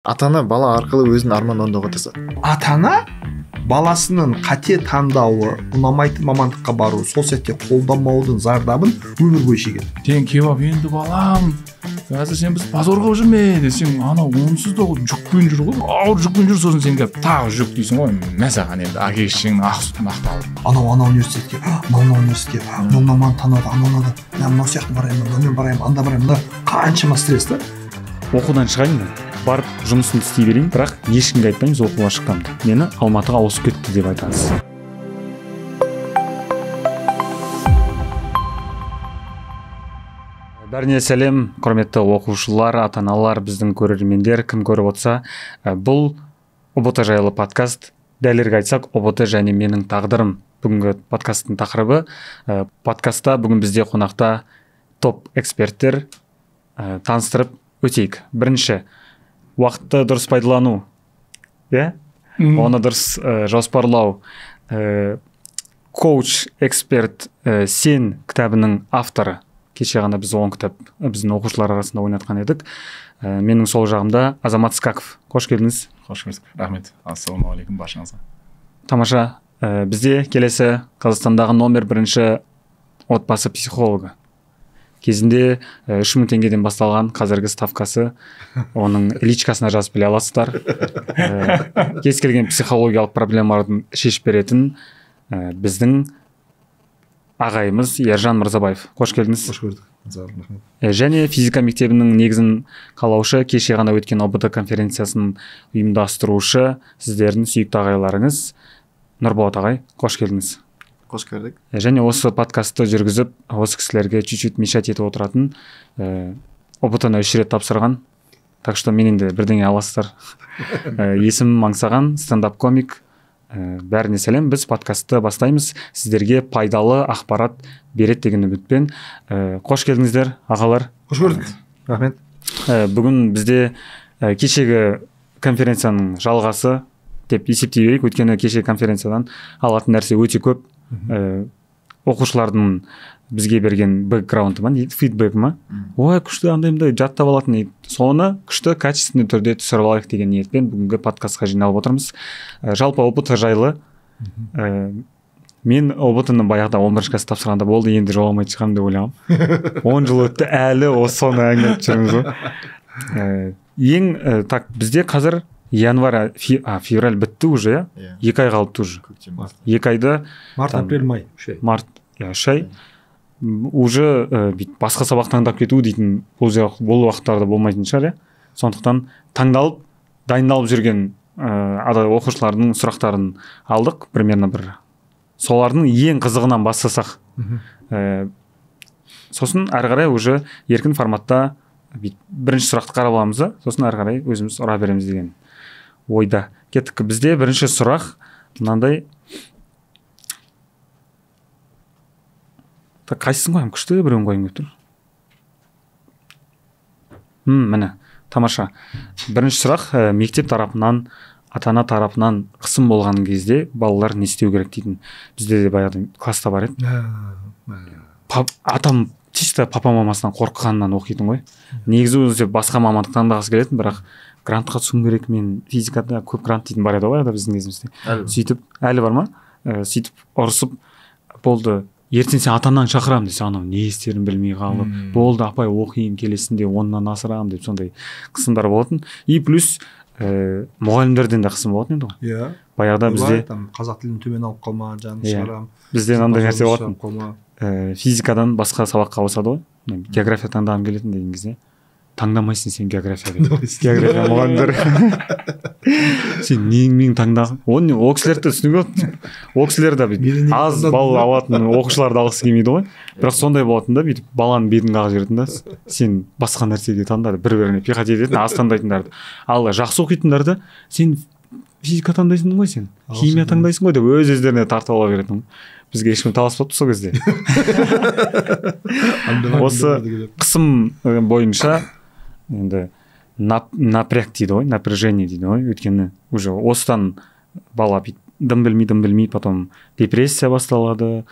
Ата-ана бала арқылы өзінің арманын орындауға тырысады. Ата-ана баласының қате таңдауы, ұнамайтын мамандыққа баруы, сол сәтте қолдамаудың зардабын өмір бойы шегеді. Сен кебаб енді балам, қазір сен біз позор қылып жүрме десең, анау онсыз да жүкпен жүр ғой, ауыр жүкпен жүр, сосын сен келіп тағы жүк дейсің ғой. Мә саған енді әке шешеңнің ақ сүтін ақталып. Анау анау университетке, мынау университетке, мынау маман таныды, анау ұнады, мынау сияқты барайын, мынаумен барайын, анда барайын, мында қаншама стресс та. Оқудан шығайын да, барып жұмысын істей берейін, бірақ ешкімге айтпаймыз оқуға шыққанымды. Мені Алматыға ауысып кетті деп айтасыз. Бәріне сәлем, құрметті оқушылар, ата-аналар, біздің көрермендер, кім көріп отырса, бұл ҰБТ жайлы подкаст. Дәлірек айтсақ, ҰБТ және менің тағдырым бүгінгі подкасттың тақырыбы. Подкастта бүгін бізде қонақта топ эксперттер, таныстырып өтейік. Бірінші, уақытты дұрыс пайдалану, иә? Оны дұрыс жоспарлау. Коуч, эксперт, Сен кітабының авторы. Кеше ғана біз 10 кітап біздің оқушылар арасында ойнатқан едік. Менің сол жағымда Азамат Скаков. Қош келдіңіз. Қош көрдік. Рахмет. Ассалаумағалейкум баршаңызға. Тамаша. Бізде келесі Қазақстандағы номер 1 отбасы психологы. Кезінде 3000 теңгеден басталған қазіргі ставкасы, оның личкасына жазып біле аласыздар. Кез келген психологиялық проблемаларды шешіп беретін біздің ағайымыз Ержан Мырзабаев. Қош келдіңіз. Қош көрдік. Рахмет. Және физика мектебінің негізін қалаушы, кеше ғана өткен ҰБТ конференциясын ұйымдастырушы, сіздердің сүйікті ағайларыңыз Нұрболат ағай, қош келдіңіз. Қош көрдік. Және осы подкастты жүргізіп, осы кісілерге чуть-чуть мешать етіп отыратын, ҰБТ-ны 3 рет тапсырған, так что менен де бірдеңе аласыздар. Есімім Аңсаған, стендап комик. Бәріне сәлем, біз подкастты бастаймыз. Сіздерге пайдалы ақпарат береді деген үмітпен. Қош келдіңіздер, ағалар. Қош көрдік. Рахмет. Бүгін бізде кешегі конференцияның жалғасы деп есептей берейік. Өйткені кешегі конференциядан алатын нәрсе өте көп. Оқушылардың бізге берген бэкграунды ма, фидбэк ма, ой, күшті андай-мындай жаттап алатын, соны күшті качественный түрде түсіріп алайық деген ниетпен бүгінгі подкастқа жиналып отырмыз. Жалпы ҰБТ жайлы. Мен ҰБТ-ны баяғыда 11 класс тапсырғанда болды, енді жоламайтын шығармын деп ойлағанмын. 10 жыл өтті, әлі осы соны әңгіме айтып жүрміз ғой. Ең так, бізде қазір январь, февраль бітті уже, иә? 2 ай қалыпты уже. 2 айда март, апрель, май, 3 ай. Март, иә, 3 ай. Уже басқа сабақ таңдап кету дейтін бұл уақыттарда болмайтын шығар, иә? Сондықтан таңдалып, дайындалып жүрген оқушылардың сұрақтарын алдық, примерно бір. Солардың ең қызығынан бастасақ. Сосын әрі қарай уже еркін форматта бірінші сұрақты қарап аламыз да, сосын әрі қарай өзіміз ұра береміз деген ойда. Кеттік. Бізде бірінші сұрақ мынандай. Так, қайсысын қоямын? Күшті біреуін қойғым келіп тұр. Міне, тамаша. Бірінші сұрақ, мектеп тарапынан, ата-ана тарапынан қысым болған кезде балалар не істеу керек дейтін. Бізде де баяғыда класста бар еді. Атам чисто папа мамасынан қорыққанынан оқитын ғой. Негізі өзі басқа мамандық таңдағысы келетін, бірақ грантқа түсуім керек, мен физикада көп грант дейтін бар еді ғой біздің кезімізде. Сөйтіп, әлі бар ма? Сөйтіп ұрысып болды. Ертең сен ата-анаңды шақырамын десе, анау не істерін білмей қалып, болды апай оқиын, келесінде 10-нан асырамын деп сондай қысымдар болатын. И плюс мұғалімдерден де қысым болатын еді ғой. Иә. Баяғыда бізде қазақ тілін төмен алып қалма, жанын шығарам. Бізде мынандай нәрсе болатын. Физикадан басқа сабаққа ауысады ғой. География таңдағым келетін деген кезде, таңдамайсың сен география деп. География мұғалімдер. Сен неңмен таңдаған? Ол кісілерді түсінуге болады. Ол кісілер де бүйтіп аз балл алатын оқушыларды алғысы келмейді ғой. Бірақ сондай болатын да, бүйтіп баланың бетін қағып жіберетін да, сен басқа нәрсеге таңда деп бір-біріне пихать ететін, аз таңдайтындарды. Ал жақсы оқитындарды сен физика таңдайсың ғой, сен химия таңдайсың ғой деп өз өздеріне тартып ала беретін. Бізге ешкім таласпапты сол кезде. Осы қысым бойынша енді напряг дейді ғой, напряжение дейді ғой. Өйткені уже осыдан бала дым білмей, потом депрессия басталады.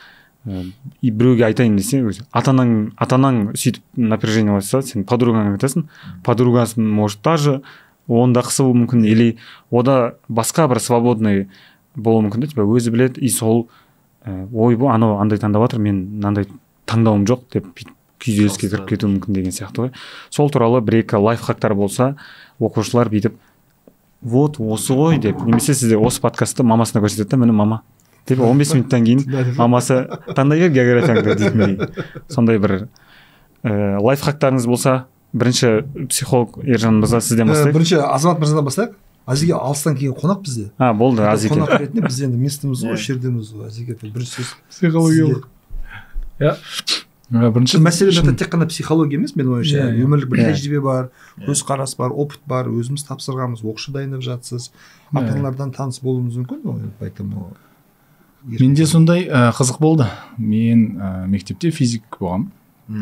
И біреуге айтайын десе, өзі ата-анаң сөйтіп напряжение болса, сен подругаңа айтасың, подругасын может даже Оны да қысуы мүмкін, или ода басқа бір свободный болуы мүмкін да, типа өзі біледі, и сол ой, бұл анау андай таңдап жатыр, мен мынандай таңдауым жоқ деп бүйтіп күйзеліске кіріп кетуі мүмкін деген сияқты ғой. Сол туралы бір екі лайфхактар болса, оқушылар бүйтіп вот осы ғой деп, немесе сізде осы подкастты мамасына көрсетеді да, міне, мама деп, 15 минуттан кейін мамасы таңдай бер географияңды дейтіндей, сондай бір лайфхактарыңыз болса, бірінші психолог Ержан мырза, сізден бастайық. Бірінші Азамат мырзадан бастайық. Әзеке алыстан келген қонақ бізде. А, болды, Азеке. Қонақ ретінде біз енді местіміз ғой, осы жердеміз ғой. Әзеке, бірінші сөз Психологиялық, иә. Бірінші мәселе это тек қана психология емес, менің ойымша. Иә, иә. Өмірлік бір тәжірибе бар, көзқарас бар, опыт бар, өзіміз тапсырғанбыз, оқушы дайындап жатсыз, ата аналардан таныс болуымыз мүмкін ғой, поэтому. Менде сондай қызық болды. Мен мектепте физик болғанмын,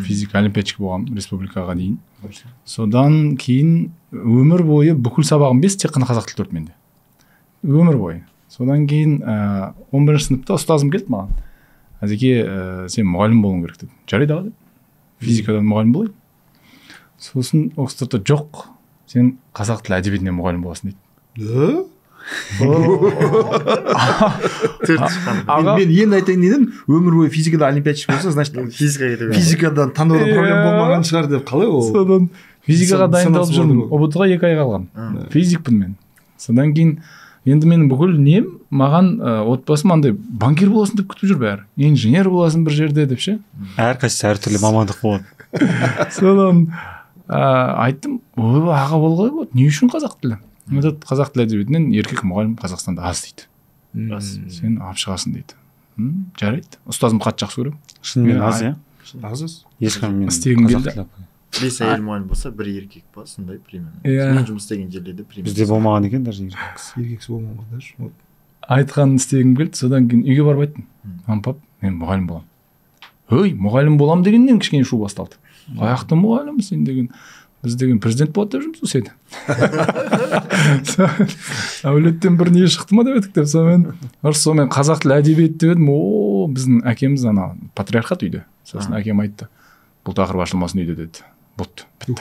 физик олимпиадчик болғанмын республикаға дейін. Содан кейін өмір бойы бүкіл сабағым 5, тек қана қазақ тілі 4 менде өмір бойы. Содан кейін 11-сыныпта ұстазым келді маған: «Әзеке, сен мұғалім болуың керек», – деді. «Жарайды, аға», – дедім, «физикадан мұғалім болайын». Сосын ол кісі тұрды: «Жоқ, сен қазақ тілі әдебиетінен мұғалім боласың», – дейді. Да? Төрт шыққан. Аға. Мен енді айтайын дедім, өмір бойы физикада олимпиадчик болса, значит, физикаға кету керек. Физикадан таңдауда проблема болмаған шығар деп, қалай ол? Содан физикаға дайындалып санасы жүрмін. болды ғой. ҰБТ ға 2 ай қалған. Физикпін мен. Содан кейін енді менің бүкіл нем маған, отбасым андай банкир боласың деп күтіп жүр бәрі, инженер боласың бір жерде деп ше. Әрқайсысы әртүрлі мамандық болады. Содан айттым: «Ойбай, аға, ол қалай болады, не үшін қазақ тілі?» Айтады: «Қазақ тілі әдебиетінен еркек мұғалім Қазақстанда аз», – дейді. Рас. «Сен алып шығасың», – дейді. Жарайды, ұстазымды қатты жақсы көремін. Шынымен аз, иә. Аз, аз. Ешкім мен Істегім қазақ келді. тілі. 5 әйел мұғалім болса, бір еркек па, сондай примерно. Иә. Мен жұмыс істеген жерлерде примерно. Бізде болмаған екен даже еркек кісі. Еркек кісі болмаған даже, вот. Айтқанын істегім келді. Содан кейін үйге барып айттым: «Мам, пап, мен мұғалім боламын». Өй, мұғалім боламын дегеннен кішкене шу басталды: «Қаяқты мұғалім сен деген, біз деген президент болады деп жүрміз ғой сені, әулеттен бір не шықты ма деп едік», – деп. Сонымен ұрыс, сонымен қазақ тілі әдебиеті деп едім. О, біздің әкеміз ана патриархат үйде. Сосын әкем айтты: «Бұл тақырып ашылмасын үйде», – деді. Болды, бітті,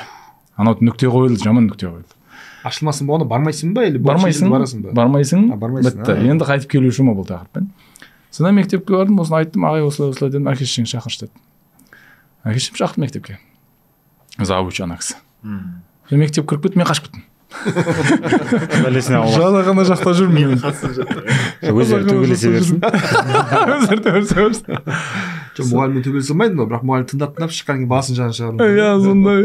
анау нүкте қойылды, жаман нүкте қойылды. Ашылмасын болғанда бармайсың ба или Бармайсың. Барасың ба? Бармайсың. А, бармайсың, Бітті. а. Енді қайтып келуші ма бұл тақырыппен? Содан мектепке бардым, осыны айттым: «Ағай, осылай осылай», – дедім. «Әке шешеңді шақыршы», – деді. Әке шешем шақырды мектепке, завуч ана кісі. Сол мектепке кіріп кетті, мен қашып кеттім. Бәлесіне аулақ. Жалақ ана жақта жүрмін мен. Қатысып жатыр. Өздері төбелесе берсін. Өздері төбелесе берсін. Жоқ, мұғаліммен төбелесе алмайды ғой, бірақ мұғалім тыңдап тыңдап шыққаннан кейін басын жағын шығару. Иә, сондай.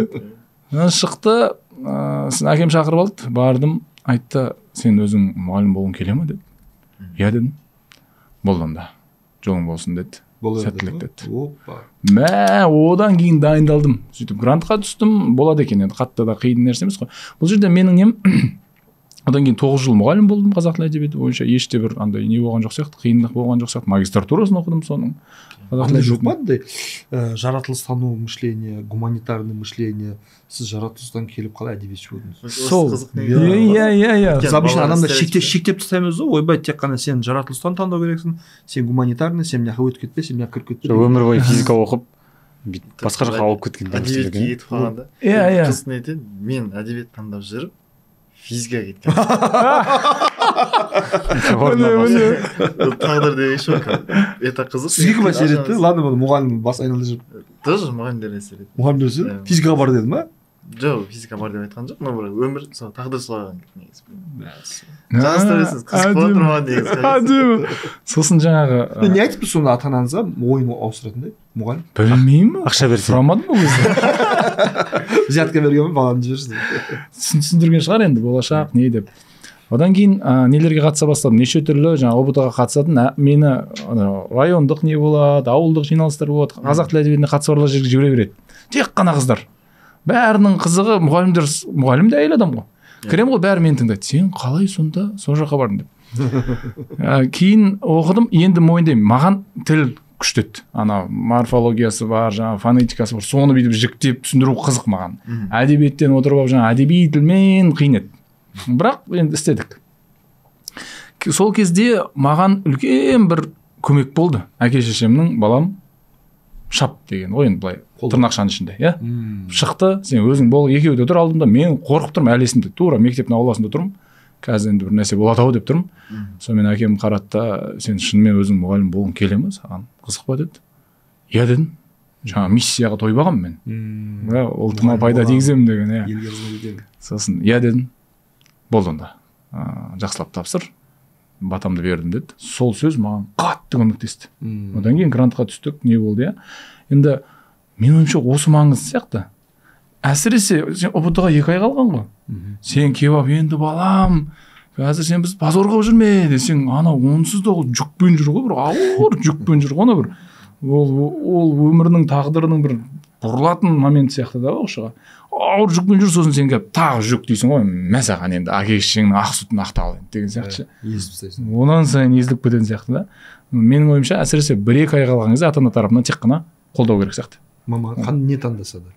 Ана шықты, сосын әкем шақырып алды. Бардым, айтты: «Сен өзің мұғалім болғың келе ма?» – деді. «Иә», – дедім. «Болды онда, жолың болсын», – деді. Бола берді «Сәттілік», ма? – деді. Опа. Мә, одан кейін дайындалдым, сөйтіп грантқа түстім. Болады екен енді, қатты да қиын нәрсе емес қой. Бұл жерде менің нем, одан кейін 9 жыл мұғалім болдым қазақ тілі әдебиеті бойынша. Еш те бір андай не болған жоқ сияқты, қиындық болған жоқ сияқты. Магистратурасын оқыдым соның, қазақ тілі Андай жоқ әдебиетінің. Па андай жаратылыстану мышление, гуманитарный мышление? Сіз жаратылыстан келіп қалай әдебиетші болдыңыз? Сол. Қызық. Иә. Біз обычно Балалар адамдар стереотип. шектеп тастаймыз ғой: ойбай, тек қана сен жаратылыстан таңдау керексің, сен гуманитарный, сен мына жаққа өтіп кетпе, сен мына жаққа кіріп кетпе. Өмір бойы физика оқып, бүйтіп басқа жаққа ауып кеткен. Әдебиетке кетіп қалған да. Иә, иә. Қызық не екен, мен әдебиет таңдап жүріп, физикаға кеткен. Міне, міне. Бұл тағдыр деген ше, это қызық. Сізге кім әсер етті? Ладно, бұны мұғалім бас айналдырып жүріп. Тоже мұғалімдер әсер етті. Мұғалімдер әсер Иә. Физикаға бар деді ма? Жоқ, физика бар деп айтқан жоқ, но бірақ өмір сол, тағдыр солай негізі. Жалғастыра берсеңіз, қызық болып тұр маған негізі. Әдемі. Сосын жаңағы Не айтыпты сонда ата анаңызға ойын ауыстыратындай мұғалім? Білмеймін. Ақша берсе. Сұрамадым ол кезде. Взятка берген ба, баланы жіберші деп? Түсіндірген шығар енді, болашақ не деп. Одан кейін нелерге қатыса бастадым, неше түрлі жаңағы ҰБТ ға қатысатын, мені ана райондық не болады, ауылдық жиналыстар болады, қазақ тілі әдебиетіне қатысы барлар жерге жібере береді. Тек қана қыздар, бәрінің қызығы мұғалімдер. Мұғалім де әйел адам ғой. Кіремін ғой, бәрі мені тыңдайды: «Сен қалай сонда сол жаққа бардың?» – деп. Кейін оқыдым енді, мойындаймын, маған тіл күшті еді. Ана морфологиясы бар, жаңағы фонетикасы бар, соны бүйтіп жіктеп түсіндіру қызық маған. Әдебиеттен отырып алып, жаңағы әдеби тілмен қиын еді, бірақ енді істедік. Сол кезде маған үлкен бір көмек болды әке шешемнің: «Балам, Шап деген ғой енді былай тырнақшаның ішінде, иә. Шықты, сен өзің бол, екеуі де тұр алдымда, мен қорқып тұрмын, әлі есімде, тура мектептің ауласында тұрмын. Қазір енді бір нәрсе болады ау деп тұрмын. Сонымен әкем қарады да, сен шынымен өзің мұғалім болғың келе ме, саған қызық па деді. Иә дедім. Жаңа миссияға тойбағанмын мен. Ұлтыма пайда тигіземін деген, иә. Елге қызмет етемін. Сосын иә дедім. Болды онда. Жақсылап тапсыр. Батамды бердім деді. Сол сөз маған қатты көмектесті. Одан кейін грантқа түстік, не болды, иә. Енді менің ойымша осы маңызды сияқты. Әсіресе сен ҰБТ-ға 2 ай қалған ғой. Сен келіп енді балам, қазір сен біз позор қылып жүрме десең, ана онсыз да ол жүкпен жүр ғой, бір ауыр жүкпен жүр ғой, ана бір. Ол өмірінің тағдырының бір бұрылатын момент сияқты да оқушыға. Ауыр жүкпен жүр, сосын сен келіп тағы жүк дейсің ғой, мә саған енді әке шешеңнің ақ сүтін ақтал енді деген сияқты. Езіп тастайсың. Онан сайын езіліп кететін сияқты да. Менің ойымша әсіресе 1-2 ай қалған кезде ата-ана тарапынан тек қана қолдау керек сияқты. Мама не таңдаса да.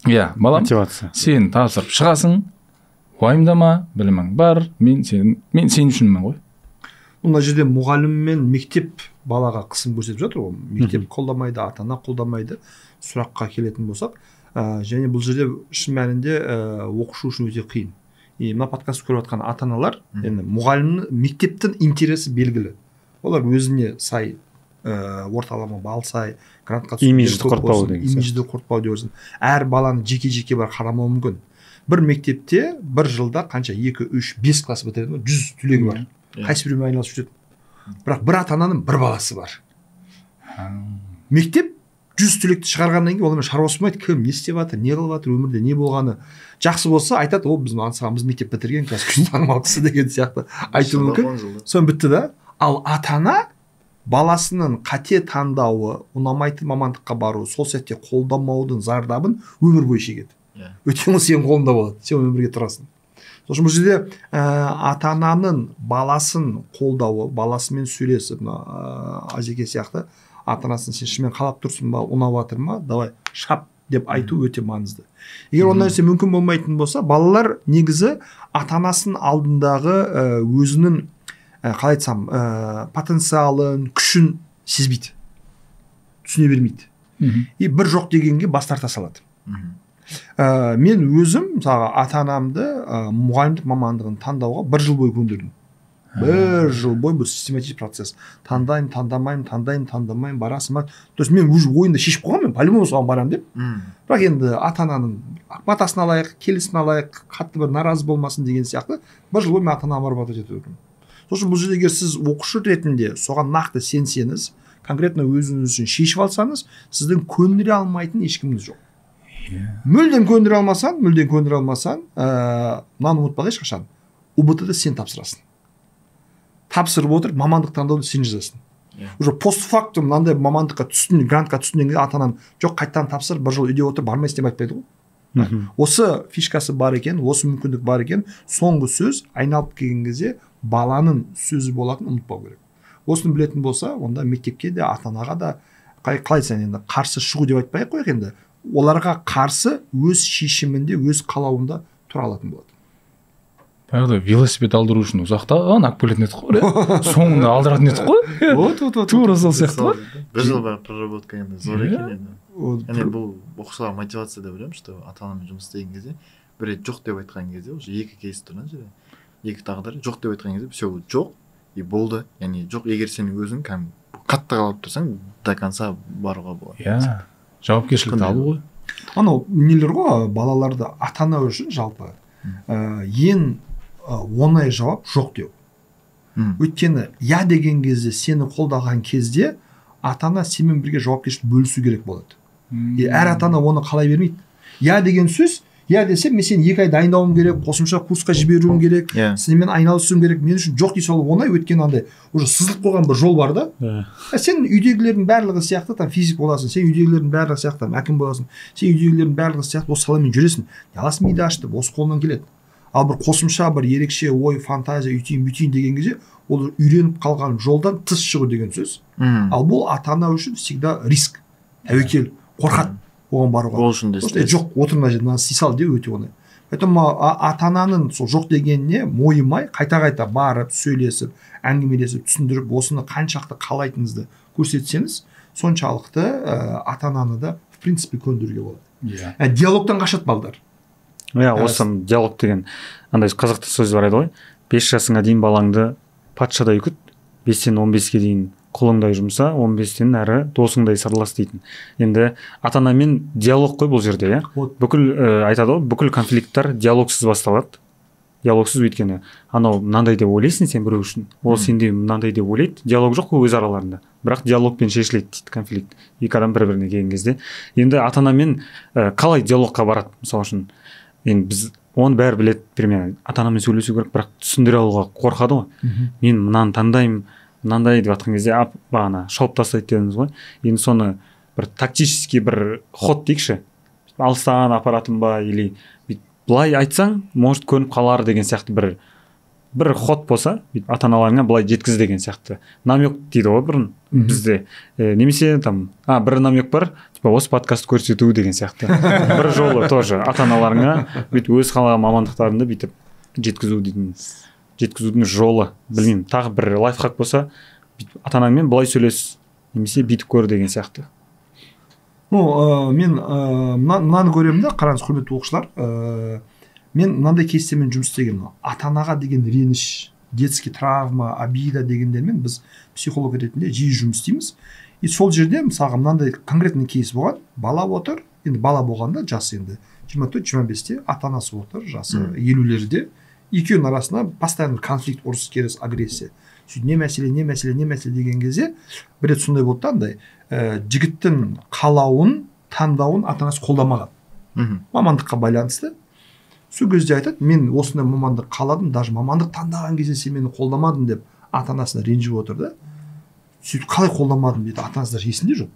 Иә, балам, мотивация. Сен тапсырып шығасың, уайымдама, білімің бар, мен сен үшінмін ғой. Мына жерде мұғалім мен мектеп балаға қысым көрсетіп жатыр ғой. Мектеп қолдамайды, ата-ана қолдамайды. Сұраққа келетін болсақ, және бұл жерде шын мәнінде оқушы үшін өте қиын. И мына подкаст көріп жатқан ата-аналар, енді мұғалімнің, мектептің интересі белгілі. Олар өзіне сай орталама бал сай, грантқа түсу, имиджді құртпау деген сияқты. Имиджді құртпау деп отырсың. Әр баланы жеке-жеке бар қарамауы мүмкін. Бір мектепте бір жылда қанша 2, 3, 5 класс бітіреді, 100 түлегі бар. Қайсы біреумен айналысып жүреді. Бірақ бір ата-ананың бір баласы бар. Мектеп 100 түлекті шығарғаннан кейін олармен шаруасы болмайды, кім не істеп жатыр, не қылып жатыр, өмірде не болғаны. Жақсы болса айтады, о біз аңсағанбыз, мектеп бітірген, қазір күшті танымал кісі деген сияқты айтуы мүмкін. Соны бітті да. Ал ата-ана баласының қате таңдауы, ұнамайтын мамандыққа баруы, сол сәтте қолдамаудың зардабын өмір бойы шегеді. Өйткені ол сенің қолыңда болады, сен өмірге тұрасың. Сол үшін бұл жерде ата-ананың баласын қолдауы, баласымен сөйлесіп, мына Азеке сияқты ата-анасын сен шынымен қалап тұрсың ба, ұнап жатыр ма, давай шап деп айту өте маңызды. Егер ондай нәрсе мүмкін болмайтын болса, балалар негізі ата-анасының алдындағы өзінің қалай айтсам, потенциалын, күшін сезбейді, түсіне бермейді. И бір жоқ дегенге бас тарта салады. Мен өзім, мысалға, ата-анамды мұғалімдік мамандығын таңдауға бір жыл бойы көндірдім. Бір жыл бойы бұл систематический процесс. Таңдаймын, таңдамаймын, таңдаймын, таңдамаймын, барасың ба? То есть мен уже ойымда шешіп қойғанмын, по-любому соған барамын деп. Бірақ енді ата-ананың батасын алайық, келісін алайық, қатты бір наразы болмасын деген сияқты бір жыл бойы мен ата-анама барып етіп отырмын. Сол үшін бұл жерде егер сіз оқушы ретінде соған нақты сенсеңіз, конкретно өзіңіз үшін шешіп алсаңыз, сіздің көндіре алмайтын ешкіміңіз жоқ. Мүлдем көндіре алмасаң, мынаны ұмытпа ешқашан. ҰБТ-ды сен тапсырасың. Тапсырып отырып, мамандық таңдауды сен жазасың. Уже постфактум мынандай мамандыққа түстің, грантқа түстің дегенде ата-анаң жоқ қайтадан тапсыр, бір жыл үйде отыр, бармайсың деп айтпайды ғой. Осы фишкасы бар екен, осы мүмкіндік бар екен, соңғы сөз айналып келген кезде баланың сөзі болатынын ұмытпау керек. Осыны білетін болса, онда мектепке де, ата-анаға да қалай айтсаң енді қарсы шығу деп айтпай ақ қояйық енді. Оларға қарсы өз шешімінде, өз қалауында тұра алатын болады. Баяғыда велосипед алдыру үшін ұзақтан алып келетін едік қой, соңында алдыратын едік қой. Вот. Тура сол сияқты ғой. Бір жыл бар проработка енді зор екен енді. Яғни бұл оқушыларға мотивация деп ойлаймын, что ата-анамен жұмыс істеген кезде бір рет жоқ деп айтқан кезде уже екі кейс тұр ана жерде. Екі тағдыр жоқ деп айтқан кезде все жоқ и болды. Яғни жоқ, егер сен өзің кәдімгі қатты қалап тұрсаң, до конца баруға болады. Иә. Жауапкершілікті алу ғой. Анау нелер ғой, балаларды ата-ана үшін жалпы ең оңай жауап жоқ деу. Өйткені я деген кезде, сені қолдаған кезде ата-ана сенімен бірге жауапкершілік бөлісу керек болады. И әр ата-ана оны қалай бермейді. Я деген сөз, я десем мен сені 2 ай дайындауым керек, қосымша курсқа жіберуім керек, сенімен айналысуым керек. Мен үшін жоқ дей салу оңай, өйткені андай уже сызылып қойған бір жол бар да. Сен үйдегілердің барлығы сияқты там физик боласың, сен үйдегілердің барлығы сияқты там әкім боласың, сен үйдегілердің барлығы сияқты осы саламен жүресің. Не аласың, миды ашытып, осы қолынан келеді. Ал бір қосымша бір ерекше ой, фантазия, үйтейін, бүйтейін деген кезде ол үйреніп қалған жолдан тыс шығу деген сөз. Ал бұл ата-ана үшін всегда риск, тәуекел, қорқады оған баруға. Ол үшін де стресс. Жоқ, отыр мына жерде, мынаны істей сал деу өте оңай. Поэтому ата-ананың сол жоқ дегеніне мойымай, қайта-қайта барып, сөйлесіп, әңгімелесіп, түсіндіріп, осыны қаншақты қалайтыныңызды көрсетсеңіз, Соншалықты ата ананы да в принципе көндіруге болады. Yeah. Диалогтан қашады балдар. Иә, осы диалог деген андай қазақта сөз бар еді ғой. 5 жасыңа дейін балаңды патшадай күт, 5-тен 15-ке дейін құлыңдай жұмса, 15-тен әрі досыңдай сырлас дейтін. Енді ата-анамен диалог қой бұл жерде, иә. Бүкіл айтады ғой, бүкіл конфликттар диалогсыз басталады. Диалогсыз, өйткені анау мынандай деп ойлайсың сен біреу үшін, ол сенде мынандай деп ойлайды. Диалог жоқ қой өз араларында. Бірақ диалогпен шешіледі дейді конфликт. Екі адам бір-біріне келген кезде. Енді ата-анамен қалай диалогқа барады, мысалы үшін? Енді біз оны бәрі біледі, примерно. Ата-анамен сөйлесу керек, бірақ түсіндіре алуға қорқады ғой. Мен мынаны таңдаймын, мынандай деп жатқан кезде бағана шауып тастайды дедіңіз ғой. Енді соны бір тактический бір ход дейікші, алыстан апаратын ба, или былай айтсаң, может көніп қалар деген сияқты бір ход болса, ата-аналарыңа былай жеткіз деген сияқты. Намек дейді ғой бұрын бізде. Немесе там, бір намек бар, типа осы подкаст көрсету деген сияқты. Бір жолы тоже ата-аналарыңа бүйтіп өз қалаған мамандықтарыңды бүйтіп жеткізу дейтін, жеткізудің жолы. Білмеймін, тағы бір лайфхак болса, бүйтіп ата-анаңмен былай сөйлес, немесе бүйтіп көр деген сияқты. Ну, мен мынаны көремін да, қараңыз, құрметті оқушылар, мен мынандай кейстермен жұмыс істегенмін. Ата-анаға деген реніш, детский травма, обида дегендермен біз психолог ретінде жиі жұмыс істейміз. И сол жерде мысалға мынандай конкретный кейс болған, бала отыр, енді бала болғанда жасы енді 24-25-те, ата-анасы отыр, жасы 50-лерде. Екеуінің арасында постоянно конфликт, ұрыс-керіс, агрессия. Сөйтіп не мәселе, не мәселе, не мәселе деген кезде бір рет сондай болды да, андай жігіттің қалауын, таңдауын ата-анасы қолдамаған. Мамандыққа байланысты. Сол кезде айтады, мен осындай мамандық қаладым, даже мамандық таңдаған кезде сен мені қолдамадың деп ата-анасына ренжіп отыр да. Сөйтіп қалай қолдамадым дейді, ата-анасы даже есінде жоқ.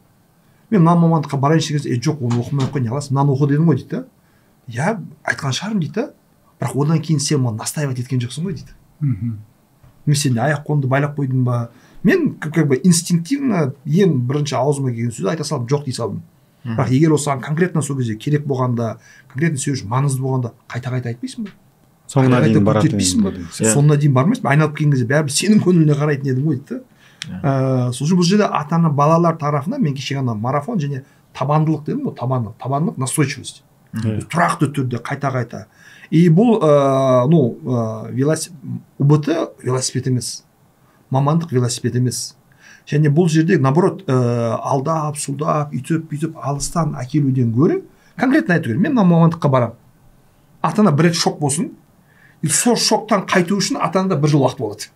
Мен мына мамандыққа барайыншы деген кезде, жоқ, оны оқымай ақ қой, не қыласың, мынаны оқы дедің ғой дейді да. Иә, айтқан шығармын дейді да. Бірақ одан кейін сен маған настаивать еткен жоқсың ғой дейді. Мен сені аяқ қолымды байлап қойдым ба? Мен как бы инстинктивно ең бірінші аузыма келген сөзді айта салдым, жоқ дей салдым. Бірақ егер ол саған конкретно сол кезде керек болғанда, конкретно сен үшін маңызды болғанда, қайта-қайта айтпайсың ба? Соңына дейін баратын. Соңына дейін бармайсың ба? Айналып келген кезде бәрібір сенің көңіліне қарайтын едім ғой дейді. Сол үшін бұл жерде ата-ана балалар тарапынан мен кеше ғана марафон және табандылық дедім ғой, табандылық, табандылық, настойчивость. Тұрақты түрде қайта-қайта. И бұл, ҰБТ велосипед емес, мамандық велосипед емес. Және бұл жерде, наоборот, алдап, сұлдап, үйтіп, бүйтіп алыстан әкелуден гөрі конкретно айту керек. Мен мына мамандыққа барамын. Ата-ана бір рет шок болсын. И сол шоктан қайту үшін ата-анада бір жыл уақыт болады.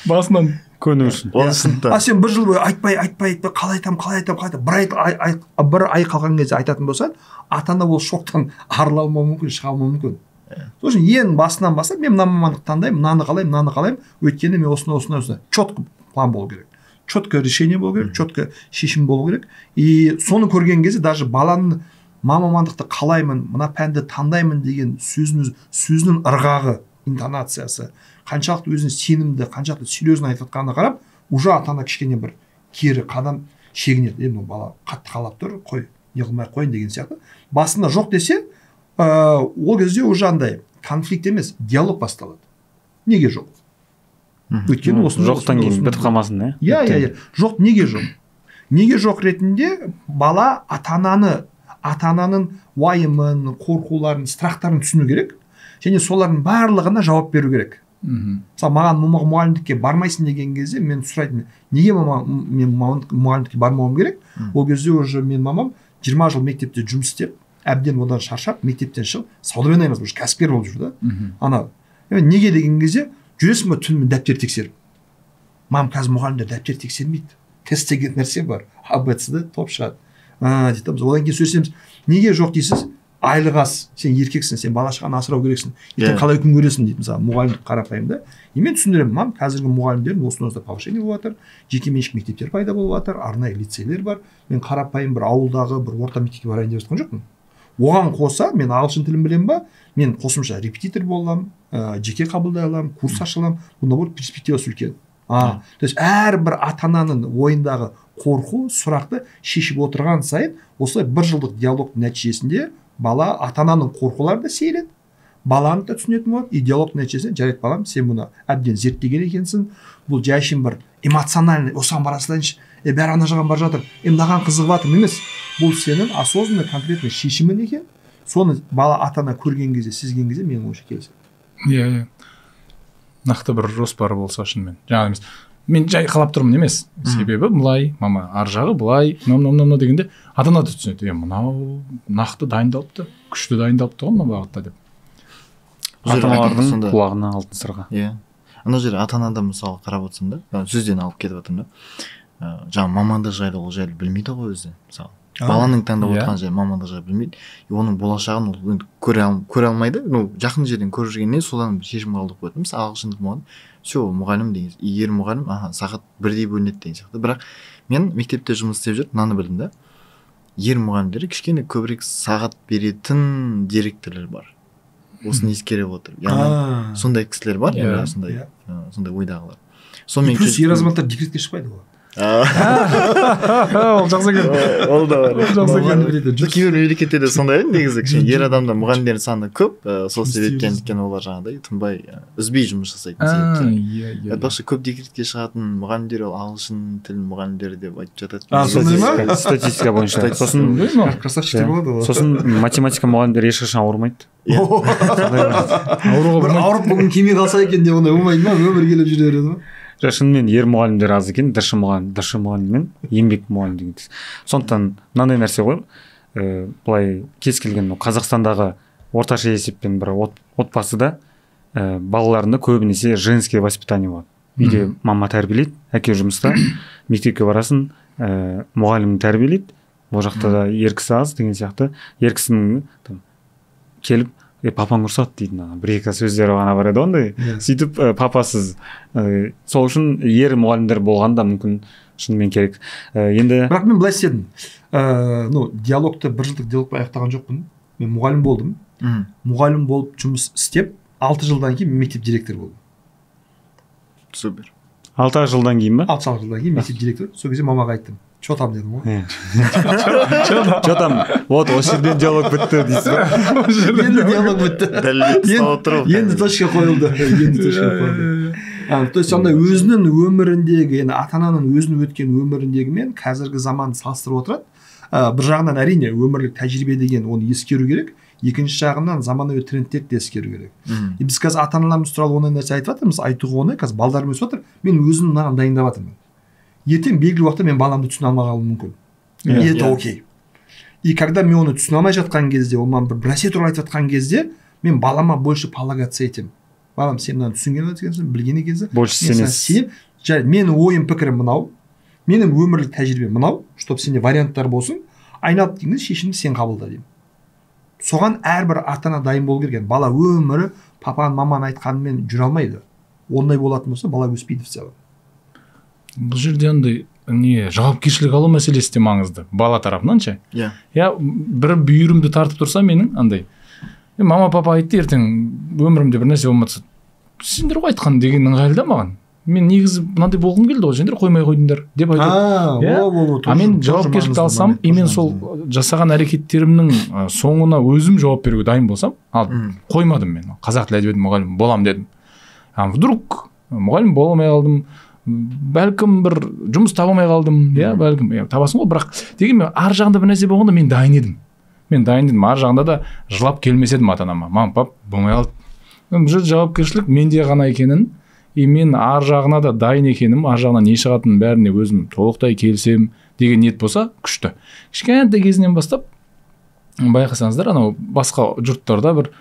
Басынан көну үшін. А сен бір жыл бойы айтпай, айтпай, айтпай, қалай айтам, қалай айтам, қалай айтам, бір ай қалған кезде айтатын болсаң, ата-ана ол шоктан арыла алмауы мүмкін, шыға алмауы мүмкін. Сол үшін ең басынан бастап мен мына мамандықты таңдаймын, мынаны қалаймын, мынаны қалаймын, өйткені мен осыны, осыны, осыны. Четко план болу керек, четко решение болу керек, четко шешім болу керек. И соны көрген кезде даже баланың мына мамандықты қалаймын, мына пәнді таңдаймын деген сөзінің ырғағы, интонациясы, қаншалықты өзіне сенімді, қаншалықты серьезно айтып жатқанына қарап, уже ата-ана кішкене бір кері қадам шегінеді. Мына бала қатты қалап тұр, қой, не қылмай қояйын деген сияқты. Басында жоқ десе, ол кезде уже андай конфликт емес, диалог басталады. Неге жоқ? Өйткені осындай жоқтан кейін бітіп қалмасын, иә? Иә, иә, иә. Жоқ, неге жоқ? Неге жоқ ретінде бала ата-ананы, ата-ананың уайымын, қорқуларын, страхтарын түсіну керек. Және солардың барлығына жауап беру керек. Мысалы, маған мұғалімдікке бармайсың деген кезде мен сұрайтынмын, неге мен мұғалімдікке бармауым керек? Ол кезде уже мен мамам 20 жыл мектепте жұмыс істеп, әбден одан шаршап, мектептен шығып, саудамен айналысып, уже кәсіпкер болып жүр да. Ана, неге деген кезде, жүресің ба түнімен дәптер тексеріп? Мам, қазір мұғалімдер дәптер тексермейді. Тест деген нәрсе бар. А, Б, С, Д топ шығады. Дейді. Біз одан кейін сөйлесеміз. Неге жоқ дейсіз? Айлық аз, сен еркексің, сен бала шағаны асырау керексің. Ертең қалай күн көресің дейді, мысалы, мұғалімдік қарапайым да. И мен түсіндіремін, мам, қазіргі мұғалімдердің осындай повышение болып жатыр, жекеменшік мектептер пайда болып жатыр, арнайы лицейлер бар. Мен қарапайым бір ауылдағы бір орта мектепке барайын деп жатқан жоқпын. Оған қоса мен ағылшын тілін білемін ба, мен қосымша репетитор бола аламын, жеке қабылдай аламын, курс аша аламын. Бұнда бір перспективасы үлкен. То есть әрбір ата-ананың ойындағы қорқу, сұрақты шешіп отырған сайын осылай бір жылдық диалог нәтижесінде бала ата-ананың қорқулары да сейіледі, баланы да түсінетін болады. И диалог нәтижесінде, жарайды балам, сен бұны әбден зерттеген екенсің, бұл жай бір эмоциональный, осыған бара салайыншы, Бәрі ана жағын бара жатыр, мынаған қызығып жатырмын емес. Бұл сенің осознанный конкретный шешімің екен. Соны бала ата-ана көрген кезде, сезген кезде менің ойымша келіседі. Иә. Нақты бір жоспар болса шынымен. Жаңа емес. Мен жай қалап тұрмын емес. Себебі былай, мама ар жағы былай, мынау дегенде ата-ана да түсінеді. Мынау нақты дайындалыпты, күшті дайындалыпты ғой мына бағытта деп. Ата-аналардың құлағына алтын сырға. Иә. Ана жерде ата-ана да мысалы қарап отырсам да, сөзден алып кетіп жатырмын да. Жаңа мамандық жайлы ол жайлы білмейді ғой өзі. Мысалы, баланың таңдап отырған жайы мамандық жайлы білмейді. Оның болашағын ол енді көре алмайды. Ну, жақын жерден көріп жүргеннен содан бір шешім қабылдап қояды. Мысалы, ағылшын тілі мұғалім, все, мұғалім деген, ер мұғалім, аха, сағат бірдей бөлінеді деген сияқты. Бірақ мен мектепте жұмыс істеп жүріп мынаны білдім да. Ер мұғалімдері кішкене көбірек сағат беретін директорлар бар. Осыны ескере отырып. Яғни сондай кісілер бар, яғни сондай ойдағылар. Сонымен плюс ер азаматтар декретке шықпайды ғой. Ол жақсы екен. Ол да бар. Жақсы екен. Кейбір мемлекеттерде сондай негізі кішкене ер адамдар мұғалімдердің саны көп, сол себептен өйткені олар жаңағыдай тынбай үзбей жұмыс жасайтын себептен. Иә. Айтпақшы, көп декретке шығатын мұғалімдер ол ағылшын тілін мұғалімдері деп айтып жатады. Сондай ма? Статистика бойынша. Сосын красавчиктер болады ғой. Сосын математика мұғалімдері ешқашан ауырмайды. Ауырып бүгін келмей қалса екен деп ондай болмайды ма? Өмір келіп жүре береді ма? Шынымен ер мұғалімдер аз екен, дыршы мұғалім мен еңбек мұғалім деген. Сондықтан мынандай нәрсе ғой, былай кез келген Қазақстандағы орташа есеппен бір отбасыда балаларында көбінесе женское воспитание болады. Үйде мама тәрбиелейді, әке жұмыста, мектепке барасың, мұғалім тәрбиелейді, ол жақта да ер кісі аз деген сияқты. Ер кісінің келіп папаң ұрсады дейтін ана бір екі сөздері ғана бар еді ондай. Сөйтіп папасыз. Сол үшін ер мұғалімдер болған да мүмкін шынымен керек. Енді бірақ мен былай істедім. Ну, диалогты бір жылдық диалогпен аяқтаған жоқпын. Мен мұғалім болдым. Мұғалім болып жұмыс істеп, 6 жылдан кейін мектеп директоры болдым. Супер. 6 жылдан кейін ба? 6 жылдан кейін мектеп директоры. Сол кезде мамаға айттым. Чё там дедім ғой. Чё там? Вот, осы жерден диалог бітті дейсіз ба? Енді диалог бітті. Енді точка қойылды. Енді точка қойылды. То есть андай өзінің өміріндегі, енді ата-ананың өзінің өткен өміріндегі мен қазіргі заманды салыстырып отырады. Бір жағынан әрине өмірлік тәжірибе деген оны ескеру керек. Екінші жағынан заманауи трендтерді де ескеру керек. И біз қазір ата-аналарымыз туралы ондай нәрсе айтып жатырмыз, айтуға оңай, қазір балдарым өсіп жатыр. Мен өзім мынаған дайындап жатырмын. Ертең белгілі уақытта мен баламды түсіне алмай қалуым мүмкін. И это окей. И когда мен оны түсіне алмай жатқан кезде, ол маған бір нәрсе туралы айтып жатқан кезде, мен балама больше полагаться етемін. Балам, сен мынаны түсінген екенсің, білген екенсің. Больше сенесің. Менің ойым, пікірім мынау, менің өмірлік тәжірибем мынау, чтобы сенде варианттар болсын, айналып келгенде шешімді сен қабылда деймін. Соған әрбір ата-ана дайын болу керек. Бала өмірі папаның, маманың айтқанымен жүре алмайды. Ондай болатын болса, бала өспейді в целом. Бұл жерде андай не жауапкершілік алу мәселесі де маңызды бала тарапынан ше. Иә. Я бір бүйірімді тартып тұрса менің андай мама папа айтты ертең өмірімде бір нәрсе болмаса сендер ғой айтқан деген ыңғайлы да маған. Мен негізі мынандай болғым келді ғой, сендер қоймай қойдыңдар деп айтады. А мен жауапкершілікті алсам, и мен сол жасаған әрекеттерімнің соңына өзім жауап беруге дайын болсам, ал қоймадым мен. Қазақ тілі әдебиеті мұғалімі болам дедім. А вдруг мұғалім бола алмай қалдым, бәлкім бір жұмыс таба алмай қалдым, иә, бәлкім табасың ғой, бірақ дегенмен ар жағында бір нәрсе болғанда мен дайын едім. Мен дайын едім, ар жағында да жылап келмес едім ата-анама. Мам, пап, болмай қалды. Бұл жерде жауапкершілік менде ғана екенін, и мен ар жағына да дайын екенім, ар жағынан не шығатынын бәріне өзім толықтай келісемін деген ниет болса, күшті. Кішкентай кезінен бастап байқасаңыздар, анау басқа жұрттарда бір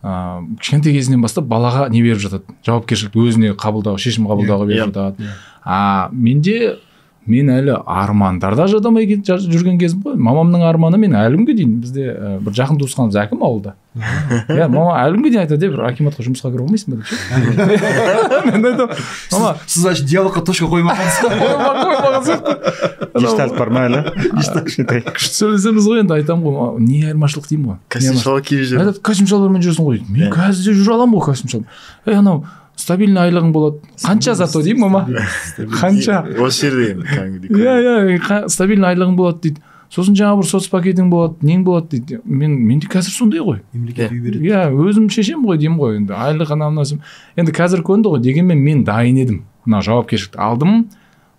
кішкентай кезінен бастап балаға не беріп жатады, жауапкершілікті өзіне қабылдау, шешім қабылдауға беріп жатады. А менде мен әлі армандарда жадамай жүрген кезім ғой. Мамамның арманы мен әлі күнге дейін, бізде бір жақын туысқанымыз әкім ауылда. Иә, мама әлі күнге дейін айтады, бір акиматқа жұмысқа кіре алмайсың ба деп ше. Мен айтамын, мама, сіз аш диалогқа точка қоймағансыз. Қоймаған сияқты. Гештальт бар ма әлі? Күшті сөйлесеміз ғой енді, айтамын ғой, не айырмашылық деймін ғой. Костюм шалбар киіп жүр. Айтады, костюм шалбармен жүрсің ғой дейді. Мен қазір де жүре аламын ғой костюм шалбар. Ей, анау стабильный айлығың болады. Қанша зато деймін, мама? Қанша? Осы жерде енді кәдімгідей. Иә, иә, стабильный айлығың болады дейді. Сосын жаңа бір соцпакетің болады, нең болады дейді. Менде қазір сондай ғой. Мемлекет үй береді. Иә, өзім шешем ғой деймін ғой енді. Айлық анау мынау. Енді қазір көнді ғой, дегенмен мен дайын едім. Мына жауапкершілікті алдым,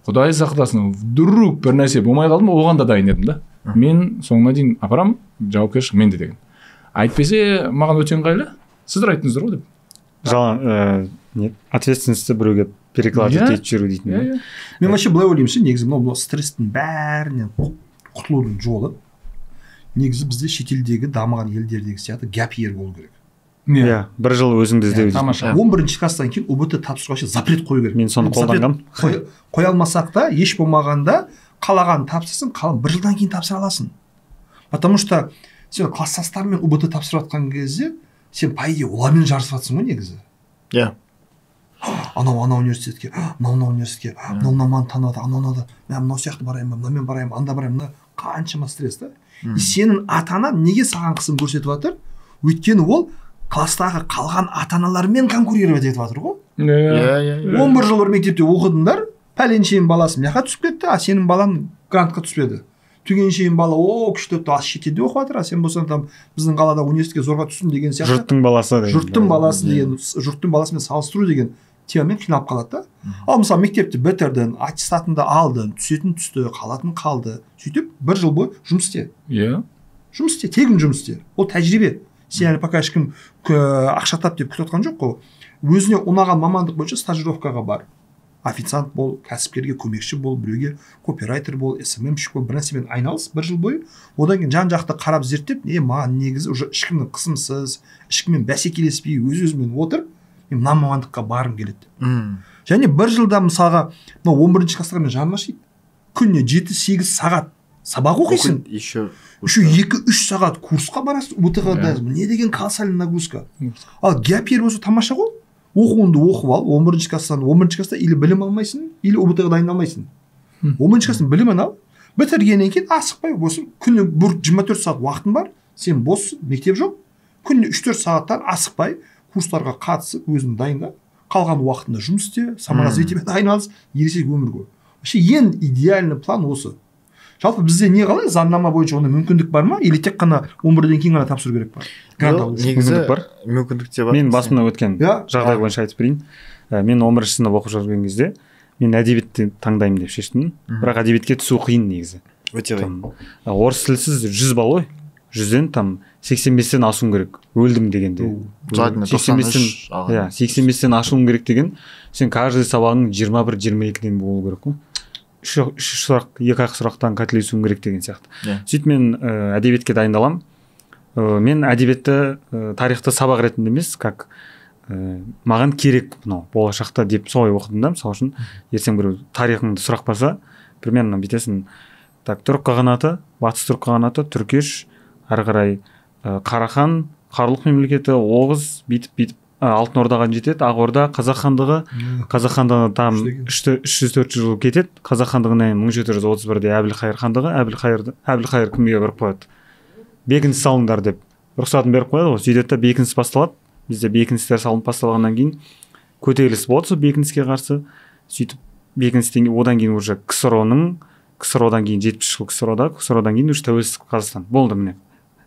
Құдай сақтасын, вдруг бір нәрсе болмай қалды ма, оған да дайын едім да. Мен соңына дейін апарам, жауапкершілік менде деген. Әйтпесе маған өте ыңғайлы, сіздер айттыңыздар ғой деп. Жалаң не ответственностьті біреуге перекладывать етіп жүру дейтін. Мен вообще былай ойлаймын ше, негізі мынау стресстің бәрінен құтылудың жолы негізі бізде шетелдегі дамыған елдердегі сияқты gap year болу керек. Иә, бір жыл өзіңді іздеу. Тамаша. 11 класстан кейін ҰБТ тапсыруға вообще запрет қою керек. Мен соны қолданғам. Қоя алмасақ та, еш болмағанда қалаған тапсырсың, қалған бір жылдан кейін тапсыра аласың. Потому что сен класстастармен ҰБТ тапсырып жатқан кезде сен по идее олармен жарысып жатсың ғой негізі. Иә. Анау анау университетке, мынау университетке, мынау маман танып жатыр, анау мынау, мен мынау сияқты барайын ба, мынамен барайын ба, анда барайын, мына қаншама стресс та. И сенің ата-анаң неге саған қысым көрсетіп жатыр? Өйткені ол класстағы қалған ата-аналармен конкурировать етіп жатыр ғой. Иә, иә. 11 жыл бір мектепте оқыдыңдар, пәленшенің баласы мына жаққа түсіп кетті, а сенің балаң грантқа түспеді. Түгеншенің бала о күшті ас шетелде оқып жатыр, а сен болсаң там біздің қалада университетке зорға түстің деген сияқты. Жұрттың баласы деген. Жұрттың баласы деген, жұрттың баласымен салыстыру деген темамен қиналып қалады да. Ал мысалы мектепті бітірдің, аттестатыңды алдың, түсетін түсті, қалатын қалды. Сөйтіп бір жыл бойы жұмыс істе. Иә. Жұмыс істе, тегін жұмыс істе. Ол тәжірибе. Сен әлі пока ешкім ақша тап деп күтіп жатқан жоқ қой. Өзіне ұнаған мамандық бойынша стажировкаға бар. Официант бол, кәсіпкерге көмекші бол, біреуге копирайтер бол, СММщик бол, бір нәрсемен айналыс бір жыл бойы. Одан кейін жан-жақты қарап зерттеп, маған негізі уже ешкімнің қысымсыз, ешкіммен бәсекелеспей, өз-өзімен отырып, мен мына мамандыққа барғым келеді деп. Және бір жылда мысалға, мынау 11 класстағы мен жаным ашиды. Күніне 7-8 сағат сабақ оқисың. Еще 2-3 сағат курсқа барасың, ҰБТ-ға да. Не деген колоссальный нагрузка. Ал gap year болса тамаша ғой. Оқуыңды оқып ал, 11 класстан 11 класста или білім алмайсың, или ҰБТ-ға дайындалмайсың. 11 класстың білімін ал, бітіргеннен кейін асықпай осы күні бір 24 сағат уақытың бар, сен боссың, мектеп жоқ. Күніне 3-4 сағаттан асықпай курстарға қатысып, өзіңді дайында, қалған уақытында жұмыс істе, саморазвитиемен айналыс, ересек өмір көр. Вообще ең идеальный план осы. Жалпы бізде не қалай, заңнама бойынша ондай мүмкіндік бар ма, или тек қана 11-ден кейін ғана тапсыру керек па? Грант алу үшін. Негізі мүмкіндік бар. Мүмкіндік те бар. Мен басымнан өткен Иә. жағдай бойынша айтып берейін. Мен 11 сынып оқып жүрген кезде мен әдебиетті таңдаймын деп шештім. Бірақ әдебиетке түсу қиын негізі. Өте қиын. Орыс тілсіз 100 балл ғой. 100-ден там 85-тен асуым керек. Өлдім дегенде. 85-тен, иә, 85-тен ашуым керек деген. Сен каждый сабағың 21-22-ден болу керек қой. Үш сұрақ, екі ақ сұрақтан қателесуім керек деген сияқты. Сөйтіп мен әдебиетке дайындаламын. Мен әдебиетті, тарихты сабақ ретінде емес, как маған керек мынау болашақта деп солай оқыдым да. Мысалы үшін, ертең біреу тарихыңды сұрақ болса, примерно бүйтесің. Так, түрік қағанаты, батыс түрік қағанаты, түркеш, ары қарай Қарахан, Қарлық мемлекеті, Оғыз, бүйтіп Алтын Ордаға жетеді, Ақ Орда, Қазақ хандығы. Қазақ хандығы там 300-400 жыл кетеді. Қазақ хандығынан 1731-де Әбілқайыр хандығы, Әбілқайыр кімге беріп қояды? Бекініс салыңдар деп рұқсатын беріп қояды ғой. Сөйтеді де бекініс басталады. Бізде бекіністер салынып басталғаннан кейін көтеріліс болады сол бекініске қарсы. Сөйтіп бекіністен одан кейін уже КСРО-ның, КСРО-дан кейін 70 жыл КСРО-да, КСРО-дан кейін уже тәуелсіз Қазақстан болды міне.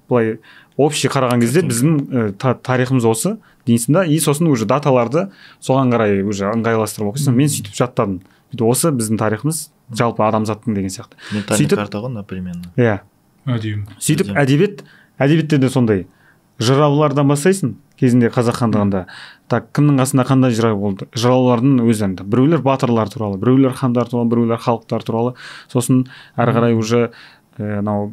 Былай общий қараған кезде біздің тарихымыз осы дейсің да, и сосын уже даталарды соған қарай уже ыңғайластырып оқисың. Мен сөйтіп жаттадым. Осы біздің тарихымыз жалпы адамзаттың деген сияқты. Ментальный карта ғой, например. Иә. Әдемі. Сөйтіп әдебиетте де сондай. Жыраулардан бастайсың кезінде Қазақ хандығында. Так, кімнің қасында қандай жырау болды? Жыраулардың өзі енді. Біреулер батырлар туралы, біреулер хандар туралы, біреулер халықтар туралы. Сосын әрі қарай уже мынау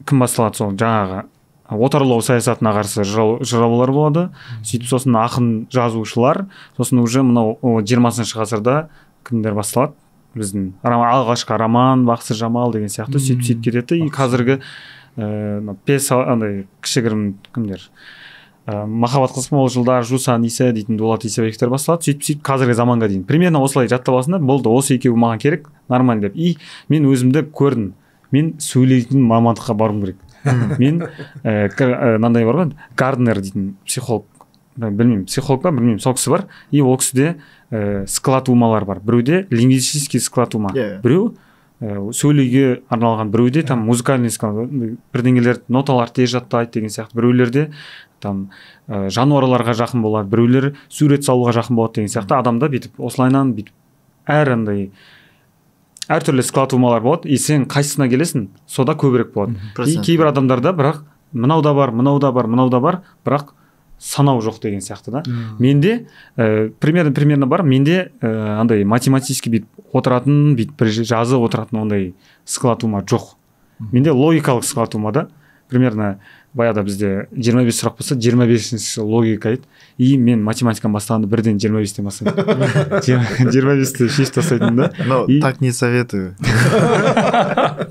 кім басталады сол жаңағы отарлау саясатына қарсы жыраулар болады. Сөйтіп сосын ақын жазушылар, сосын уже мынау 20 ғасырда кімдер басталады? Біздің алғашқы роман, Бақсы Жамал деген сияқты сөйтіп кетеді. И қазіргі пьеса андай кішігірім кімдер? Махаббат қызық мол жылдар, Жусан Иса дейтін Дулат Исабековтер басталады. Сөйтіп қазіргі заманға дейін. Примерно осылай жаттап аласың да, болды, осы екеуі маған керек, нормально деп. И мен өзімді көрдім. Мен сөйлейтін мамандыққа баруым керек. Мен мынандай бар ғой, Гарднер дейтін психолог, білмеймін, психолог па, білмеймін, сол кісі бар. И ол кісіде склад умалар бар. Біреуде лингвистический склад ума, біреу сөйлеуге арналған, біреуде там музыкальный склад, бірдеңелер, ноталар тез жаттайды деген сияқты, біреулерде там жануарларға жақын болады, біреулер сурет салуға жақын болады деген сияқты. Адамда бүйтіп осылайынан бүйтіп әр андай Әртүрлі склад умалар болады, и сен қайсысына келесің, сода көбірек болады. И кейбір адамдарда бірақ мынау да бар, мынау да бар, мынау да бар, бірақ санау жоқ деген сияқты да. Менде примерно бар, менде андай математический бүйтіп отыратын, бүйтіп бір жазып отыратын ондай склад ума жоқ. Менде логикалық склад ума да. Примерно баяғыда бізде 25 сұрақ болса, 25-ші логика еді. И мен математиканы бастағанда бірден 25-тен бастаймын. 25-ті шешіп тастайтынмын да. Но так не советую.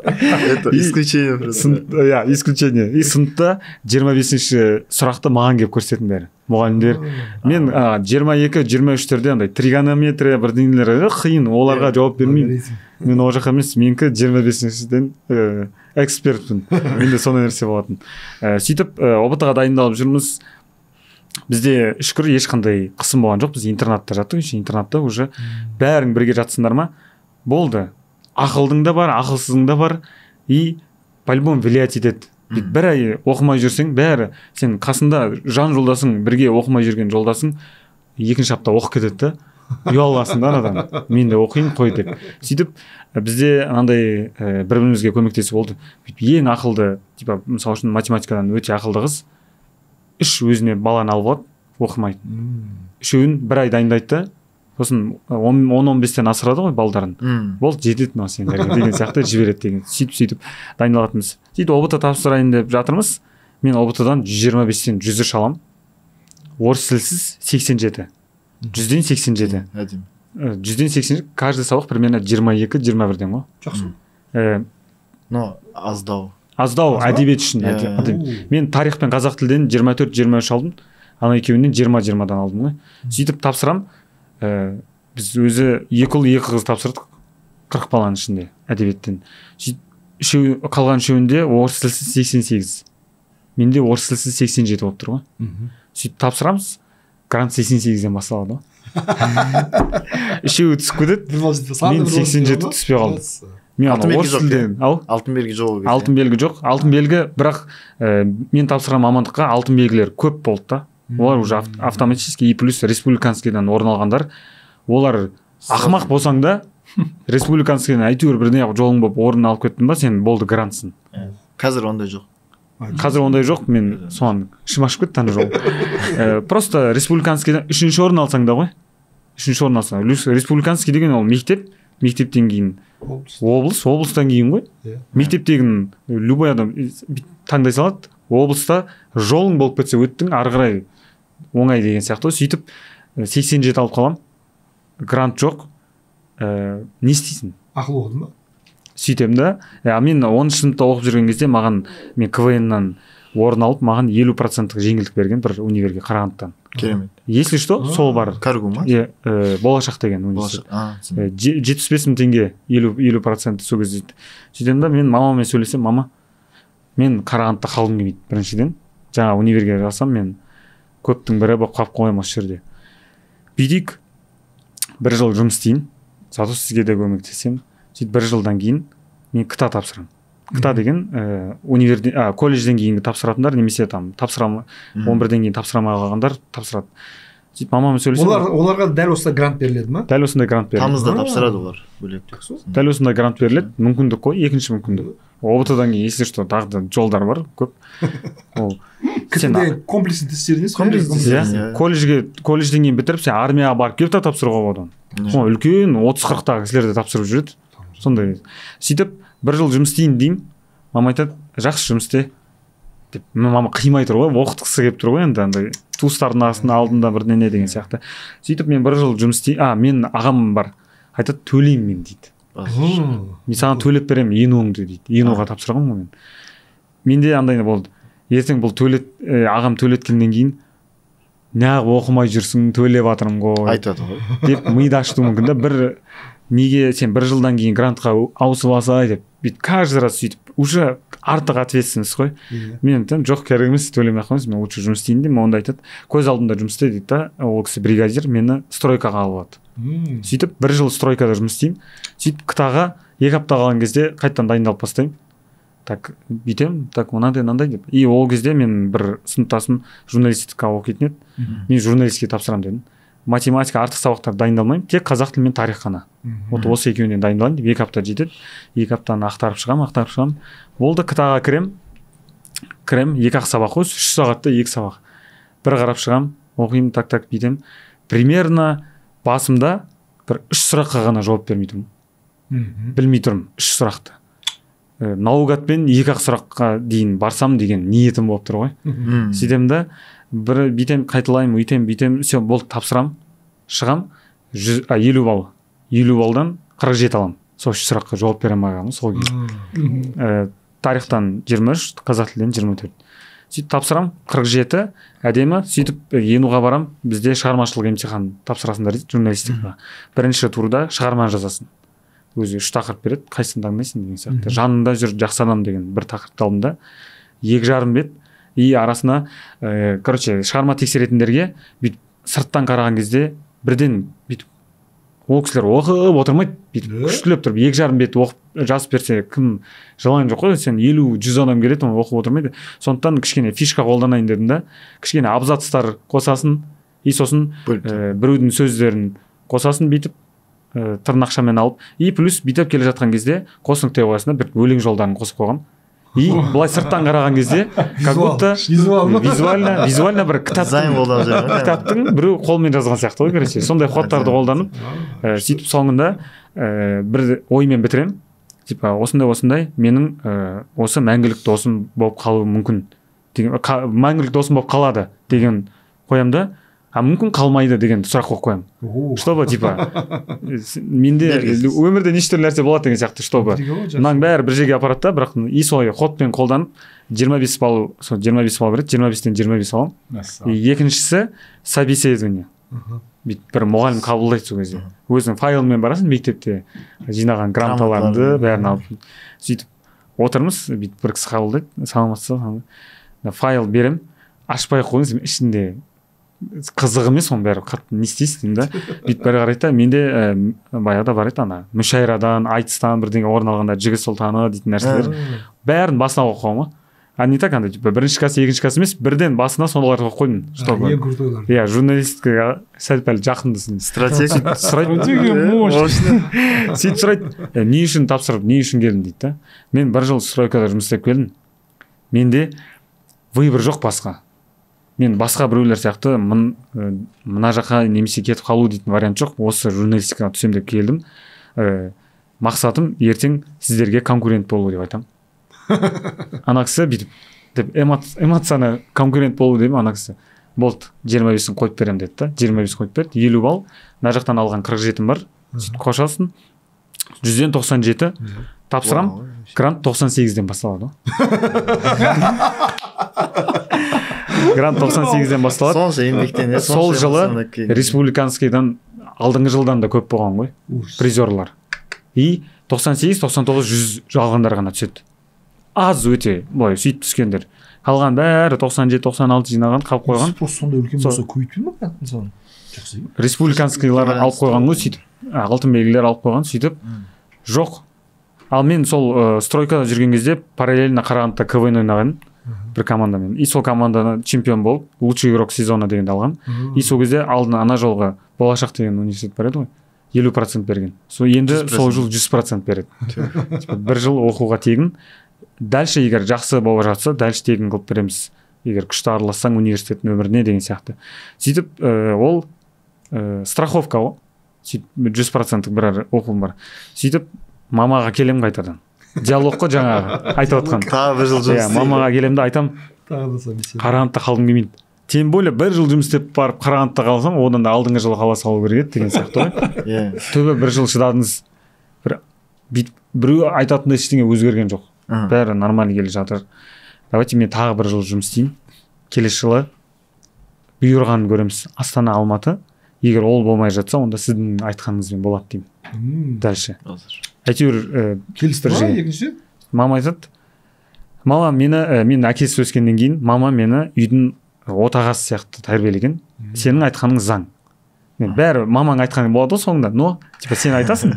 Это исключение просто. Иә, исключение. И сыныпта 25-ші сұрақты маған келіп көрсететін бәрі. Мұғалімдер. Мен 22-23-терде андай тригонометрия бірдеңелер қиын, оларға жауап бермеймін. Мен ол жаққа емес, менікі 25-шіден экспертпін. Менде сондай нәрсе болатын. Сөйтіп ҰБТ-ға дайындалып жүрміз. Бізде шүкір ешқандай қысым болған жоқ. Біз интернатта жаттық. Еще интернатта уже бәрің бірге жатсыңдар ма? Болды. Ақылдың да бар, ақылсыздың да бар. И по-любому влиять етеді. Бір ай оқымай жүрсең, бәрі сен қасында жан жолдасың, бірге оқымай жүрген жолдасың екінші апта оқып кетеді да. Ұяласың да анадан. Мен де оқиын қой деп. Сөйтіп бізде андай бір-бірімізге көмектесу болды. Ең ақылды, типа мысалы үшін математикадан өте ақылды қыз үш өзіне баланы алып алады, оқымайды. Үшеуін бір ай дайындайды да, сосын 10-15-тен асырады ғой балдарын. Болды, жетеді мынау сендерге деген сияқты жібереді деген. Сөйтіп дайындалатынбыз. Сөйтіп ҰБТ тапсырайын деп жатырмыз. Мен ҰБТ-дан 125-тен 103 аламын. Орыс тілсіз 87. 100-ден 87. Әдемі. 100-ден 87, каждый сабақ примерно 22-21-ден ғой. Жақсы. Но аздау. Аздау әдебиет үшін. Мен тарих пен қазақ тілден 24-23 алдым. Ана екеуінен 20-20-дан алдым ғой. Сөйтіп тапсырам. Біз өзі екі ұл, екі қыз тапсырдық 40 баланың ішінде әдебиеттен. Сөйтіп қалған үшеуінде орыс тілсіз 88. Менде орыс тілсіз 87 болып тұр ғой. Сөйтіп тапсырамыз. Грант 88-ден басталады ғой. Үшеуі түсіп кетеді. Мен 87 түспей қалдым. Мен Алтын белгі орыс жоқ, тілден, ау? Алтын белгі жоқ ол кезде. Алтын белгі жоқ. Алтын белгі, бірақ мен тапсырған мамандыққа алтын белгілер көп болды да. Олар уже автоматически и плюс республиканскийдан орын алғандар. Олар ақымақ болсаң да республиканскийден әйтеуір бірдеңе жолың болып орын алып кеттің ба, сен болды грантсың. Қазір ондай жоқ. Қазір ондай жоқ, мен соған ішім ашып кетті ана жолы. Просто республиканскийден үшінші орын алсаң да ғой. Үшінші орын алсаң. Республиканский деген ол мектеп, мектептен кейін облыс, облыстан кейін ғой. Мектептегін любой адам таңдай салады. Облыста жолың болып кетсе өттің, ары қарай оңай деген сияқты. Сөйтіп 87 алып қалам. Грант жоқ. Не істейсің? Ақыл оқыдың ба? Сөйтем да. Мен 10 сыныпта оқып жүрген кезде маған, мен КВН-нан орын алып, маған 50% жеңілдік берген бір универге Қарағандыдан. Керемет. Если что, сол бар. Каргу ма? Болашақ деген университет. 75 мың теңге 50% сол кезде. Сөйтем да, мен мамаммен сөйлесем, мама, мен Қарағандыда қалғым келмейді біріншіден. Жаңа универге жазсам, мен көптің бірі болып қалып қоямын осы жерде. Бүйтейік, бір жыл жұмыс істейін, зато сізге де көмектесемін. Сөйтіп бір жылдан кейін мен КТА тапсырамын. КТА деген универде, колледжден кейінгі тапсыратындар, немесе там тапсыра 11-ден кейін тапсыра алмай қалғандар тапсырады. Сөйтіп мамаммен сөйлесем. Оларға дәл осындай грант беріледі ма? Дәл осындай грант беріледі. Тамызда тапсырады олар бөлек. Дәл осындай грант беріледі. Мүмкіндік қой, екінші мүмкіндік. ҰБТ-дан кейін, если что, тағы да жолдар бар көп. Ол сен комплексный тесттеріне, колледжден кейін бітіріп, сен армияға барып келіп та тапсыруға болады оны. Ол үлкен 30-40-тағы кісілер де тапсырып жүреді. Сондай. Сөйтіп бір жыл жұмыс істейін деймін. Мама айтады, жақсы жұмыс істе деп. Мама қимай тұр ғой, оқытқысы келіп тұр ғой енді андай туыстардың алдында бірдеңе деген сияқты. Сөйтіп мен бір жыл жұмыс істей, мен ағам бар. Айтады, төлеймін мен дейді. Мен саған төлеп беремін ЕНУ-ңды дейді. ЕНУ-ға тапсырғанмын ғой мен. Менде андай болды. Ертең бұл төлет, ағам төлеткеннен кейін неғып оқымай жүрсің, төлеп жатырмын ғой айтады ғой деп миды ашытуы мүмкін да. Бір неге сен бір жылдан кейін грантқа ауысып алсай деп бүйтіп каждый раз сөйтіп уже артық ответственность қой. Мен айтамын, жоқ, керек емес, төлемей ақ қойыңыз, мен лучше жұмыс істейін деймін. Онда айтады, көз алдымда жұмыс істе дейді да. Ол кісі бригадир, мені стройкаға алып алады. Сөйтіп бір жыл стройкада жұмыс істеймін. Сөйтіп КТА-ға 2 апта қалған кезде қайтадан дайындалып бастаймын. Так, бүйтемін, так, мынандай мынандай деп. И ол кезде мен бір сыныптасым журналистикаға оқитын еді. Мен журналистикаға тапсырамын дедім. Математика, артық сабақтар дайындалмаймын, тек қазақ тілі мен тарих қана. Вот осы екеуінен дайындаламын деп 2 апта жетеді. 2 аптаны ақтарып шығамын. Болды, КТА-ға кірем, 2-ақ сабақ қой, 3 сағатта 2 сабақ. Бір қарап шығам, оқимын, так бүйтем. Примерно басымда бір 3 сұраққа ғана жауап бермей тұрмын. Білмей тұрмын 3 сұрақты. Наугадпен 2-ақ сұраққа дейін барсам деген ниетім болып тұр ғой. Сөйтемін да, бір бүйтем, қайталаймын, өйтем, бүйтем, все, болды, тапсырам, шығам, 50 балл. 50 баллдан 47 аламын. Сол 3 сұраққа жауап бере алмай қалғанмын сол кезде. Тарихтан 23, қазақ тілінен 24. Сөйтіп тапсырам, 47, әдемі. Сөйтіп ЕНУ-ға барам, бізде шығармашылық емтихан тапсырасыңдар дейді, журналистикаға. Бірінші турда шығарма жазасың. Өзі 3 тақырып береді, қайсысын таңдайсың деген сияқты. Жанында жүр жақсы адам деген бір тақырыпты алдым да, 2,5 бет, и арасына, короче, шығарма тексеретіндерге бүйтіп сырттан қараған кезде бірден бүйтіп ол кісілер оқып отырмайды, бүйтіп күштілеп тұрып 2,5 бет оқып жазып берсе, кім жылайын жоқ қой, сен 50-100 адам келеді, оны оқып отырмайды. Сондықтан кішкене фишка қолданайын дедім да, кішкене абзацтар қосасын, и сосын біреудің сөздерін қосасын бүйтіп тырнақшамен алып, и плюс бүйтіп келе жатқан кезде қос нүкте қоясың да, бір өлең жолдарын қосып қойғам. И былай сырттан қараған кезде, как будто визуально бір кітаптың біреу қолмен жазған сияқты ғой, короче. Сондай ходтарды қолданып, сөйтіп соңында бір оймен бітірем. Типа осындай менің осы мәңгілік досым болып қалуы мүмкін деген, мәңгілік досым болып қалады деген қоям да, а мүмкін қалмайды деген сұрақ қойып қоямын. Чтобы типа менде өмірде неше түрлі нәрсе болады деген сияқты, чтобы мынаның бәрі бір жерге апарады да, бірақ и солай ходпен қолданып 25 балл, сол 25 балл береді, 25-тен 25 аламын. Екіншісі собеседование. Бір мұғалім қабылдайды сол кезде. Өзің файлымен барасың, мектепте жинаған грамоталарыңды бәрін алып. Сөйтіп отырмыз, бүйтіп бір кісі қабылдайды, саламатсыз ба? Файл берем, ашпай қойыңыз, ішінде қызық емес оның бәрі, қатты не істейсіз деймін да. Бүйтіп бәрі қарайды да, менде баяғыда бар еді ана мүшәйрадан, айтыстан бірдеңе орын алғанда жігіт сұлтаны дейтін нәрселер, бәрін басына қойып қойғанмын ғой. А не так андай, типа бірінші класс, екінші класс емес, бірден басына соларды қойып қойдым, чтобы ең крутойлар. Иә, журналистикаға сәл-пәл жақындысын. Стратегия. Стратегия мощный. Сөйтіп сұрайды, не үшін тапсырып, не үшін келдің дейді да. Мен бір жыл стройкада жұмыс істеп келдім. Менде выбор жоқ басқа. Мен басқа біреулер сияқты мына жаққа немесе кетіп қалу дейтін вариант жоқ. Осы журналистикаға түсем деп келдім. Мақсатым ертең сіздерге конкурент болу деп айтам. Ана кісі бүйтіп деп эмоцияны конкурент болу деймін, ана кісі болды, 25-ін қойып беремін деді да. 25 қойып берді, 50 балл. Мына жақтан алған 47-ім бар. Сөйтіп қосасың. 100-ден 97 тапсырам. Грант 98-ден басталады ғой. Грант 98-ден басталады. Сонша еңбектен, сол жылы республиканскийдан алдыңғы жылдан да көп болған ғой призерлар. И 98, 99, 100 жалғандар ғана түседі. Аз өте былай сөйтіп түскендер. Қалған бәрі 97, 96 жинаған, қалып қойған. Спрос сондай үлкен болса көбейтпей ме грант мысалы? Жақсы. Республиканскийлар алып қойған ғой сөйтіп. Алтын белгілер алып қойған сөйтіп. Жоқ. Ал мен сол стройкада жүрген кезде параллельно Қарағандыда КВН ойнаған бір командамен. И сол команданы чемпион болып, лучший игрок сезона дегенді алған. И сол кезде алдына ана жолғы Болашақ деген университет бар еді ғой. 50% берген. Сол енді сол жыл 100% береді. Бір жыл оқуға тегін. Дальше егер жақсы болып жатса, дальше тегін қылып береміз. Егер күшті аралассаң университеттің өміріне деген сияқты. Сөйтіп ол страховка ғой. Сөйтіп 100% бір оқуым бар. Сөйтіп мамаға келем қайтадан. Диалог қой жаңағы айтып отқан. Тағы бір жыл жұмыс істейді. Мамаға келем де айтам, тағы да Қарағандыда қалғым келмейді. Тем более бір жыл жұмыс істеп барып Қарағандыда қалсам, одан да алдыңғы жылы қала салу керек еді деген сияқты ғой. Түбі бір жыл шыдадыңыз. Бір біреу айтатындай ештеңе өзгерген жоқ. Бәрі нормально келе жатыр. Давайте мен тағы бір жыл жұмыс істеймін. Келесі жылы бұйырғанын көреміз. Астана, Алматы. Егер ол болмай жатса, онда сіздің айтқаныңызбен болады деймін. Дальше. Әйтеуір келісті ма екінші? Мама айтады. Мама мені, мен әкесі өскеннен кейін мама мені үйдің отағасы сияқты тәрбиелеген. Сенің айтқаның заң. Бәрі мамаң айтқаның болады ғой соңында. Но типа сен айтасың,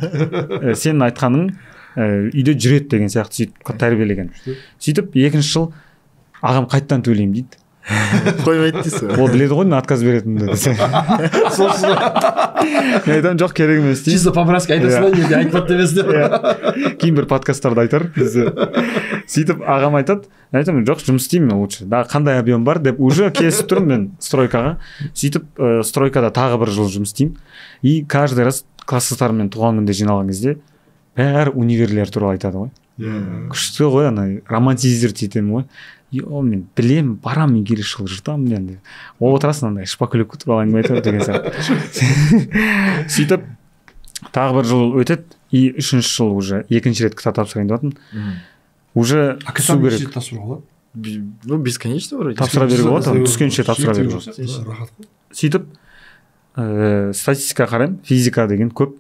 сенің айтқаның үйде жүреді деген сияқты сөйтіп тәрбиелеген. Сөйтіп екінші жыл ағам қайттан төлеймін дейді. Қоймайды дейсіз ғой. Ол біледі ғой мен отказ беретінімді десе. Солсыз ғой. Мен айтамын, жоқ, керек емес деймін. Чисто по-братски айтасың ба, енді айтпады демесін деп. Иә. Кейін бір подкасттарда айтар бізде. Сөйтіп ағам айтады, мен айтамын, жоқ, жұмыс істеймін мен лучше. Да, қандай объем бар деп уже келісіп тұрмын мен стройкаға. Сөйтіп стройкада тағы бір жыл жұмыс істеймін. И каждый раз класстастарыммен туған күнде жиналған кезде бәрі универлер туралы айтады ғой. Күшті ғой, ана романтизировать етемін ғой. Йо, мен білемін, барамын, мен келесі жылы жыртамын енді. Ол отырасың андай шпаклевка туралы әңгіме айтады деген сияқты. Сөйтіп тағы бір жыл өтеді, и үшінші жыл уже екінші рет КТА тапсырайын деп жатырмын. Уже түсу керек. Тапсыруға болады? Ну, бесконечно вроде. Тапсыра беруге болады, түскенше тапсыра беруге болады. Рахат қой. Сөйтіп статистика қараймын, физика деген көп.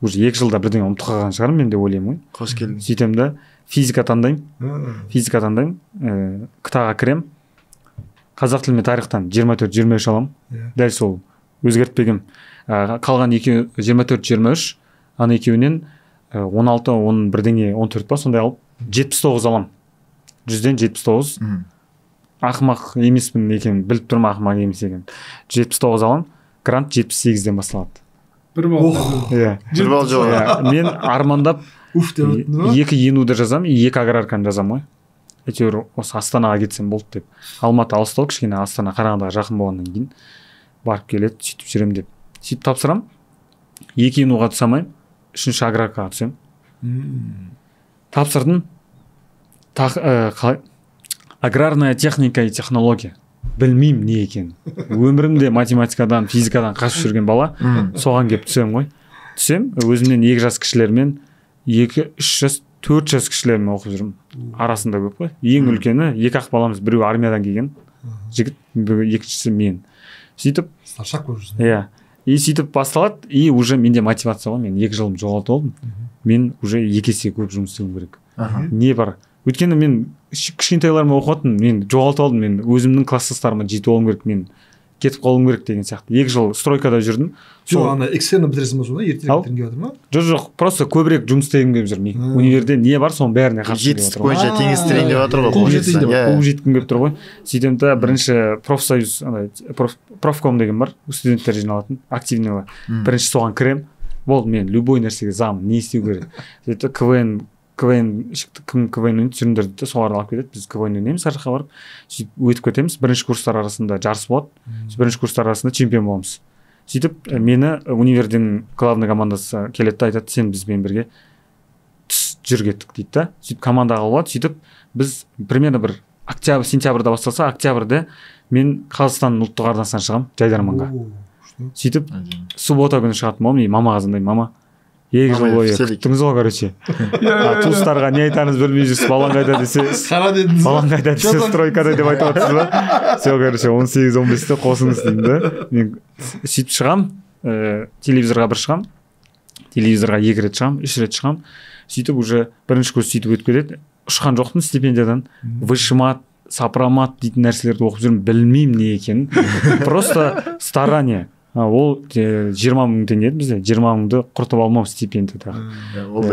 Уже 2 жылда бірдеңе ұмытып қалған шығармын мен деп ойлаймын ғой. Қош келдің. Сөйтемін да, физика таңдаймын. Физика таңдаймын, КТА-ға кіремін. Қазақ тілі мен тарихтан 24-23 аламын. Дәл сол өзгертпегем. Қалған екеуі 24-23, ана екеуінен 16, 10 бірдеңе, 14 па сондай алып 79 аламын. 100-ден 79. Ақымақ емеспін екенін біліп тұрмын, ақымақ емес екенін. 79 аламын, грант 78-ден басталады. Бір балл. Иә. Бір балл жоғары. Мен армандап уф деп өттің ба? 2 ЕНУ-ды жазамын, 2 аграрканы жазамын ғой. Әйтеуір осы Астанаға кетсем болды деп. Алматы алыстау, кішкене Астана Қарағандыға жақын болғаннан кейін барып келеді, сөйтіп жүремін деп. Сөйтіп тапсырамын. 2 ЕНУ-ға түсе алмаймын, 3-ші аграркаға түсемін. Тапсырдым. Аграрная техника и технология. Білмеймін не екенін. Өмірімде математикадан, физикадан қашып жүрген бала, соған келіп түсемін ғой. Түсем, өзімнен 2 жас кішілермен, 2, 3 жас, 4 жас кішілермен оқып жүрмін. Арасында көп қой. Ең үлкені, 2 ақ баламыз, біреуі армиядан келген жігіт, екіншісі мен. Сөйтіп старшак болып жүрсің. Иә. И сөйтіп басталады, и уже менде мотивация ғой, мен 2 жылым жоғалтып алдым. Мен уже 2 есе көп жұмыс істеуім керек. Не бар? Өйткені мен кішкентайларыма оқыватырмын, мен жоғалтып алдым, мен өзімнің класстастарыма жетіп алуым керек, мен кетіп қалуым керек деген сияқты. 2 жыл стройкада жүрдім. Жоқ, ана экстерні бітіресің ба сонда? Ертерек бітіргің келіп жатыр ма? Жоқ, просто көбірек жұмыс істегім келіп жүр. Универде не бар, соның бәріне қатысқым келіп Жетістік жатыр ғой. бойынша теңестірейін деп жатыр ғой. Қуып жеткім келіп тұр ғой. Сөйтемін да, бірінші профсоюз, андай профком деген бар, студенттер жиналатын, активныйлар. Бірінші соған кірем. Болды, мен любой нәрсеге замын, не істеу керек. Сөйтіп КВН кім КВН ойнайды, түсіріңдер дейді, соларды алып кетеді. Біз КВН ойнаймыз, ар жаққа барып, сөйтіп өтіп кетеміз. Бірінші курстар арасында жарыс болады. Бірінші курстар арасында чемпион боламыз. Сөйтіп мені универдің главный командасы келеді де айтады, сен бізбен бірге түс, жүр кеттік дейді да. Сөйтіп командаға алады. Сөйтіп біз примерно бір октябрь, сентябрьда басталса, октябрьде мен Қазақстанның ұлттық арнасынан шығамын Жайдарманға. Сөйтіп суббота күні шығатын боламын, мамаға звондаймын, мама, 2 жыл бойы күттіңіз ғой, короче. Туыстарға не айтарыңызды білмей жүрсіз, балаң қайда десе, қара дедіңіз. Балаң қайда десе, стройкада деп айтып жатсыз ба? Все, короче, 18-15-те қосыңыз деймін да. Мен сөйтіп шығам, телевизорға бір шығам, телевизорға 2 рет шығам, 3 рет шығам. Сөйтіп уже бірінші курс сөйтіп өтіп кетеді. Ұшқан жоқпын стипендиядан. Вышмат, сопромат дейтін нәрселерді оқып жүрмін, білмеймін не екенін. Просто старание. Ол 20 000 теңге еді бізде, 20 000-ды құртып алмау стипендиядағы.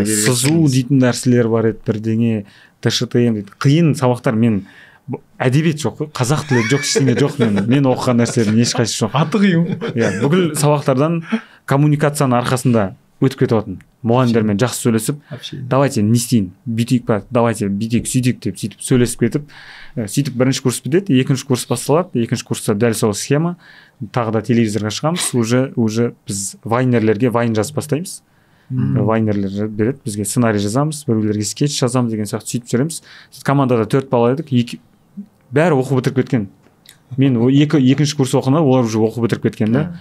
Сызу дейтін нәрселер бар еді, бірдеңе, ТШТМ дейді. Қиын сабақтар, мен әдебиет жоқ қой, қазақ тілі жоқ, ештеңе жоқ мен. Мен оқыған нәрселердің ешқайсысы жоқ. Аты қиын. Иә, бүкіл сабақтардан коммуникацияның арқасында өтіп кетіп жатырмын. Мұғалімдермен жақсы сөйлесіп, давайте не істейін, бүйтейік па, давайте бүйтейік, сөйтейік деп сөйтіп сөйлесіп кетіп, сөйтіп бірінші курс бітеді, екінші курс басталады, екінші курста дәл сол схема, тағы да телевизорға шығамыз, уже біз вайнерлерге вайн жазып бастаймыз. Вайнерлер береді, бізге сценарий жазамыз, біреулерге скетч жазамыз деген сияқты сөйтіп жүреміз. Командада 4 бала едік, бәрі оқу бітіріп кеткен. Мен екінші курс оқығанда олар уже оқу бітіріп кеткен да.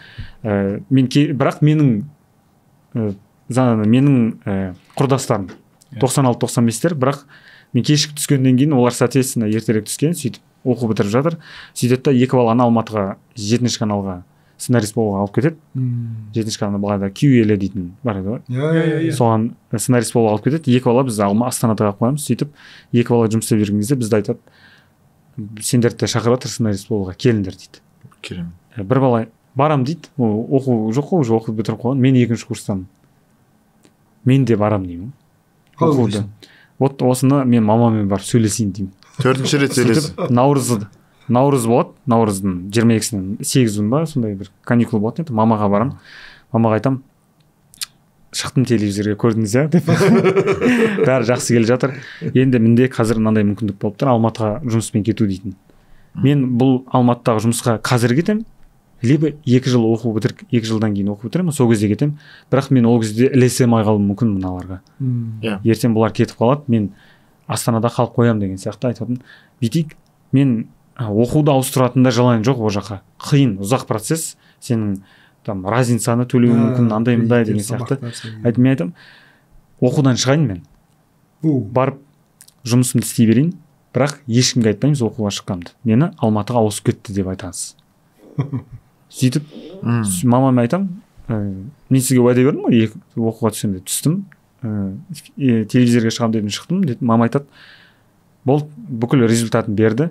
Мен бірақ менің құрдастарым 96-95-тер, бірақ мен кешігіп түскеннен кейін олар соответственно ертерек түскен, сөйтіп оқу бітіріп жатыр. Сөйтеді да 2 баланы Алматыға 7-ші каналға сценарист болуға алып кетеді. 7-ші каналда былайда QL дейтін бар еді ғой. Соған сценарист болуға алып кетеді. 2 бала біз Астанада қалып қоямыз. Сөйтіп 2 бала жұмыс істеп жүрген кезде бізді айтады, сендерді де шақырып жатыр сценарист болуға, келіңдер дейді. Керемет. Бір бала барам дейді, оқу жоқ қой, уже оқу бітіріп қойған. Мен екінші курстан. Мен де барам деймін. Оқуды. Вот осыны мен мамамен барып сөйлесейін деймін. 4-ші рет сөйлесіп. Наурызда. Наурыз болады, наурыздың 22-сінен 8 күн ба, сондай бір каникул болатын еді. Мамаға барамын, мамаға айтамын, шықтым телевизорға, көрдіңіз иә деп. Бәрі жақсы келе жатыр. Енді менде қазір мынандай мүмкіндік болып тұр, Алматыға жұмыспен кету дейтін. Мен бұл Алматыдағы жұмысқа қазір кетемін, либо 2 жыл оқу бітіріп, 2 жылдан кейін оқу бітіремін, сол кезде кетемін. Бірақ мен ол кезде ілесе алмай қалуым мүмкін мыналарға. Ертең бұлар кетіп қалады, мен Астанада қалып қоямын деген сияқты айтатын. Бүйтейік, мен оқуды ауыстыратын да желание жоқ ол жаққа. Қиын, ұзақ процесс, сенің там разницаны төлеуің мүмкін, андай мындай деген сияқты. Мен айтамын, оқудан шығайын мен. Барып жұмысымды істей берейін, бірақ ешкімге айтпаймыз оқуға шыққанымды. Мені Алматыға ауысып кетті деп айтасыз. Сөйтіп мамама айтамын, мен сізге уәде бердім ғой, оқуға түсемін деп түстім. Телевизорға шығамын дедім, шықтым деді. Мама айтады, болды, бүкіл результатын берді,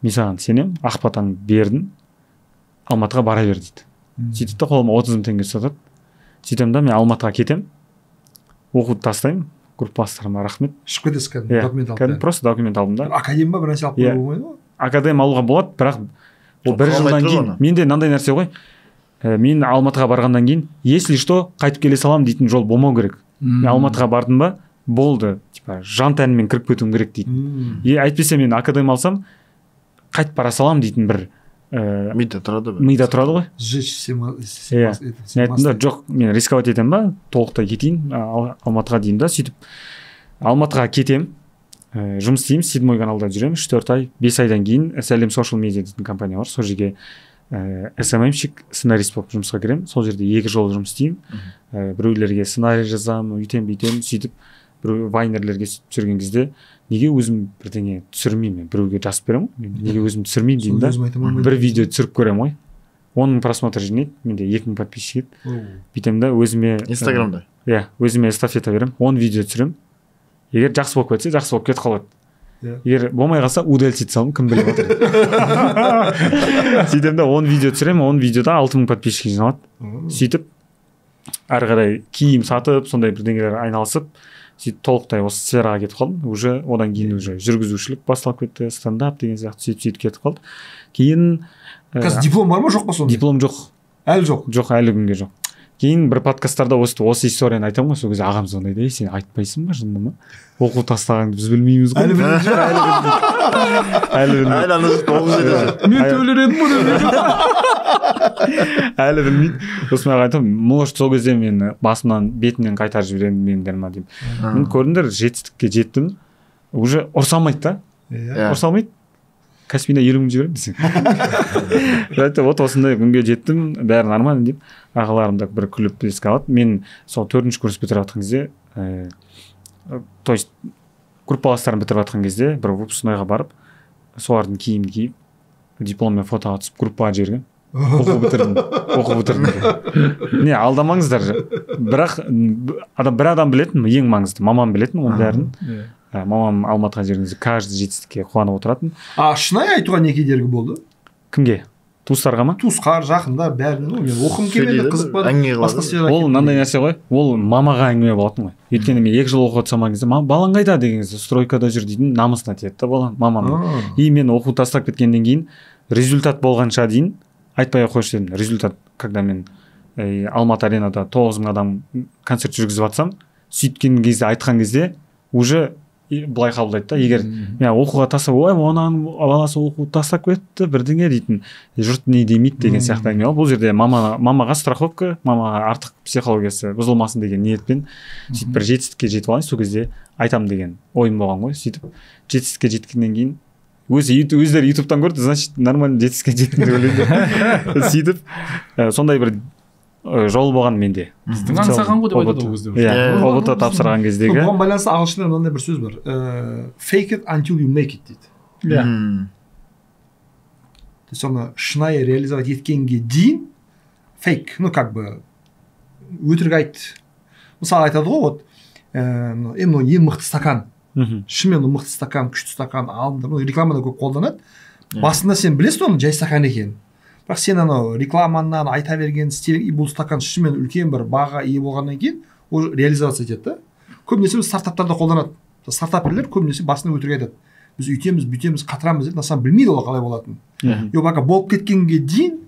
мен саған сенемін, ақ батаңды бердім, Алматыға бара бер дейді. Сөйтіп те қолыма 30 мың теңге ұстатады. Сөйтемін да мен Алматыға кетемін, оқуды тастаймын, группаластарыма рахмет. Шығып кетесіз кәдімгі, документ алып. Кәдімгі просто документ алдым да. Академ ба, бір нәрсе алып қоюға болмайды ма? Академ алуға болады, бірақ ол бір жылдан кейін менде мынандай нәрсе ғой. Мен Алматыға барғаннан кейін, если что, қайтып келе саламын дейтін жол болмау керек. Мен Алматыға бардым ба, болды, типа жан тәніммен кіріп кетуім керек дейтін. Әйтпесе мен академ алсам, қайтып бара саламын дейтін бір мида тұрады ғой. Мида тұрады ғой. Сжечь все. Мен айттым да, жоқ, мен рисковать етемін ба, толықтай кетейін Алматыға дейін да. Сөйтіп Алматыға кетемін, жұмыс істеймін, 7 каналда жүремін, 3-4 ай, 5 айдан кейін Сәлем Social Media дейтін компания бар, сол жерге СММщик, сценарист болып жұмысқа кіремін. Сол жерде 2 жыл жұмыс істеймін. Біреулерге сценарий жазамын, үйтемін, бүйтемін. Сөйтіп біреу вайнерлерге сөйтіп түсірген кезде неге өзім бірдеңе түсірмеймін, біреуге жазып беремін ғой, неге өзім түсірмеймін деймін да. Бір видео түсіріп көремін ғой, 10 000 просмотр жинайды, менде 2000 подписчик еді. Бүйтемін да өзіме Инстаграмда. Иә, өзіме эстафета беремін, 10 видео түсіремін. Егер жақсы болып кетсе, жақсы болып кетіп қалады. Егер болмай қалса, удалить ете саламын, кім біліп отыр. Сөйтемін да 10 видео түсіремін, 10 видеода 6000 подписчик жиналады. Сөйтіп әрі қарай киім сатып, сондай бірдеңелер айналысып, сөйтіп толықтай осы сфераға кетіп қалдым. Уже одан кейін уже жүргізушілік басталып кетті, стендап деген сияқты, сөйтіп кетіп қалды. Кейін қазір диплом бар ма, жоқ па сонда? Диплом жоқ. Әлі жоқ. Жоқ, әлі күнге жоқ. Кейін бір подкасттарда осы историяны айтамын ғой, сол кезде ағам звондайды, ей, сен айтпайсың ба, жынды ма? Оқу тастағанды біз білмейміз ғой. Әлі білмейміз. Әлі білмейміз. Әлі ана жақта оқып жүреді. Мен төлер едім ғой деп. Әлі білмейді. Сосын мен айтамын, может сол кезде мені басымнан, бетімнен қайтарып жібермеңдер ма деймін. Мен көрдіңдер, жетістікке жеттім. Уже ұрса алмайды да. Ұрса алмайды. Каспийда 50 мың жіберемін десең. Вот осындай күнге жеттім, бәрі нормально деп. Ағаларым да бір күліп еске алады. Мен сол 4-ші курс бітіріп жатқан кезде, то есть группаластарым бітіріп жатқан кезде бір выпускнойға барып, солардың киімін киіп, дипломмен фотоға түсіп группаға жіберген. Оқу бітірдім, оқу бітірдім. Не, алдамаңыздар. Бірақ бір адам білетін, ең маңызды, мамам білетін оның бәрін. Мамам Алматыға жүрген кезде каждый жетістікке қуанып отыратын. А шынайы айтуға не кедергі болды? Кімге? Туыстарға ма? Туысқар, жақындар, бәріне. Мен оқым келмеді, қызықпады. Басқа сфераға. Ол мынандай нәрсе ғой, ол мамаға әңгіме болатын ғой. Өйткені мен 2 жыл оқып отырсам кезде, балаң қайда деген кезде, стройкада жүр дейтін, намысына тиеді да бала, мамам. И мен оқу тастап кеткеннен кейін результат болғанша дейін айтпай ақ қойшы дедім. Результат, когда мен Алматы аренада 9000 адам концерт жүргізіп жатсам, сөйткен кезде, айтқан кезде уже былай қабылдайды да. Егер мен оқуға тастап, ой, оның баласы оқу тастап кетті, бірдеңе дейтін, жұрт не демейді деген сияқты әңгіме. Бұл жерде мамаға страховка, мамаға артық психологиясы бұзылмасын деген ниетпен сөйтіп бір жетістікке жетіп алайын, сол кезде айтам деген ойым болған ғой. Сөйтіп жетістікке жеткеннен кейін өздері ютубтан көрді, значит нормально жетістікке жеттім деп ойлаймын. Сөйтіп сондай бір жол болған менде. Біздің аңсаған ғой деп айтады ол кезде. Иә, ҰБТ тапсырған кездегі. Бұған байланысты ағылшында мынандай бір сөз бар. Fake it until you make it дейді. Иә. То есть оны шынайы реализовать еткенге дейін fake, ну как бы өтірік айт. Мысалы айтады ғой, вот, мынау ең мықты стакан. Шынымен мықты стакан, күшті стакан алыңдар. Рекламада көп қолданады. Басында сен білесің оның жай стакан екенін. Бірақ сен анау рекламанан айта берген стиль, бұл стакан шынымен үлкен бір бағаға ие болғаннан кейін ол реализация етеді да. Көбінесе біз стартаптарда қолданады. Стартаперлер көбінесе басында өтірік айтады. Біз үйтеміз, бүйтеміз, қатырамыз деп, на самом білмейді ол қалай болатынын. И пока болып кеткенге дейін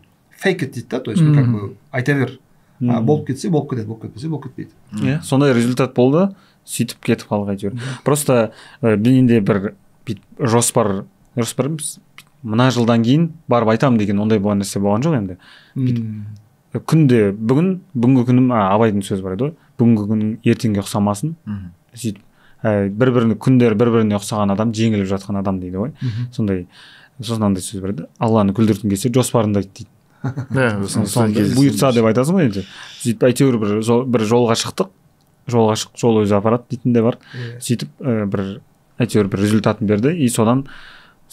fake it дейді да, то есть ну, как бы айта бер. Болып кетсе болып кетеді, болып кетпесе болып кетпейді. Иә, сондай результат болды, сөйтіп кетіп қалдық әйтеуір. Просто менде бір жоспар емес, мына жылдан кейін барып айтамын деген ондай болған нәрсе болған жоқ енді. Күнде бүгінгі күнім, Абайдың сөзі бар еді ғой, бүгінгі күнің ертеңге ұқсамасын. Сөйтіп бір-біріне күндер бір-біріне ұқсаған адам жеңіліп жатқан адам дейді ғой. Сондай, сосын андай сөз бар еді, Алланы күлдірткің келсе жоспарыңды айт дейді. Бұйыртса деп айтасың ғой енді. Сөйтіп әйтеуір бір жолға шықтық, жолға шық, жол өзі апарады дейтін де бар. Сөйтіп бір әйтеуір бір результатын берді, и содан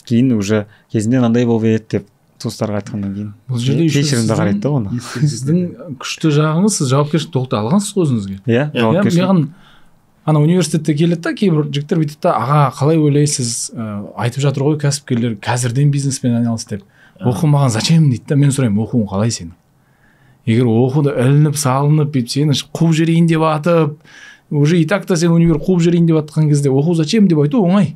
кейін уже кезінде мынандай болып еді деп туыстарға айтқаннан кейін бұл жерде кешірімді қарайды да оны. Сіздің күшті жағыңыз, сіз жауапкершілік толықтай алғансыз ғой өзіңізге. Иә, жауапкершілік. Маған ана университетте келеді да кейбір жігіттер бүйтеді да, аға қалай ойлайсыз, айтып жатыр ғой кәсіпкерлер қазірден бизнеспен айналыс деп. Оқу маған зачем дейді да, мен сұраймын, оқуың қалай сенің? Егер оқуды ілініп салынып бүйтіп сені қуып жіберейін деп атып, уже и так та сен универ қуып жіберейін деп атқан кезде оқу зачем деп айту оңай.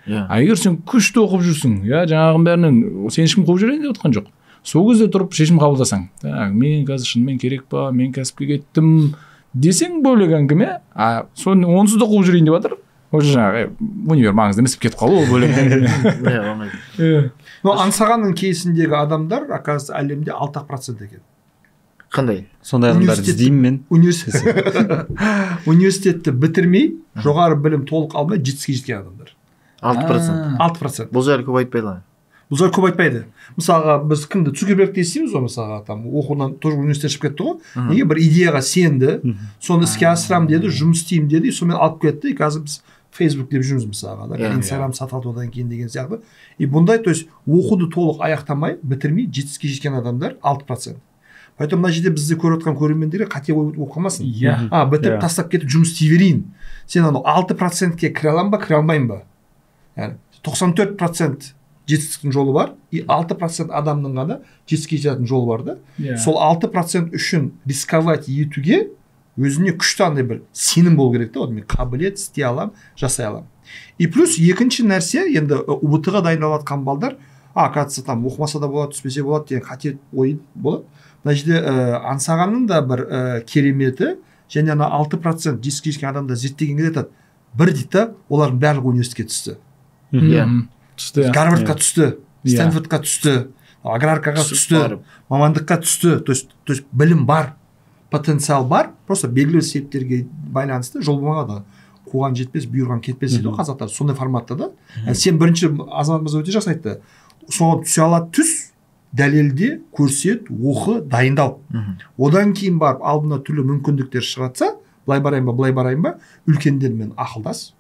А егер сен күшті оқып жүрсің, иә, жаңағының бәрінен сен ешкім қуып жіберейін деп атқан жоқ. Сол кезде тұрып шешім қабылдасаң, так, мен қазір шынымен керек па, мен кәсіпке кеттім десең бөлек әңгіме, а соны онсыз да қуып жіберейін деп жатыр, уже жаңағы универ маңызды емес деп кетіп қалу ол бөлек әңгіме. Но Аңсағанның кейсіндегі адамдар, оказывается, әлемде 6% екен. Қандай? Сондай адамдарды іздеймін мен. Университетті бітірмей, жоғары білім толық алмай жетістікке жеткен адамдар. 6%. 6%. Бұл жайлы көп айтпайды ма? Бұл жайлы көп айтпайды. Мысалға, біз кімді Цукербергті естиміз ғой, мысалға, там оқудан тоже университеттен шығып кетті ғой. Неге бір идеяға сенді, соны іске асырамын деді, жұмыс істеймін деді, сонымен алып кетті. И қазір біз Facebook деп жүрміз мысалға, да, Instagram сатылды одан кейін деген сияқты. И бұндай, то есть оқуды толық аяқтамай, бітірмей жетістікке жеткен адамдар 6%. Поэтому мына жерде бізді көріп отқан көрермендерге қате ой болып қалмасын. Бітіріп тастап кетіп жұмыс істей берейін. Сен анау 6%-ке кіре аламын ба, кіре алмаймын ба? Яғни 94% жетістіктің жолы бар, и 6% адамның ғана жетістікке жететін жолы бар да. Сол 6% үшін рисковать етуге өзіне күшті андай бір сенім болу керек та, вот мен қабілет, істей аламын, жасай аламын. И плюс екінші нәрсе, енді ҰБТ-ға дайындалып жатқан балдар, оказывается, там оқымаса да болады, түспесе болады деген қате ой болады. Мына жерде Аңсағанның да бір кереметі, және ана 6% жетістікке жеткен адамдар зерттеген кезде айтады, бір дейді да, олардың барлығы университетке түсті. Түсті. Гарвардқа түсті, Стэнфордқа түсті, аграркаға түсті, мамандыққа түсті. То есть білім бар, потенциал бар, просто белгілі себептерге байланысты жол болмаған. Қуған жетпес, бұйырған кетпес дейді ғой қазақтар, сондай форматта да. Сен бірінші Азамат мырза өте жақсы айтты. Соған түсе алады, түс, дәлелде, көрсет, оқы, дайындал. Одан кейін барып алдына түрлі мүмкіндіктер шығатса, былай барайын ба, былай барайын ба, үлкендермен ақылдас,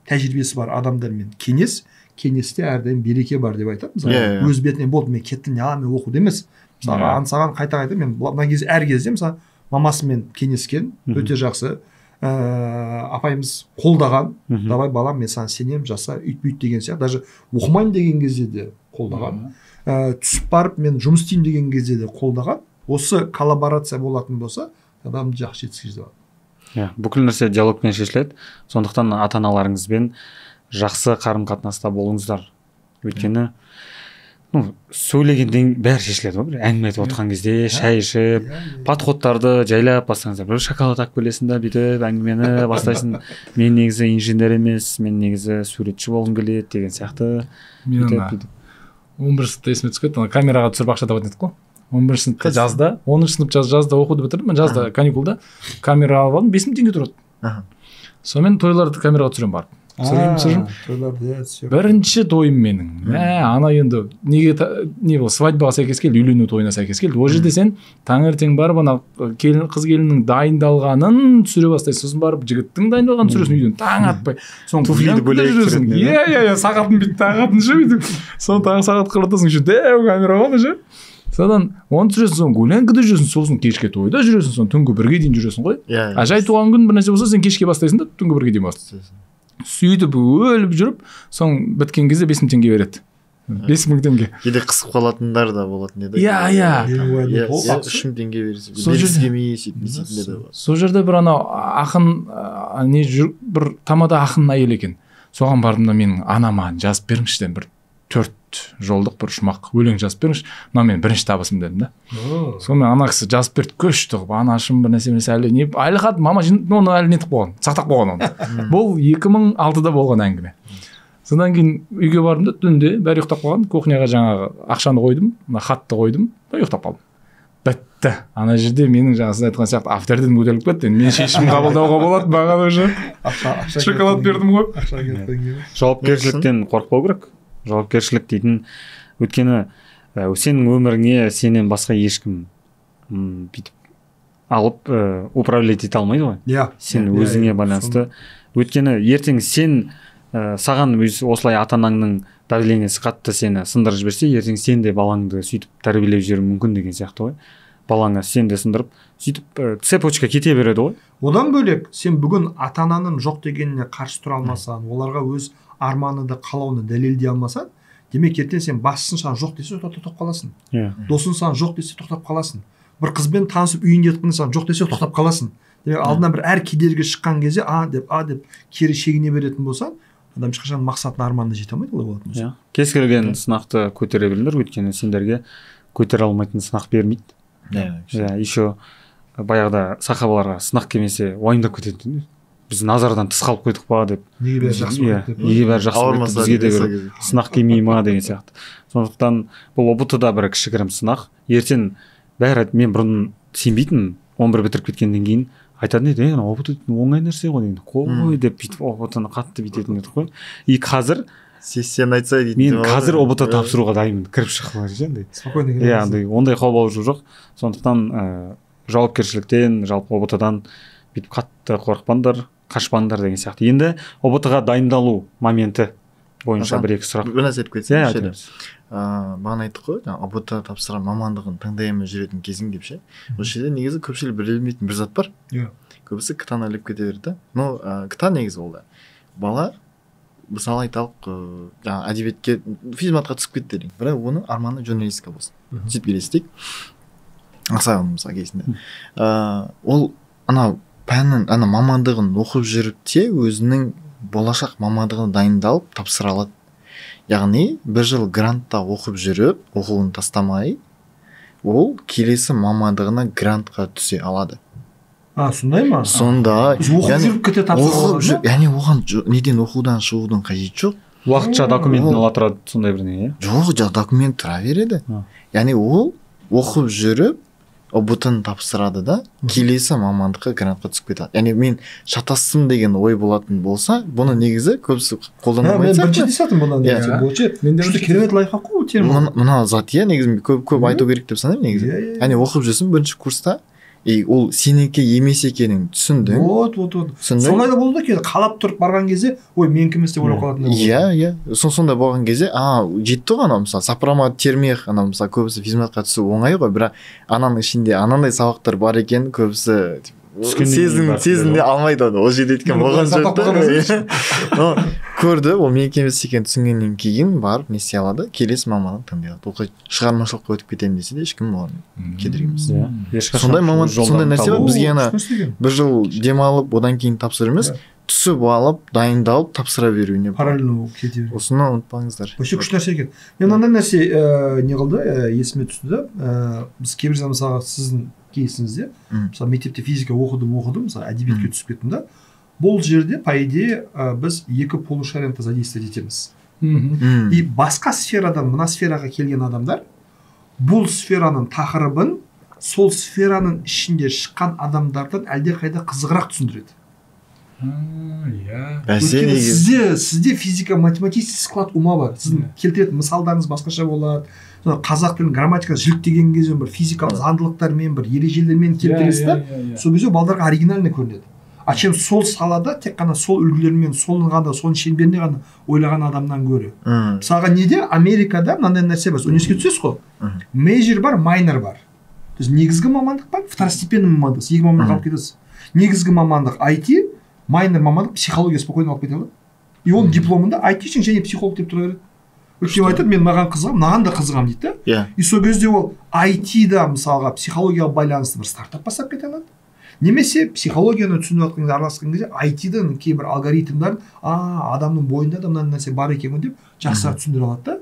тәжірибесі бар адамдармен кеңес, кеңесте әрдайым береке бар деп айтады. Мысалы, өз бетінен болды, мен кеттім, не аламын, мен оқуды емес. Мысалы, Аңсаған қайта-қайта мен мына кезде әр кезде мысалы мамасымен кеңескен, өте жақсы. Апайымыз қолдаған, давай балам, мен саған сенемін, жаса, үйт бүйт деген сияқты. Даже оқымаймын деген кезде де қолдаған. Түсіп барып мен жұмыс істеймін деген кезде де қолдаған. Осы коллаборация болатын болса, адам жақсы жетістікке жетеді. Иә, бүкіл нәрсе диалогпен шешіледі. Сондықтан ата-аналарыңызбен жақсы қарым-қатынаста болыңыздар. Өйткені сөйлегенден бәрі шешіледі ғой. Бір әңгіме айтып отырған кезде шай ішіп, подходтарды жайлап бастаңыздар. Бір шоколад алып келесің да, бүйтіп әңгімені бастайсың. Мен негізі инженер емес, мен негізі суретші болғым келеді деген сияқты. Мен 11 сыныпта есіме түсіп кетті, камераға түсіріп ақша табатын едік қой. 11 сыныпта жазда, 10 сынып жазда оқуды бітірдім, мен жазда каникулда камера алып алдым, 5000 теңге тұрады. Сонымен тойларды камераға түсіремін барып. Түсіріп. Бірінші тойым менің. Ана енді неге не бұл свадьбаға сәйкес келді, үйлену тойына сәйкес келді. Ол жерде сен таңертең барып ана келін, қыз келіннің дайындалғанын түсіре бастайсың, сосын барып жігіттің дайындалғанын түсіресің үйден таң атпай. Соны туфлиді бөлек түсіретін. Иә, сағатын бүйтіп тағатын ше бүйтіп. Соны таңғы сағат қыратасың ше, дәу камера ғой ше. Содан оны түсіресің, соны гулянкада жүресің, сосын кешке тойда жүресің, соны түнгі 1-ге дейін жүресің ғой. А жай туған күн бір нәрсе болса, сен кешке бастайсың да түнгі 1-ге дейін бастайсың. Сөйтіп өліп жүріп, соң біткен кезде 5000 теңге береді. 5000 теңге. Кейде қысып қалатындар да болатын еді. Иә. 3000 теңге берсе, бергісі келмей сөйтіп де бар. Сол жерде бір анау ақын не бір тамада ақын әйел екен. Соған бардым да, менің анама жазып беріңізші дедім, бір 4 жолдық бір шумақ өлең жазып беріңізші, мынау менің бірінші табысым дедім да. Сонымен ана кісі жазып берді, күшті қылып, анашым бір нәрсе нәрсе әлі не әлі хат мама оны әлі нетіп қойған, сақтап қойған оны. Бұл 2006-да болған әңгіме. Содан кейін үйге бардым да, түнде бәрі ұйықтап қалған, кухняға жаңағы ақшаны қойдым, мына хатты қойдым, ұйықтап қалдым. Бітті. Ана жерде менің жаңа сіз айтқан сияқты авторитетім көтеріліп кетті. Енді мен шешім қабылдауға болады маған уже. Шоколад бердім ғой. Жауапкершіліктен қорықпау керек. Жауапкершілік дейтін, өйткені сенің өміріңе сенен басқа ешкім бүйтіп алып управлять ете алмайды ғой. Иә. Сен өзіңе байланысты. Өйткені ертең сен саған осылай ата-анаңның давлениесі қатты сені сындырып жіберсе, ертең сен де балаңды сөйтіп тәрбиелеп жіберуі мүмкін деген сияқты ғой. Балаңа сен де сындырып, сөйтіп цепочка кете береді ғой. Одан бөлек, сен бүгін ата-ананың жоқ дегеніне қарсы тұра алмасаң, оларға өз арманыңды, қалауыңды дәлелдей алмасаң, демек ертең сен басшың саған жоқ десе тоқтап қаласың. Досың саған жоқ десе тоқтап қаласың. Бір қызбен танысып үйінде жатқанда саған жоқ десе тоқтап қаласың. Демек алдынан бір әр кедергі шыққан кезде а деп, а деп кері шегіне беретін болсаң, адам ешқашан мақсатына, арманына жете алмайды олай болатын болса. Кез келген сынақты көтере біліңдер, өйткені сендерге көтере алмайтын сынақ бермейді. Иә, еще баяғыда сахабаларға сынақ келмесе уайымдап кететін. Біз назардан тыс қалып қойдық па деп. Неге бәрі жақсы болып кетті? Неге бәрі жақсы болып кетті? Бізге де бір сынақ келмей ма деген сияқты. Сондықтан бұл ҰБТ-да бір кішігірім сынақ. Ертең бәрі, мен бұрын сенбейтінмін, 11 бітіріп кеткеннен кейін айтатын еді, ҰБТ оңай нәрсе ғой деген. Қой деп бүйтіп ҰБТ-ны қатты бүйтетін едік қой. И қазір сессияны айтса дейтін. Мен қазір ҰБТ тапсыруға дайынмын, кіріп шығуға ше андай. Спокойно. Иә, андай ондай қобалжу жоқ. Сондықтан жауапкершіліктен, жалпы ҰБТ-дан бүйтіп қатты қорықпаңдар, қашпаңдар деген сияқты. Енді ҰБТ-ға дайындалу моменті бойынша бір-екі сұрақ. Бір нәрсе айтып кетсем, бағана айттық қой, ҰБТ тапсырған мамандығын таңдай алмай жүретін кезің деп ше. Осы жерде негізі көпшілік біле бермейтін бір зат бар. Көбісі КТА-ны іліп кете береді. Но КТА негізі ол да. Бала мысалы айталық, жаңа әдебиетке, физматқа түсіп кетті дейік. Бірақ оның арманы журналистика болсын. Сөйтіп елестейік. Ақсағын мысалы кезінде. Ол ана пәнін, ана мамандығын оқып жүріп те өзінің болашақ мамандығына дайындалып тапсыра алады. Яғни бір жыл грантта оқып жүріп, оқуын тастамай, ол келесі мамандығына грантқа түсе алады. А, сондай ма? Сонда. Оқып жүріп кете тапсыра алады. Яғни оған неден оқудан шығудың қажеті жоқ. Уақытша документін ала тұрады, сондай бірдеңе, иә? Жоқ, документ тұра береді. Яғни ол оқып жүріп ҰБТ-ны тапсырады да, келесі мамандыққа грантқа түсіп кетеді. Яғни мен шатастым деген ой болатын болса, бұны негізі көбісі қолдана алмайтын сияқты. Мен бірінші десятым бұнан. Иә. Керемет лайфхак қой ол. Мына зат, иә, негізі көп айту керек деп санаймын негізі. Яғни оқып жүрсің бірінші курста, и ол сенікі емес екенін түсіндің. Вот, вот, вот. Солай да болды екен, қалап тұрып барған кезде, ой, менікі емес деп ойлап қалатын. Иә, иә. Сондай болған кезде, жетті ғой анау, мысалы, сапырама термех, анау, мысалы, көбісі физматқа түсу оңай ғой, бірақ ананың ішінде анандай сабақтар бар екен, көбісі сезіне алмайды оны. Ол жерде өйткен болған жоқ та. Көрді, ол менікі емес екенін түсінгеннен кейін барып не істей алады, келесі мамандық таңдай алады. Ол шығармашылыққа өтіп кетемін десе де ешкім оған кедергі емес. Сондай маман, сондай нәрсе бар. Бізге ана бір жыл демалып, одан кейін тапсыру емес, түсіп алып, дайындалып тапсыра беруіне. Параллельно кете беру. Осыны ұмытпаңыздар. Вообще күшті нәрсе екен. Мен мынандай нәрсе не қылды, есіме түсті да. Біз кейбір заман, мысалға, сіздің кейсіңізде, мысалы, мектепте физика оқыдым, мысалы, әдебиетке түсіп кеттім да. Бұл жерде, по идее, біз екі полушарияны задействовать етеміз. И басқа сферадан мына сфераға келген адамдар бұл сфераның тақырыбын сол сфераның ішінде шыққан адамдардан әлдеқайда қызығырақ түсіндіреді. Иә. Сізде физика, математический склад ума бар. Сіздің келтіретін мысалдарыңыз басқаша болады. Қазақ тілінің грамматикасы жіліктеген кезде бір физикалық заңдылықтармен, бір ережелермен келтіресіз да. Сол кезде балдарға оригинальный көрінеді. А чем сол салада тек қана сол үлгілермен, соның ғана, соның шеңберінде ғана ойлаған адамнан гөрі. Мысалға неде Америкада мынандай нәрсе бар. Университетке түсесіз ғой. Мейджор бар, майнор бар. То есть негізгі мамандық бар, второстепенный мамандық. Екі мамандық алып кетесіз. Негізгі мамандық IT, майнор мамандық психология спокойно алып кете алады. И оның дипломында айтишник және психолог деп тұра береді. Өйткені айтады, мен маған қызығамын, мынаған да қызығамын дейді да. И сол кезде ол IT-да мысалға психологияға байланысты бір стартап бастап кете алады. Немесе психологияны түсініп жатқан кезде, араласқан кезде IT-дің кейбір алгоритмдарын, адамның бойында да мынандай нәрсе бар екен ғой деп жақсырақ түсіндіре алады да.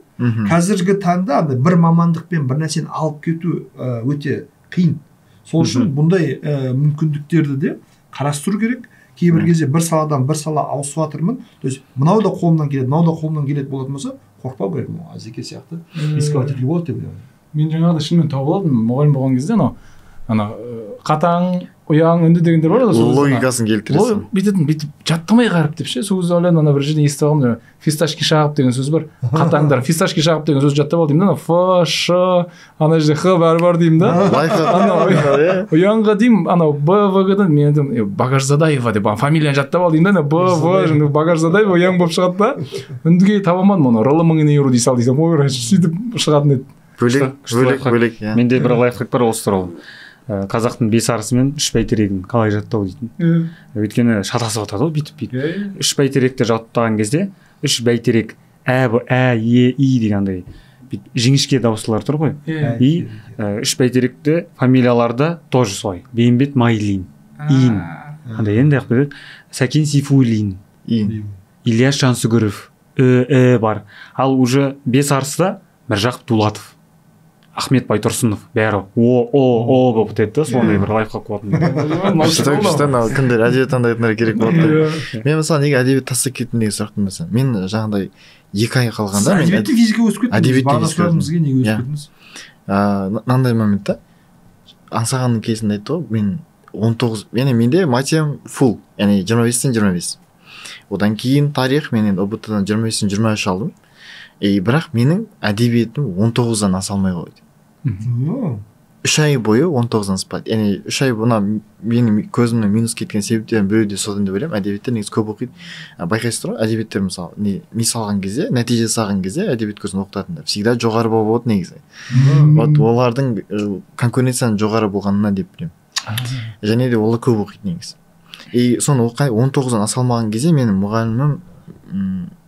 Қазіргі таңда андай бір мамандықпен бір нәрсені алып кету өте қиын. Сол үшін бұндай мүмкіндіктерді де қарастыру керек. Кейбір кезде бір саладан бір сала ауысып жатырмын, то есть мынау да қолымнан келеді, мынау да қолымнан келеді болатын болса, қорықпау керек. Азеке сияқты рисковать етуге болады деп ойлаймын. Мен жаңағыдай шынымен тауып алдым мұғалім болған кезде, анау ана қатаң, ұяң, үнді дегендер бар ғой, логикасын келтіресің. Бүйтетін, бүйтіп жаттамай қарап деп ше. Сол кезде ойладым, ана бір жерден естіп алғанмын, фисташки шағып деген сөз бар. Қатаңдар фисташки шағып деген сөз жаттап ал деймін да, ана ф, ш, ана жерде х бәрі бар деймін да. Ұяңға деймін, анау б, в, г-дан мен айтамын, Багажзадаева деп фамилияны жаттап ал деймін да, ана б, в, Багажзадаева ұяң болып шығады да. Үндіге таба алмадым оны, рлы мыңын еуру дей сал дейсің, ой, сөйтіп шығатын еді. Бөлек, бөлек, иә. Менде бір лайфхак бар осы туралы. Қазақтың бес арысы мен үш бәйтерегін қалай жаттау дейтін. Өйткені шатасып жатады ғой бүйтіп бүйтіп. Үш бәйтеректі жаттаған кезде үш бәйтерек ә, б, ә, е, и деген андай бүйтіп жіңішке дауыстылар тұр ғой. И үш бәйтеректі фамилияларда тоже солай. Бейімбет Майлин, Ин. Андай енді ақ біледі. Сәкен Сейфуллин, Ильяс Жансүгіров, Э, бар. Ал уже бес арысыда Міржақып Дулатов, Ахмет Байтұрсынов, бәрі о, о, о болып бітеді да, сондай бір лайфхак болатын. Күшті, күшті, анау кімдер әдебиет таңдайтындар керек болады. Мен мысалы неге әдебиет тастап кеттім деген сұрақты, мысалы мен жаңағыдай 2 ай қалғанда мен әдебиеттен физика өсіп кеттім. Әдебиеттен физика бізге неге өсіп кеттіңіз? Мынандай момент та, Аңсағанның кейсінде айтты ғой, мен 19, яғни менде матем фулл, яғни 25-тен 25. Одан кейін тарих мен енді ҰБТ-дан 25-тен 23 алдым. И бірақ менің әдебиетім 19-дан аса алмай қойды. 3 ай бойы 19-дан аспады. Яғни 3 ай бұна менің көзімнен минус кеткен себептердің біреуі де содан деп ойлаймын. Әдебиеттер негізі көп оқиды. Байқайсыздар ғой, әдебиеттер мысалы не салған кезде, нәтиже салған кезде әдебиет курсын оқытатындар всегда жоғары болып негізі. Вот олардың конкуренцияның жоғары болғанына деп білемін. Және де олар көп оқиды негізі. И соны 19-дан аса алмаған кезде менің мұғалімім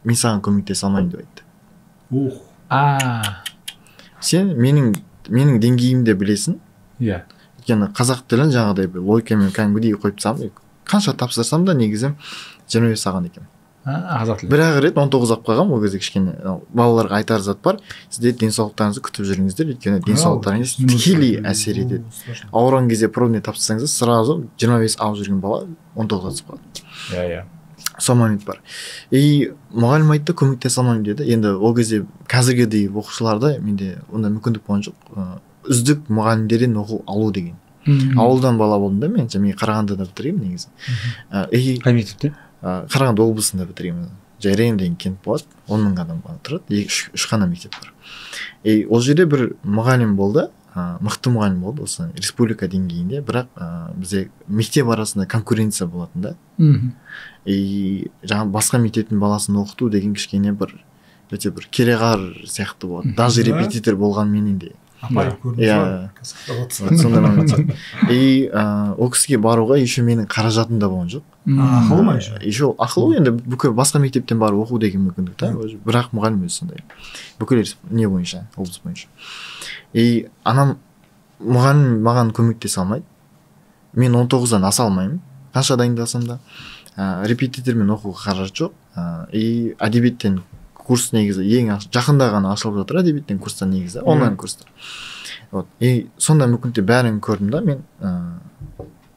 мен саған көмектесе алмаймын деп айтты. Сен менің деңгейімді білесің. Иә. Өйткені қазақ тілін жаңағыдай бір логикамен кәдімгідей қойып тастағанмын. Қанша тапсырсам да негізі 25 алған екенмін. Қазақ тілі. Бір-ақ рет 19 алып қойғанмын. Ол кезде кішкене балаларға айтар зат бар. Сіздер денсаулықтарыңызды күтіп жүріңіздер, өйткені денсаулықтарыңыз тікелей әсер етеді. Ауырған кезде пробный тапсырсаңыз, сразу 25 алып жүрген бала 19-ға түсіп қалады. Иә, иә. Сол момент бар. И мұғалім айтты, көмектесе алмаймын деді. Енді ол кезде қазіргідей оқушыларда менде ондай мүмкіндік болған жоқ. Үздік мұғалімдерден оқу алу деген. Ауылдан бала болдым да мен, мен Қарағандыда бітіргенмін негізі. Қай мектепте? Қарағанды облысында бітіргенмін. Жайрем деген кент болады, 10 мың адам тұрады, 3 қана мектеп бар. И ол жерде бір мұғалім болды, мықты мұғалім болды осы республика деңгейінде, бірақ бізде мектеп арасында конкуренция болатын да. И жаңа басқа мектептің баласын оқыту деген кішкене бір өте бір кереғар сияқты болады. Даже репетитор болғанменен де. Апай көрдіңіз ба? Сондай момент. И ол кісіге баруға еще менің қаражатым да болған жоқ. Ақылы ма еще? Еще ақылы енді бүкіл басқа мектептен барып оқу деген мүмкіндік та. Бірақ мұғалім өзі сондай. Бүкіл не бойынша, облыс бойынша. И анам мұғалім маған көмектесе алмайды. Мен 19-дан аса алмаймын. Қанша дайындалсам да. Репетитормен оқуға қаражат жоқ. И әдебиеттен курс негізі ең жақында ғана ашылып жатыр әдебиеттен курстар негізі, онлайн курстар. Вот. И сондай мүмкіндікте бәрін көрдім да мен.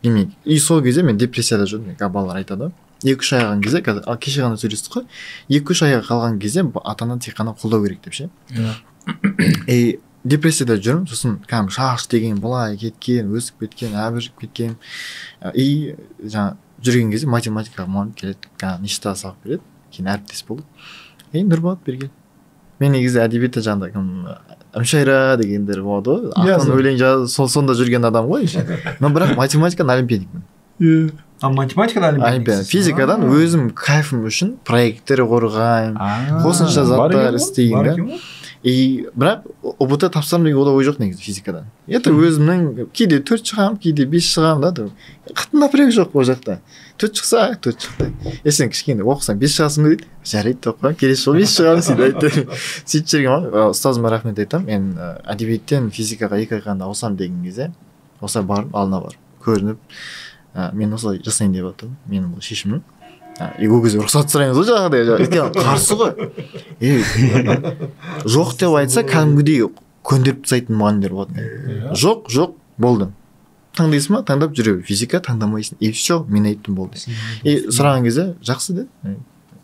Демек, и сол кезде мен депрессияда жүрдім. Балалар айтады. 2-3 ай қалған кезде, қазір ал кеше ғана сөйлестік қой. 2-3 айға қалған кезде ата-ана тек қана қолдау керек деп ше. И депрессияда жүрмін, сосын кәдімгі шаш деген былай кеткен, өсіп кеткен, әбіржіп кеткен. И жаңа жүрген кезде математикаға мұғалім келеді, кәдімгі неше сабақ береді, кейін әріптес болдық. Ей, Нұрболат бері кел. Мен негізі әдебиетте жаңағыдай кім Мүшайра дегендер болады ғой, ақын өлең жазып, сонда жүрген адам ғой. Но бірақ математикадан олимпиадникпін. А математикадан олимпиада, физикадан өзім кайфым үшін проекттер қорғаймын, қосымша заттар істеймін да. И бірақ ҰБТ тапсырамын деген ода ой жоқ негізі физикадан. Это өзімнің кейде 4 шығамын, кейде 5 шығамын да. Қатты напряг жоқ ол жақта. 4 шықса, 4 шықты. Сен кішкене оқысаң 5 шығасың дейді. Жарайды деп қоямын, келесі жолы 5 шығамын сөйтіп айтты. Сөйтіп жүрген ғой. Ұстазыма рахмет айтамын. Мен әдебиеттен физикаға 2 ай ғана ауысамын деген кезде, осылай барып, алдына барып, көрініп, Мен осылай жасайын деп жатырмын, менің бұл шешімім. И ол кезде рұқсат сұраймыз ғой жаңағыдай, өйткені қарсы ғой. Жоқ деп айтса, кәдімгідей көндіріп тастайтын мұғалімдер болатын. Жоқ, жоқ, болды. Таңдайсың ба? Таңдап жүре бер. Физика таңдамайсың. И все, мен айттым, болды. И сұраған кезде жақсы деді.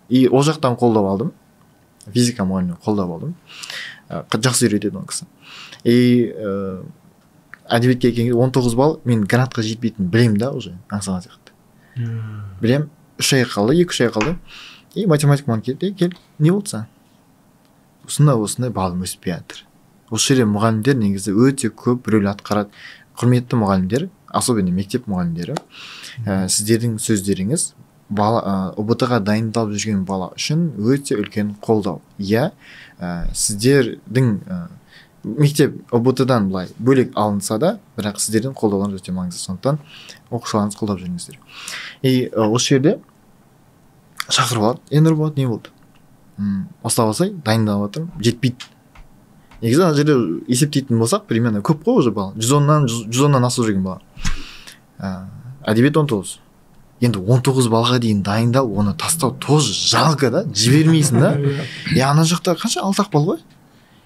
И ол жақтан қолдап алдым. Физика мұғалімінен қолдап алдым. Жақсы үйретеді ол кісі. И әдебиетке келген кезде 19 балл, мен грантқа жетпейтінін білемін да уже, аңсаған сияқты. Білем, 3 ай қалды, 2-3 ай қалды. И математика мұғалім келді, кел, не болды саған? Осындай осындай балым өспей жатыр. Осы жерде мұғалімдер негізі өте көп рөл атқарады. Құрметті мұғалімдер, особенно мектеп мұғалімдері, сіздердің сөздеріңіз бала, ҰБТ-ға дайындалып жүрген бала үшін өте үлкен қолдау. Иә, сіздердің мектеп ҰБТ-дан былай бөлек алынса да, бірақ сіздердің қолдауларыңыз өте маңызды. Сондықтан оқушыларыңызды қолдап жүріңіздер. И осы жерде шақырып алады. Енді Нұрболат, не болды? Осылай осылай дайындалып жатырмын, жетпейді. Негізі ана жерде есептейтін болсақ, примерно көп қой уже бал. 110-нан асып жүрген бала. Әдебиет 19. Енді 19 балға дейін дайындал, оны тастау тоже жалко да, жібермейсің да. И ана жақта қанша, 6-ақ балл ғой.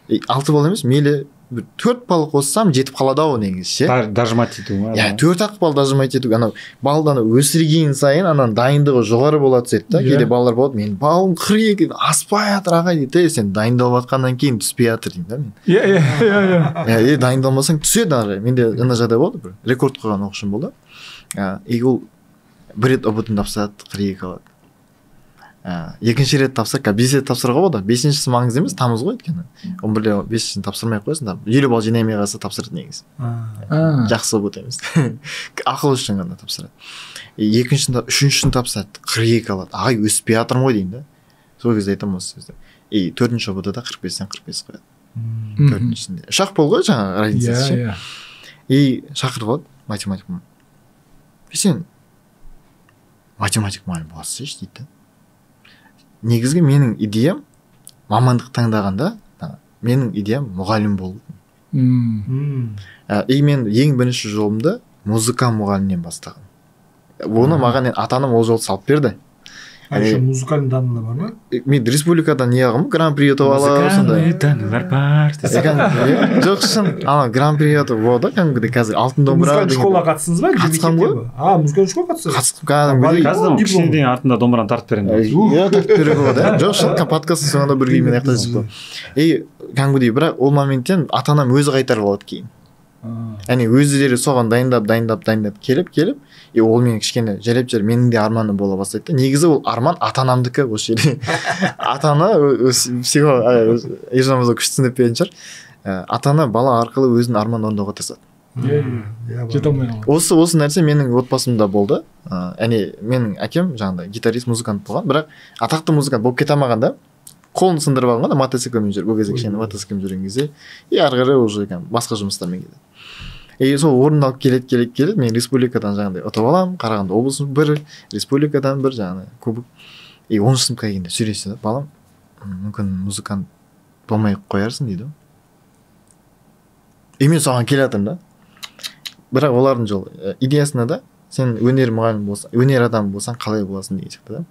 6 балл емес, мейлі бір 4 балл қоссам жетіп қалады ау негізі ше. Дожимать ету ма? Иә, 4-ақ балл дожимать ету. Анау баллдан өсірген сайын ананың дайындығы жоғары бола түседі да. Кейде балалар болады, менің балым 42 аспай жатыр ағай дейді. Сен дайындалып жатқаннан кейін түспей жатыр деймін да мен. Иә. Иә, дайындалмасаң түседі ары. Менде ана жағдай болды, бір рекорд қойған оқушым болды. И ол бір рет ҰБТ-ны тапсырады, 42 алады. Екінші рет тапсыр, 5 рет тапсыруға болады. 5-шісі маңызды емес, тамыз ғой өйткені. 11-де 5-шісін тапсырмай ақ қоясың да. 50 балл жинай алмай қалса тапсырады негізі. Жақсы ҰБТ емес. Ақыл үшін ғана тапсырады. Екіншісін, үшіншісін тапсырады, 42 алады. Ағай өспей жатырмын ғой деймін да. Сол кезде айтамын осы сөзді. И төртінші ҰБТ-да 45-тен 45 қояды. Төртіншісінде. 3-ақ балл ғой жаңағы разницасы ше. И шақырып алады математик мұғалім. Сен математик мұғалім боласың дейді да. Негізгі менің идеям мамандық таңдағанда, менің идеям мұғалім болу. И мен ең бірінші жолымды музыка мұғалімінен бастағам. Оны маған ата-анам ол жолды салып берді. А еще музыкальный данные бар ма? Мен республикадан не алғанмын, гран-при ұтып алып, сондай. Музыкальный данные бар. Жоқ, шын, ана гран-при ұтып болды, кәдімгідей қазір алтын домбыра. Музыкальный школаға қатыстыңыз ба? Қатысқанмын ғой. А, музыкальный школаға қатыстыңыз? Қатысқым кәдімгідей. Қазір кішкене артында домбыраны тартып беремін. Иә, тартып беруге болады. Жоқ, шын, подкасттың соңында бір күймен аяқтайсыз ғой. И кәдімгідей, бірақ ол моменттен ата-анам өзі қайтарып алады кейін. Яғни өздері соған дайындап, дайындап, дайындап келіп, и ол мені кішкене жайлап жайлап менің де арманым бола бастайды да. Негізі ол арман ата-анамдікі осы жерде. Ата-ана Ержан мырза күшті түсіндіріп беретін шығар. Ата-ана бала арқылы өзінің арманын орындауға тырысады. Жете алмай қалады. Осы нәрсе менің отбасымда болды. Яғни менің әкем жаңағыдай гитарист, музыкант болған, бірақ атақты музыкант болып кете алмаған да. Қолын сындырып алған да, мотоциклмен жүріп, ол кезде кішкене мотоциклмен жүрген кезде, и ары қарай уже басқа жұмыстармен кетеді. И сол орындалып келеді, мен республикадан жаңағыдай ұтып аламын, Қарағанды облысының бір, республикадан бір жаңағыдай кубок. И 10 сыныпқа келгенде сөйлесті да, балам, мүмкін музыкант болмай қоярсың дейді. И мен соған келе жатырмын да. Бірақ олардың жолы идеясында да, сен өнер мұғалім болсаң, өнер адамы болсаң қалай боласың деген сияқты да.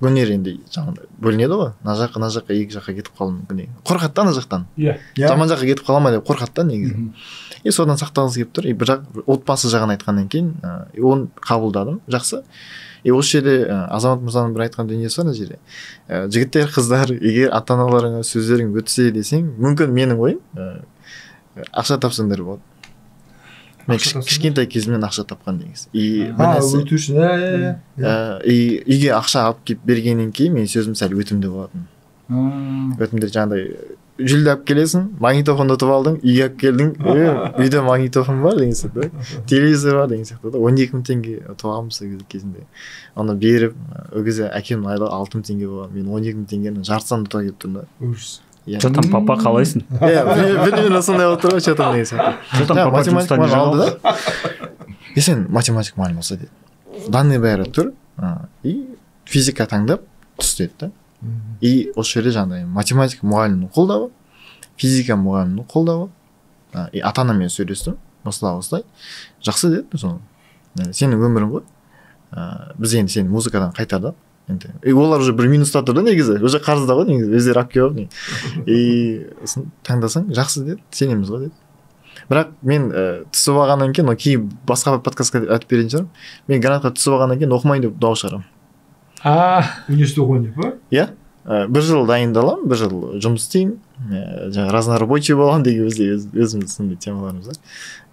Өнер енді жаңағыдай бөлінеді ғой, мына жаққа, мына жаққа, екі жаққа кетіп қалуы мүмкін деген. Қорқады да ана жақтан. Иә. Жаман жаққа кетіп қала ма деп қорқады да негізі. И содан сақтағысы келіп тұр. И бір жақ отбасы жағын айтқаннан кейін оны қабылдадым, жақсы. И осы жерде Азамат мырзаның бір айтқан дүниесі бар мына жерде. Жігіттер, қыздар, егер ата-аналарыңа сөздерің өтсе десең, мүмкін менің ойым, ақша тапсаңдар болады. Мен кішкентай кезімнен ақша тапқан негізі. И и үйге ақша алып келіп бергеннен кейін менің сөзім сәл өтімді болатын. Өтімді жаңағыдай жүлде алып келесің, магнитофонды ұтып алдың, үйге алып келдің, үйде магнитофон бар деген сияқты, телевизор бар деген сияқты. 12 мың теңге ұтып алғанмын сол кезінде. Оны беріп, ол кезде әкемнің айлығы 6 мың теңге болған. Мен 12 мың теңгенің жартысын ұтып келіп тұрмын да. Ужас. Чё там, папа, қалайсың? Иә, примерно сондай болып тұр ғой, чё там деген сияқты. Чё там, папа, математик мұғалім алды да. И сен математик мұғалім болса деді. Данный бәрі тұр, и физика таңдап түс деді да. И осы жерде жаңағыдай математика мұғалімнің қолдауы, физика мұғалімнің қолдауы, и ата-анаммен сөйлестім, осылай осылай. Жақсы деді, соны. Сенің өмірің ғой. Біз енді сені музыкадан қайтардық. Енді олар уже бір минуста тұр да негізі, уже қарызда ғой негізі, өздері алып келіп алып. И таңдасаң жақсы деді, сенеміз ғой деді. Бірақ мен түсіп алғаннан кейін, ол кейін басқа подкастқа айтып беретін шығармын. Мен грантқа түсіп алғаннан кейін оқымайын деп дау шығарамын. Университет оқимын деп па? Иә. Бір жыл дайындаламын, бір жыл жұмыс істеймін, жаңағы разнорабочий боламын деген бізде өзіміздің сондай темаларымыз бар.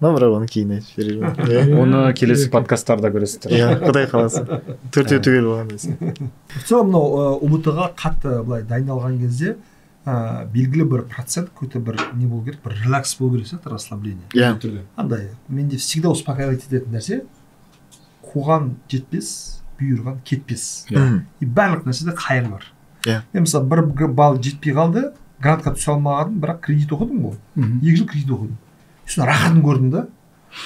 Но бірақ оны кейін айтып беремін. Оны келесі подкасттарда көресіздер. Иә, Құдай қаласа. Төртеу түгел болған дейсің. В целом мынау ҰБТ-ға қатты былай дайындалған кезде белгілі бір процент какой-то бір не болу керек, бір релакс болу керек сияқты, расслабление. Иә. Андай менде всегда успокаивать ететін нәрсе қуған жетпес, бұйырған кетпес. И барлық нәрседе қайыр бар. Мен мысалы бір балл жетпей қалды, грантқа түсе алмағаным, бірақ кредит оқыдым ғой. 2 жыл кредит оқыдым. Сосын рахатын көрдім да.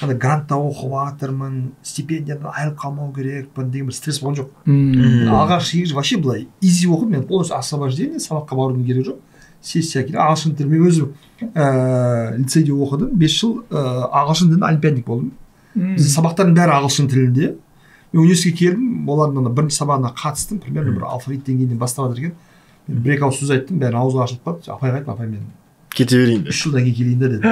Ана грантта оқып жатырмын, стипендиядан айырылып қалмау керекпін деген бір стресс болған жоқ. Алғашқы 2 жыл вообще былай изи оқыдым, мен полностью освобождение, сабаққа барудың керегі жоқ. Сессия келді, ағылшын тілі, мен өзім лицейде оқыдым, 5 жыл ағылшын тілінен олимпиадник болдым. Біздің сабақтардың бәрі ағылшын тілінде. Мен университетке келдім, олардың ана бірінші сабағына қатыстым, примерно бір алфавит деңгейінен бастап жатыр екен. Мен бір екі ауыз сөз айттым, бәрі аузы ашылып қалды. Апайға айттым, апай мен кете берейін. 3 жылдан кейін келейін да деді.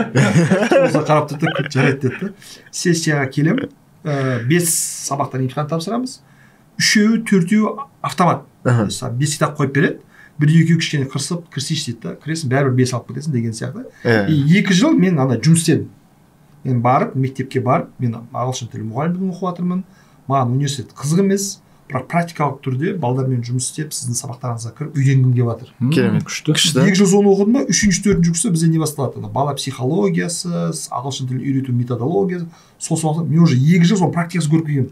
Осы қарап тұрды, жарайды деді. Сессияға келемін, 5 сабақтан емтихан тапсырамыз. 3-еуі, 4-еуі автомат. 5 кітап қойып береді. Бір екеуі кішкене қырсып, кірсейші дейді да. Кіресің, бәрібір 5 алып кетесің деген сияқты. И 2 жыл мен ана жұмыс істедім. Мен барып, мектепке барып, мен ағылшын тілі мұғалімдігін оқып жатырмын. Маған университет қызық емес, бірақ практикалық түрде балдармен жұмыс істеп, сіздің сабақтарыңызға кіріп үйренгім келіп жатыр. Керемет, күшті. 2 жыл соны оқыдым ба, 3-ші, 4-ші курста бізде не басталады? Бала психологиясы, ағылшын тілін үйрету методологиясы. Сол сабақта мен уже 2 жыл соның практикасын көріп келгенмін.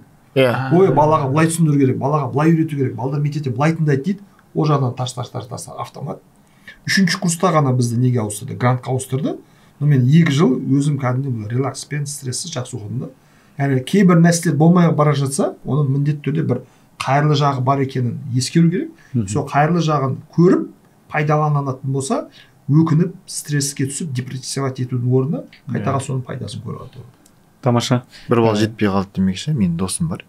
Ой, балаға былай түсіндіру керек, балаға былай үйрету керек, балдар мектепте былай тыңдайды дейді. Ол жағынан тарс тарс тарс тарс автомат. 3-ші курста ғана бізді неге ауыстырды? Грантқа ауыстырды. Но мен 2 жыл өзім кәдімгідей релакспен, стрессіз жақсы оқыдым да. Яғни кейбір нәрселер болмай бара жатса, оның міндетті түрде бір қайырлы жағы бар екенін ескеру керек. Сол қайырлы жағын көріп, пайдаланатын болса, өкініп, стресске түсіп, депрессивать етудің орнына қайтаға соның пайдасын көре алады. Тамаша. Бір балл жетпей қалды демекші, менің досым бар.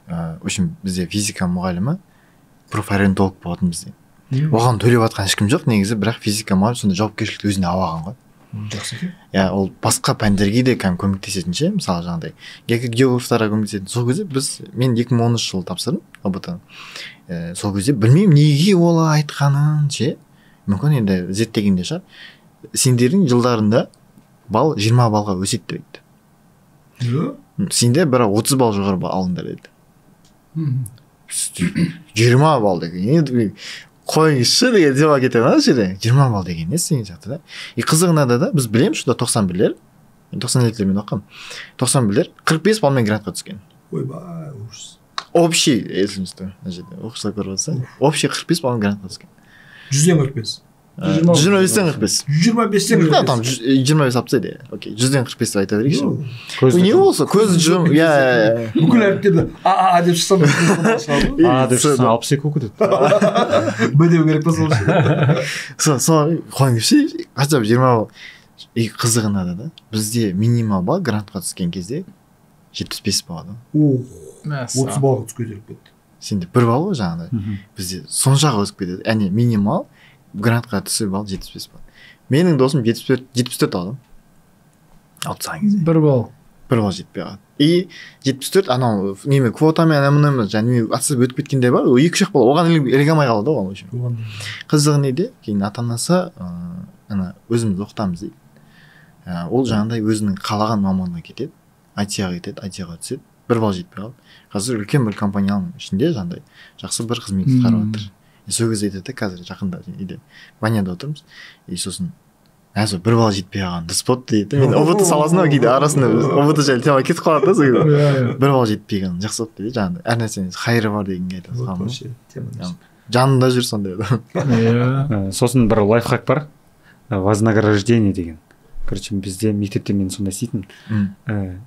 В общем, бізде физика мұғалімі профориентолог болатын бізде. Оған төлеп жатқан ешкім жоқ негізі, бірақ физика мұғалімі сондай жауапкершілікті өзіне ала алған ғой. Жақсы екен. Иә, ол басқа пәндерге де кәдімгі көмектесетін ше, мысалы жаңағыдай географтарға көмектесетін. Сол кезде біз, мен 2013 жылы тапсырдым ҰБТ-ны. Сол кезде білмеймін неге ол айтқанын ше, мүмкін енді зерттегенде шығар. Сендердің жылдарында балл 20 баллға өседі деп айтты. Сенде бірақ 30 балл жоғары алыңдар деді. 20 балл деген енді қойыңызшы деген тема кетеді ана жерде. 20 балл деген несі деген сияқты да. И қызығында да біз білеміз, что 91-лер, 92-лер мен оқығанмын. 91-лер 45 баллмен грантқа түскен. Ойбай, ужас. Общий, есімізде, мына жерде оқушылар көріп отырса, общий 45 баллмен грантқа түскен. 100-ден 45. 125-тен 45. 125-тен 45. Там 25 алып тастайды. Окей, 100-ден 45 деп айта берейікші. Не болса, көз жұм, иә. Бүкіл әріптерді А, А деп шықсам, А деп шықсам 62 болып кетеді. Б деу керек па сол үшін? Сол қойыңызшы, хотя бы 20 балл. И қызығына да, бізде минимал балл грантқа түскен кезде 75 балл. 30 баллға түсіп кетеді. Сенде 1 балл ғой жаңағыдай. Бізде соншаға өсіп кетеді. Әне минимал грантқа түсу балл 75 балл. Менің досым 74 алды. Алып тастаған кезде. 1 балл. 1 балл жетпей қалды. И 74 анау неме квотамен анау және атсыз өтіп кеткендер бар. Ол 2-3 балл оған іліге алмай қалды ғой, в общем. Қызығы неде? Кейін ата-анасы ана өзіміз оқытамыз дейді. Ол жаңағыдай өзінің қалаған мамандығына кетеді. IT-ға кетеді, IT-ға түседі. 1 балл жетпей қалды. Қазір үлкен бір компанияның ішінде жаңағыдай жақсы бір қызмет атқарып жатыр. Сол кезде айтады, қазір жақында үйде баняда отырмыз. И сосын әзір 1 балл жетпей қалған дұрыс болды дейді. Мен ҰБТ саласында кейде арасында ҰБТ жайлы тема кетіп қалады да, сол кезде 1 балл жетпей қалған жақсы болды дейді. Жаңағыдай әр нәрсенің хайыры бар дегенге айтып қалған. Жанында жүр сондай адам. Иә. Сосын бір лайфхак бар. Вознаграждение деген. Короче, бізде мектепте мен сондай істейтінмін.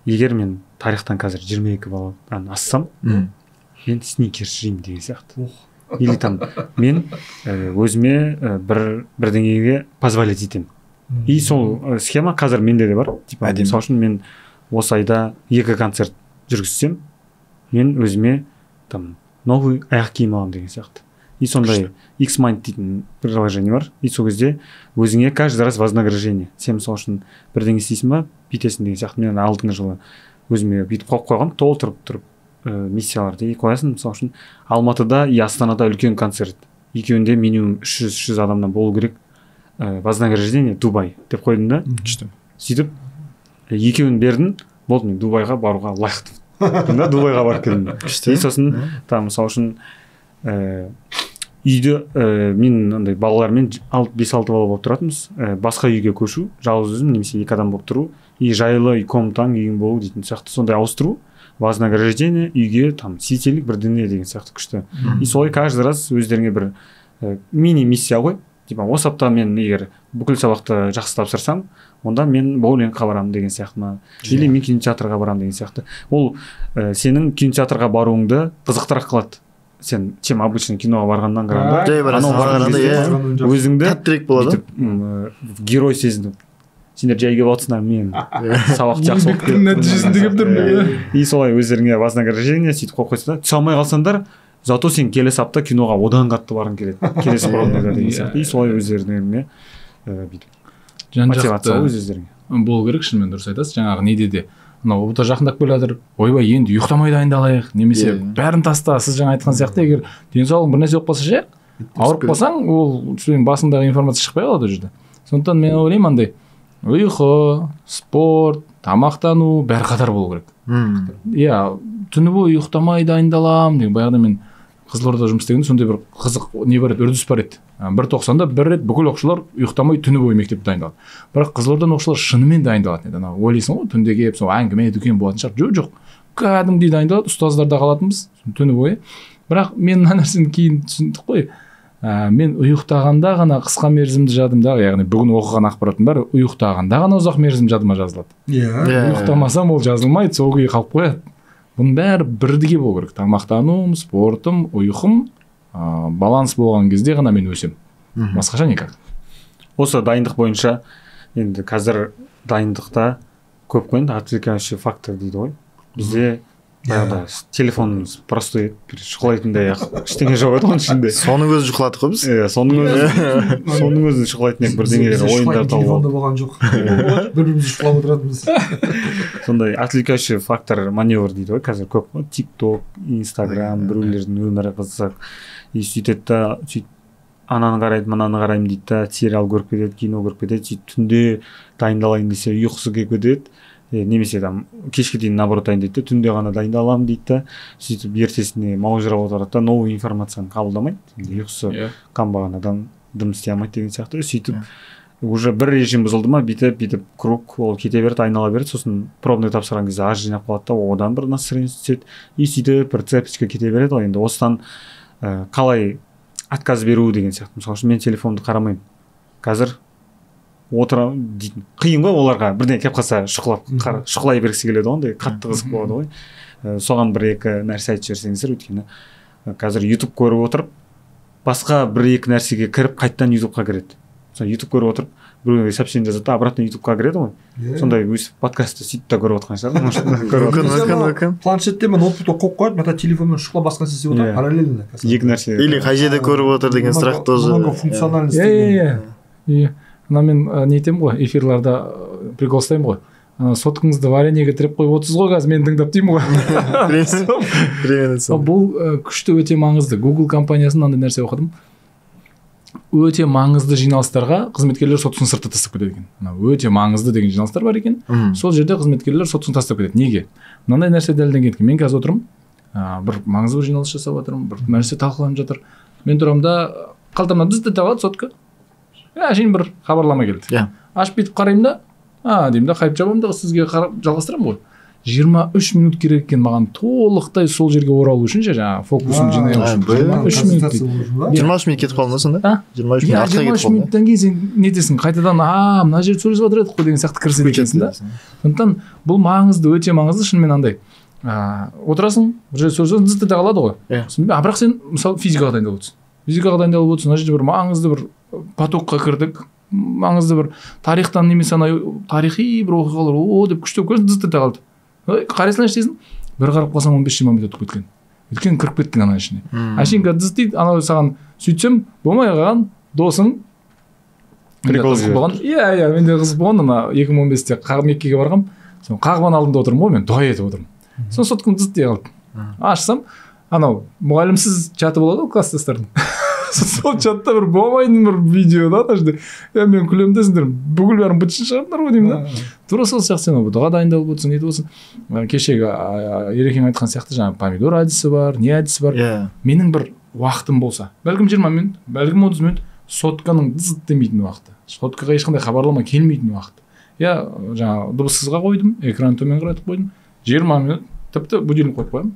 Егер мен тарихтан қазір 22 баллдан ассам, мен сникерс жеймін деген сияқты. Или там мен өзіме бір бірдеңеге позволять етемін. И сол схема қазір менде де бар. Типа, мысалы үшін мен осы айда 2 концерт жүргізсем, мен өзіме там новый аяқ киім аламын деген сияқты. И сондай X-Mind дейтін приложение бар. И сол кезде өзіңе каждый раз вознаграждение. Сен мысалы үшін бірдеңе істейсің ба, бүйтесің деген сияқты. Мен алдыңғы жылы өзіме бүйтіп қойып қойғанмын, толтырып тұрып миссияларды. И қоясың, мысалы үшін Алматыда и Астанада үлкен концерт. Екеуінде минимум 300 адамнан болу керек. Вознаграждение Дубай деп қойдым да. Күшті. Сөйтіп екеуін бердім, болды, мен Дубайға баруға лайықтым. Да, Дубайға барып келдім. Күшті. И сосын там мысалы үшін үйде мен андай балалармен 5-6 бала болып тұратынбыз. Басқа үйге көшу, жалғыз өзім немесе 2 адам болып тұру, и жайлы үй комнатаң, үйің болу дейтін сияқты, сондай ауыстыру, вознаграждение үйге там сетелік бірдеңе деген сияқты күшті. И солай каждый раз өздеріңе бір мини миссия ғой. Типа осы апта мен егер бүкіл сабақты жақсы тапсырсам, онда мен боулингқа барамын деген сияқты ма, или мен кинотеатрға барамын деген сияқты. Ол сенің кинотеатрға баруыңды қызықтырақ қылады. Сен чем обычный киноға барғаннан қарағанда, Жай барасың, анау барған қарағанда, кезде иә. өзіңді Тәттірек болады. бүйтіп герой сезініп, сендер жай келіп отырсыңдар, мен сабақ жақсы оқып Еңбектің нәтижесінде келіп тұрмын. Иә. И солай өздеріңе вознаграждение сөйтіп қойып қойса да, түсе алмай қалсаңдар, зато сен келесі апта киноға одан қатты барғың келеді, келесі пробныйға деген сияқты. И солай өздеріңе бүйтіп Жан мотивация жақты өз өздеріңе болу керек, шынымен дұрыс айтасыз. Жаңағы неде де мынау ҰБТ жақындап келе жатыр, ойбай енді ұйықтамай дайындалайық, немесе бәрін таста, сіз жаңа айтқан сияқты, егер денсаулығың бір нәрсе болып қалса ше, ауырып қалсаң, ол сенің басыңдағы информация шықпай қалады ол жерде. Сондықтан мен ойлаймын, андай ұйқы, спорт, тамақтану бәрі қатар болу керек. Иә, түні бойы ұйықтамай дайындаламын деген. Баяғыда мен Қызылордада жұмыс істегенде сондай бір қызық не бар еді, үрдіс бар еді. Бір тоқсанда бір рет бүкіл оқушылар ұйықтамай түні бойы мектепте дайындалады. Бірақ Қызылорданың оқушылары шынымен дайындалатын еді. Анау ойлайсың ғой, түнде келіп сол әңгіме дүкен болатын шығар. Жоқ, жоқ. Кәдімгідей дайындалады, ұстаздар да қалатынбыз түні бойы. Бірақ мен мына нәрсені кейін түсіндік қой. Мен ұйықтағанда ғана қысқа мерзімді жадымдағы, яғни бүгін оқыған ақпараттың бәрі ұйықтағанда ғана ұзақ мерзімді жадыма жазылады. Ұйықтамасам ол жазылмайды, сол күйі қалып қояды. Бұның бәрі бірдеге болу керек. Тамақтануым, спортым, ұйқым, баланс болған кезде ғана мен өсем. Басқаша никак. Осы дайындық бойынша енді қазір дайындықта көп қой енді отвлекающий фактор дейді ғой. Бізде баяғыда телефонымыз простой бір шұқылайтындай ештеңе жоқ еді оның ішінде. Соның өзін шұқыладық қой біз. Иә, соның өзін шұқылайтын едік, бірдеңелер ойындар тауып. Телефонда болған жоқ. Бір-бірімізді шұқылап отыратынбыз. Сондай отвлекающий фактор маневр дейді ғой, қазір көп қой. TikTok, Instagram, біреулердің өмірі қызық. И сөйтеді да, сөйтіп ананы қарайды, мынаны қараймын дейді да, сериал көріп кетеді, кино көріп кетеді, сөйтіп түнде дайындалайын десе ұйқысы келіп кетеді. Немесе там кешке дейін наоборот дайындайды да, түнде ғана дайындаламын дейді да, сөйтіп ертесіне маужырап отырады да, новый информацияны қабылдамайды, енді ұйқысы қанбаған адам дым істей алмайды деген сияқты. Сөйтіп уже бір режим бұзылды ма, бүйтіп круг ол кете береді, айнала береді, сосын пробный тапсырған кезде аз жинап қалады да, одан бір настроение түседі, и сөйтіп бір цепочка кете береді ғой. Енді осыдан қалай отказ беру деген сияқты. Мысалы үшін мен телефонды қарамаймын қазір, отырамын дейтін. Қиын ғой оларға, бірдеңе келіп қалса шұқылап, шұқылай бергісі келеді ғой, ондай қатты қызық болады ғой. Соған бір-екі нәрсе айтып жіберсеңіздер, өйткені қазір YouTube көріп отырып, басқа бір-екі нәрсеге кіріп қайтадан YouTubeқа кіреді. Мысалы YouTube көріп отырып, біреуге сообщение жазады да, обратно YouTubeқа кіреді ғой. Сондай өстіп подкастты сөйтіп та көріп отырған шығар. Может, көріп Мүмкін, мүмкін. Планшетте мен ноутбукта қойып қояды, мен телефонмен шұқылап басқа нәрсе істеп отырамын, параллельно. Екі нәрсе. Или қай жерде көріп отыр деген сұрақ тоже. Многофункциональность. Иә. Мына мен не етемін ғой, эфирларда прикол ұстаймын ғой. Соткаңызды вареньеге тіреп қойып отырсыз ғой, қазір мені тыңдап деймін ғой. Бұл күшті, өте маңызды. Google компаниясының мынандай нәрсе оқыдым. Өте маңызды жиналыстарға қызметкерлер соткасын сыртта тастап кетеді екен. Өте маңызды деген жиналыстар бар екен. Сол жерде қызметкерлер соткасын тастап кетеді. Неге? Мынандай нәрсе дәлелденген екен. Мен қазір отырмын, бір маңызды бір жиналыс жасап отырмын, бір нәрсе талқыланып жатыр. Мен тұрамын да, қалтамнан дыз ете қалады сотка. Әшейін бір хабарлама келді. Ашып бүйтіп қараймын да, деймін да, қайтып жабамын да, сізге қарап жалғастырамын ғой. 23 минут керек екен маған толықтай сол жерге оралу үшін, жаңағы фокусым жинай үшін. 23 минут дейді. 23 минут кетіп қалды ма сонда? 23 минут артқа кетіп қалды. 23 минуттан кейін сен не етесің? Қайтадан, мына жерде сөйлесіп жатыр едік қой деген сияқты кіріседі екенсің да. Сондықтан бұл маңызды, өте маңызды, шынымен андай. Отырасың, бір жерде сөйлесесің, дыз ете қалады ғой. Бірақ сен мысалы физикаға дайындалып отырсың. Физикаға дайындалып отырсың, мына жерде бір маңызды бір потокқа кірдік, маңызды бір тарихтан немесе ана тарихи бір оқиғалар, о деп күштеп көрсің, дыз ете қалды. Қарай салайыншы дейсің, Бір қарап қалсам 15-20 минут өтіп кеткен. Өйткені кіріп кеткен ана ішіне. Әшейін дыз дейді, анау саған сөйтсем болмай қалған досың прикол болған. Иә, менде қызық болған, ана 2015-те Меккеге барғам. Соны Қағбаның алдында отырмын ғой, мен дұға етіп отырмын. Соны соткам дыз дей қалды. Ашсам, анау мұғалімсіз чаты болады ғой класстастардың. Сол чатта бір болмайтын бір видео да, ана жерде. Я мен күлемін де, сендер бүкіл бәрін бытшын шығардыңдар ғой деймін да. Тура сол сияқты сен дұға дайындалып отырсың, нетіп отырсың. Кешегі Ерекең айтқан сияқты жаңағы помидор әдісі бар, не әдісі бар. Менің бір уақытым болса, бәлкім 20 минут, бәлкім 30 минут, сотканың дыз демейтін уақыты. Соткаға ешқандай хабарлама келмейтін уақыт. Я жаңағы дыбыссызға қойдым, экран төмен қаратып қойдым. 20 минут, тіпті будильник қойып қоямын.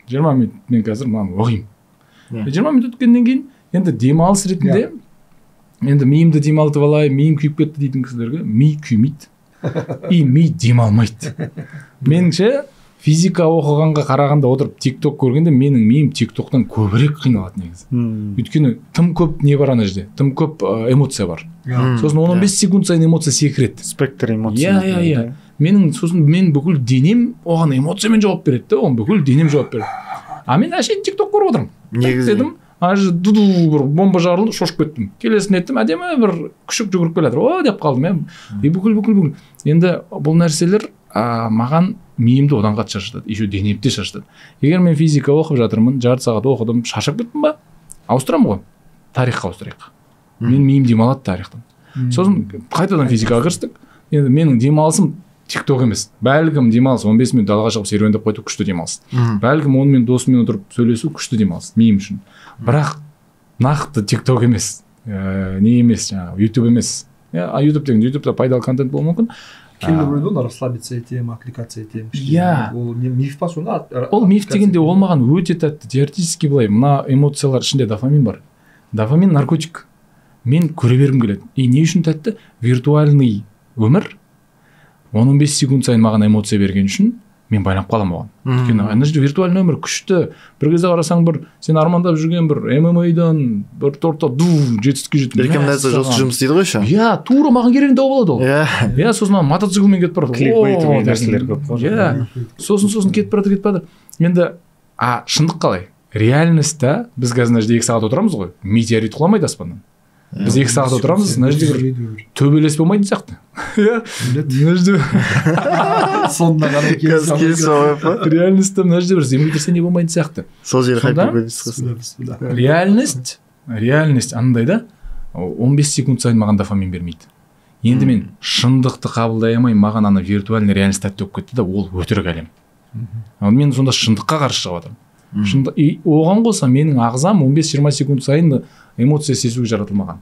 20 минут мен қазір мынаны оқимын. 20 минут өткеннен кейін енді демалыс ретінде, енді миымды демалтып алайын, миым күйіп кетті дейтін кісілерге ми күймейді. И ми демалмайды. Меніңше физика оқығанға қарағанда отырып TikTok көргенде менің миым TikTok'тан көбірек қиналады негізі. Өйткені тым көп не бар ана жерде, тым көп эмоция бар. Сосын 15 секунд сайын эмоция секіреді. Спектр эмоций. Иә. Менің сосын мен бүкіл денем оған эмоциямен жауап береді де, оған бүкіл денем жауап береді. А мен әшейін TikTok көріп отырмын. Негізі дедім, ана жерде дуду бір бомба жарылды, шошып кеттім. Келесін еттім, әдемі бір күшік жүгіріп келе жатыр. О деп қалдым, иә. И бүкіл. Енді бұл нәрселер маған миымды одан қатты шаршатады, еще денемді де шаршатады. Егер мен физика оқып жатырмын, жарты сағат оқыдым, шаршап кеттім ба? Ауыстырамын ғой. Тарихқа ауыстырайық. Мен миым демалады тарихтан. Сосын қайтадан физикаға кірістік. Енді менің демалысым TikTok емес. Бәлкім демалыс 15 минут далаға шығып серуендеп қайту күшті демалыс. Бәлкім онымен досыммен отырып сөйлесу күшті демалыс миым үшін. Бірақ нақты TikTok емес, не емес, жаңағы YouTube емес. А YouTube деген YouTube'да пайдалы контент болуы мүмкін. Кейбір біреулер оны расслабиться етемін, отвлекаться етемін. Иә. Ол не миф па сонда? Ол миф дегенде ол маған өте тәтті. Теоретически былай, мына эмоциялар ішінде дофамин бар. Дофамин наркотик. Мен көре бергім келеді. И не үшін тәтті? Виртуальный өмір 15 секунд сайын маған эмоция берген үшін мен байланып қаламын оған. Өйткені ана жерде виртуальный өмір күшті. Бір кезде қарасаң бір сен армандап жүрген бір ММА-дан бір тортта ду жетістікке жеттім. Рекомендация жосты жұмыс істейді ғой еще. Иә, тура маған керегін тауып алады ол. Иә, сосын ана мотоциклмен кетіп барады. Кликбейтовый нәрселер көп қой. Иә. Сосын кетіп барады, Енді шындық қалай? Реальностьта біз қазір мына жерде 2 сағат отырамыз ғой. Метеорит құламайды аспаннан. Біз 2 сағат отырамыз, мына жерде бір төбелес болмайтын сияқты. Иә. Мына жерде сонда ғана келісіп. Реальностьта мына жерде бір землетрясение болмайтын сияқты. Сол жері хайп болып. Реальность андай да, 15 секунд сайын маған дофамин бермейді. Енді мен шындықты қабылдай алмай, маған ана виртуальный реальность тәтті болып кетті да, ол өтірік әлем. Ал мен сонда шындыққа қарсы шығып жатырмын. Шындық, и оған қоса менің ағзам 15-20 секунд сайын эмоция сезуге жаратылмаған.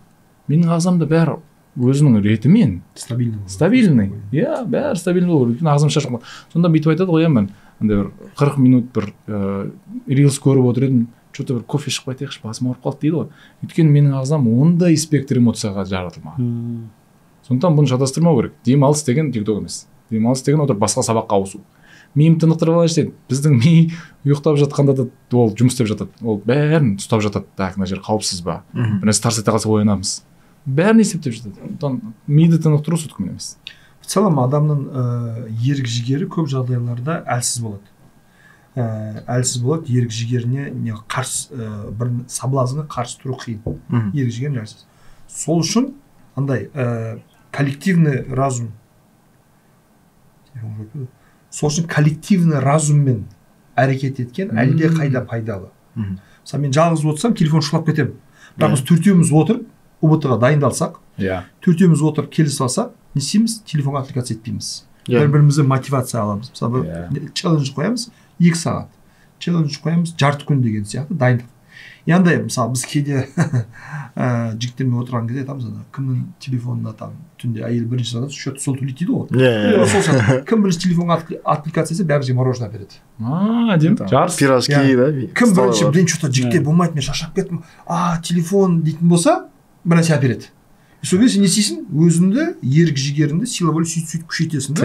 Менің ағзамда бәрі өзінің ретімен стабильный. Иә, бәрі стабильный болу керек. Өйткені ағзам шаршап. Сонда бүйтіп айтады ғой, мен андай бір 40 минут бір рилс көріп отыр едім, что-то бір кофе ішіп қайтайықшы, басым ауырып қалды дейді ғой. Өйткені менің ағзам ондай спектр эмоцияға жаратылмаған. Сондықтан бұны шатастырмау керек. Демалыс деген TikTok емес. Демалыс деген отырып басқа сабаққа ауысу. Миым тынықтырып алайыншы дейді. Біздің ми ұйықтап жатқанда да ол жұмыс істеп жатады. Ол бәрін ұстап жатады. Так, мына жер қауіпсіз ба? Бір нәрсе тарс ете қалса оянамыз. Бәрін есептеп жатады. Сондықтан миды тынықтыру соткамен емес. В целом адамның ерік жігері көп жағдайларда әлсіз болады. Әлсіз болады, ерік жігеріне не қарсы, бір соблазнға қарсы тұру қиын. Ерік жігерін әлсіз. Сол үшін андай коллективный разум. Сол үшін коллективный разуммен әрекет еткен әлде қайда пайдалы. Мысалы мен жалғыз отырсам телефон шулап кетемін. Бірақ біз төртеуміз отырып ҰБТ-ға дайындалсақ, төртеуміз отырып келісіп алсақ, не істейміз? Телефонға отвлекаться етпейміз. Бір-бірімізге мотивация аламыз. Мысалы бір челлендж қоямыз, 2 сағат. Челлендж қоямыз, жарты күн деген сияқты дайындық. Яндай, мысалы біз кейде жігіттермен отырған кезде айтамыз, ана кімнің телефонына там түнде әйел бірінші звондаса, счет сол төлейді дейді ғой. Сол сияқты. Кім бірінші телефонға отвлекаться етсе, бәрімізге мороженое береді. Әдемі. Жарыс. Пирожки, да? Кім бірінші, блин, что-то жігіттер болмайды, мен шаршап кеттім. Телефон дейтін болса, бір нәрсе әпереді. Сол кезде сен не істейсің? Өзіңді, ерік жігеріңді, сила воли сөйтіп күшейтесің да.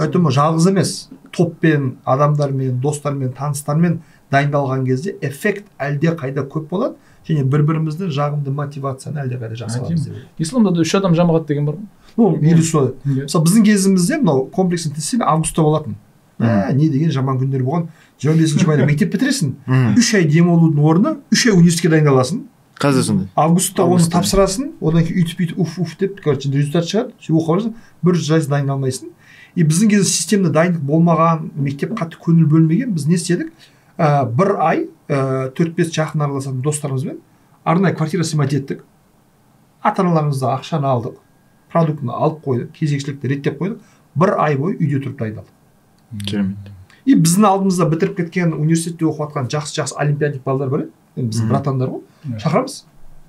Поэтому жалғыз емес, топпен, адамдармен, достармен, таныстармен дайындалған кезде эффект әлде қайда көп болады және бір-біріміздің жағымды мотивацияны әлде қайда жақсы аламыз деп. Исламда да 3 адам жамағат деген бар ғой. Ну, или солай. Мысалы біздің кезімізде мынау комплексный тестирование августта болатын. Не деген жаман күндер болған. 25 майда мектеп бітіресің, 3 ай демалудың орнына 3 ай университетке дайындаласың. Қазір сондай. Августта оны тапсырасың, одан кейін үйтіп уф уф деп, короче, результат шығады, сен оқуға барасың, бір жаз дайындалмайсың. И біздің кезде системді дайындық болмаған, мектеп қатты көңіл бөлмеген, біз не істедік? Бір ай 4-5 жақын араласатын достарымызбен арнайы квартира снимать еттік. Ата-аналарымыздан ақшаны алдық, продуктыны алып қойдық, кезекшілікті реттеп қойдық. Бір ай бойы үйде тұрып дайындалдық. Керемет. И біздің алдымызда бітіріп кеткен университетте оқып жатқан жақсы-жақсы олимпиадник балдар бар еді. Енді біздің братандар ғой. Шақырамыз.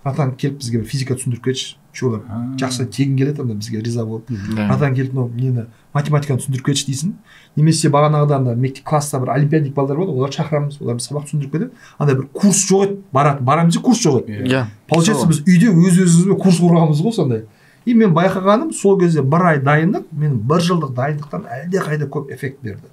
Братан келіп бізге бір физика түсіндіріп кетші. Олар жақсы тегін келеді, анда бізге риза болып. Братан келіп мынау нені математиканы түсіндіріп кетші дейсің. Немесе бағанағыдан да мектеп класста бір олимпиадник балдар болады, оларды шақырамыз, олар сабақ түсіндіріп кетеді. Андай бір курс жоқ еді, барамыз деп курс жоқ еді. Получается, біз үйде өз-өзімізбен курс құрғанбыз ғой сондай. И мен байқағаным, сол кезде бір ай дайындық, менің бір жылдық дайындықтан әлдеқайда көп эффект берді.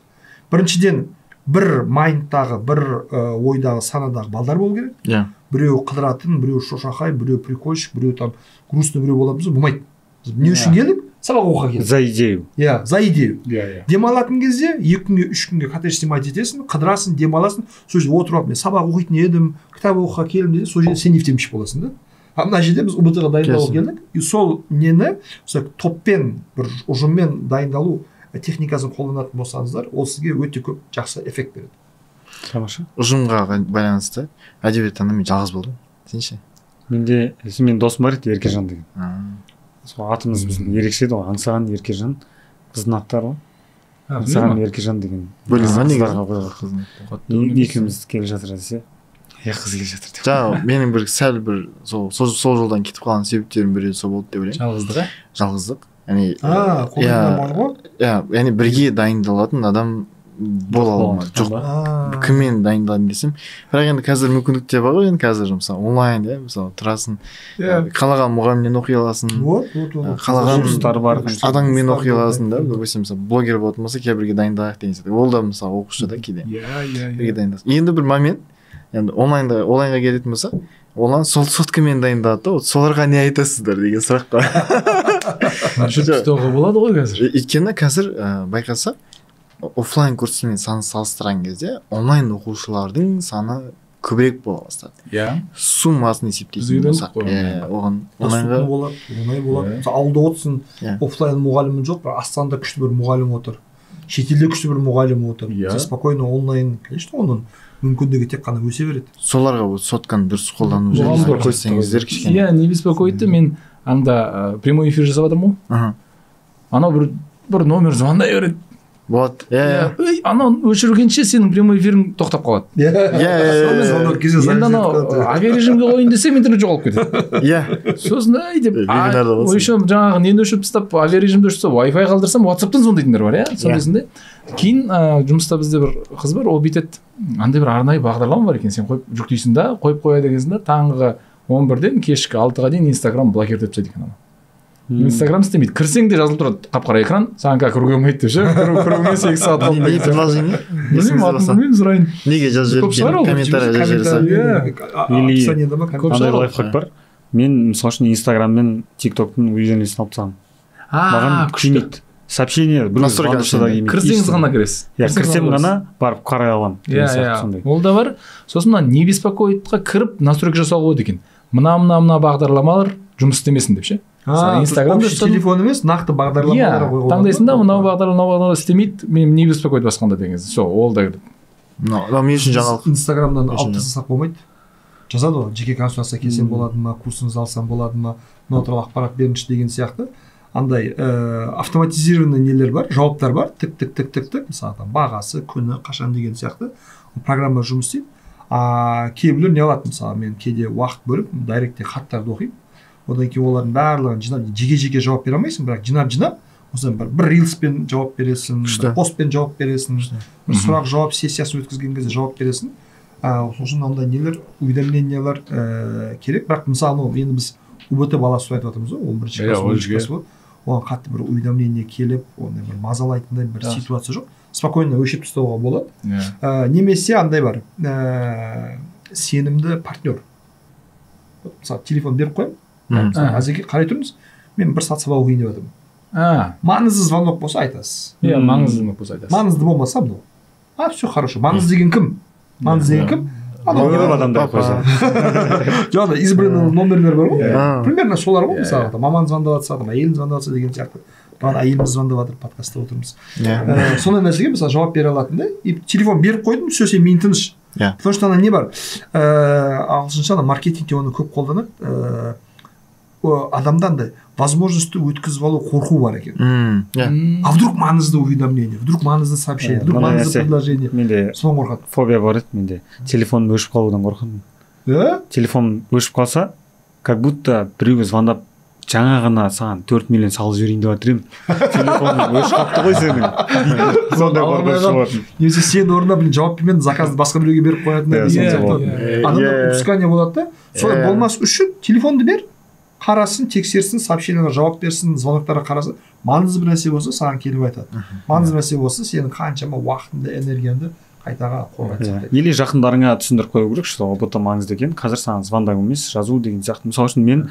Біріншіден, бір майндтағы, бір ойдағы, санадағы балдар болу керек. Біреу қыдыратын, біреу шошақай, біреу прикольщик, біреу там грустный біреу болатын болса, болмайды. Біз не үшін келдік? Сабақ оқуға келдік. За идею. Иә, за идею. Демалатын кезде 2 күнге, 3 күнге коттедж снимать етесің, қыдырасың, демаласың, сол жерде отырып алып, мен сабақ оқитын едім, кітап оқуға келдім десе, сол жерде сен нефтемші боласың да. А мына жерде біз ҰБТ-ға дайындалуға келдік. И сол нені, сол топпен, бір ұжыммен дайындалу техникасын қолданатын болсаңыздар, ол сізге өте көп жақсы эффект береді. Тамаша. Ұжымға байланысты әдебиеттан мен жалғыз болдым. Сен ше? Менде, менің досым бар еді, Еркежан деген. Сол атымыз біздің ерекше еді ғой, Аңсаған Еркежан, қыздың аттары ғой. Аңсаған Еркежан деген. Бөлген ба екеуміз келе жатыр десе, қыз келе жатыр деп. Жаңа менің бір сәл бір сол жолдан кетіп қалған себептерім бірі сол болды деп ойлаймын. Жалғыздық, ә? Жалғыздық. Яғни, яғни бірге дайындалатын адам бола алмады. Жоқ. Кіммен дайындаламын десем, бірақ енді қазір мүмкіндік те бар ғой, енді қазір мысалы онлайн, иә, мысалы тұрасың, қалаған мұғалімнен оқи аласың, қалаған бар, адаммен оқи аласың да, допустим, мысалы блогер болатын болса, кейбірге дайындалайық деген сияқты. Ол да мысалы оқушы да кейде. Бірге дайындаласың. Енді бір момент, енді онлайнға келетін болса, онлайн сол соткамен дайындалады да, соларға не айтасыздар деген сұрақ бар. Жүріп болады ғой қазір. Өйткені қазір байқасақ, офлайн курсымен санын салыстырған кезде онлайн оқушылардың саны көбірек бола бастады. Иә. Суммасын есептейтін болсақ, оған онлайнға болады, оңай болады. Мысалы ауылда отырсың, офлайн мұғалімі жоқ, бірақ Астанада күшті бір мұғалім отыр. Шетелде күшті бір мұғалім отыр. Сен спокойно онлайн, конечно, оның мүмкіндігі тек қана өсе береді. Соларға вот сотканы дұрыс қолдану жайлы қойсаңыздар кішкене. Иә, не беспокоит, мен анда прямой эфир жасап жатырмын ғой. Анау бір номер звондай береді. Вот. Анау өшіргенше сенің прямой эфирің тоқтап қалады. Енді анау авиарежимге қояйын десем интернет жоғалып кетеді. Иә. Сосын ай деп, еще жаңағы нені өшіріп тастап, авиарежимді өшіріп тастап, Wi-Fi қалдырсам, WhatsApp-тан звондайтындар бар, иә, сондай. Кейін жұмыста бізде бір қыз бар, ол бүйтеді, андай бір арнайы бағдарлама бар екен, сен қойып жүктейсің да, қойып қояды екенсің да, таңғы 11-ден кешкі 6-ға дейін Instagram блокировать етіп тастайды екен ана. Инстаграм істемейді. Кірсең де жазылып тұрады қап-қара экран, саған қазір кіруге болмайды деп ше. Кіруге 8 сағат қалды. Не приложение? Білмеймін, атын білмеймін, сұрайын. Неге жазып жіберген? Комментарий жазып жіберсе. Описаниеда ма? Андай лайфхак бар. Мен мысалы үшін Инстаграм мен ТикТоктың уведомлениесін алып тастағанмын. Маған келмейді. Сообщение бір звондаса да келмейді. Кірсеңіз ғана кіресіз. Иә, кірсем ғана барып қарай аламын. Иә, ол да бар. Сосын мына не беспокоитқа кіріп настройка жасауға болады екен. Мына бағдарламалар жұмыс істемесін деп ше. Инстаграмда телефон емес, нақты бағдарламалар қойға болады. Таңдайсың да, мынау бағдарлама істемейді, мен не беспокоит басқанда деген. Сол, ол да кірді. Мынау мен үшін жаңалық. Инстаграмнан алып тастасақ болмайды. Жазады ғой, жеке консультация келсем болады ма, курсыңызды алсам болады ма, мынау туралы ақпарат беріңізші деген сияқты. Андай автоматизированный нелер бар, жауаптар бар, тік тік тік тік тік, мысалы там бағасы, күні, қашан деген сияқты. Программа жұмыс істейді. Кейбіреулер не алады, мысалы мен кейде уақыт бөліп директте хаттарды оқимын. Одан кейін олардың барлығын жинап, жеке-жеке жауап бере алмайсың, бірақ жинап-жинап, осыдан бір рилспен жауап бересің, бір постпен жауап бересің, бір сұрақ-жауап сессиясын өткізген кезде жауап бересің. Сол үшін ондай нелер, уведомлениялар керек. Бірақ мысалы енді біз ҰБТ баласы айтып жатырмыз ғой, 11-ші класс, 12-ші класс болады. Оған қатты бір уведомление келіп, ондай бір мазалайтындай бір ситуация жоқ. Спокойно өшіріп тастауға болады. Немесе андай бар, сенімді партнер. Мысалы телефон беріп қоямын. Әзірге қарай тұрмыз, мен бір сағат сабақ оқиын деп жатырмын. Маңызды звонок болса айтасыз. Иә, маңызды звонок болса айтасыз. Маңызды болмаса мынау. А, все хорошо. Маңызды деген кім? Маңызды деген кім? Көп адамдар қойса. Жоқ, избранный номерлер бар ғой. Примерно солар ғой, мысалы, маман звондап жатса, әйелің звондап жатса деген сияқты. Маған әйеліміз звондап жатыр, подкастта отырмыз. Сондай нәрсеге мысалы жауап бере алатын да. И телефон беріп қойдым, все, сен миың тыныш. Потому что ана не бар? Ағылшынша ана маркетингте оны көп қолданады. Адамда андай возможностьті өткізіп алу қорқу бар екен. А вдруг маңызды уведомление, вдруг маңызды сообщение, вдруг маңызды предложение. Менде содан қорқады. Фобия бар еді менде. Телефоным өшіп қалудан қорқамын. Телефон өшіп қалса, как будто біреуге звондап, жаңа ғана саған 4 миллион салып жіберейін деп жатыр едім. Телефоның өшіп қалыпты ғой сенің. Сондай қорқыныш болатын. Немесе сен орнына блин жауап бермедің, заказды басқа біреуге беріп қоятын деген сияқты. Адамда упускание болады да. Солай болмас үшін телефонды бер, қарасын, тексерсін, сообщениеға жауап берсін, звоноктарға қарасын. Маңызды бір нәрсе болса, саған келіп айтады. Маңызды нәрсе болса, сенің қаншама уақытыңды, энергияңды қайтаға қорғайды сақтайды. Или жақындарыңа түсіндіріп қою керек, что ұбт маңызды екен, қазір саған звондау емес, жазу деген сияқты. Мысалы үшін мен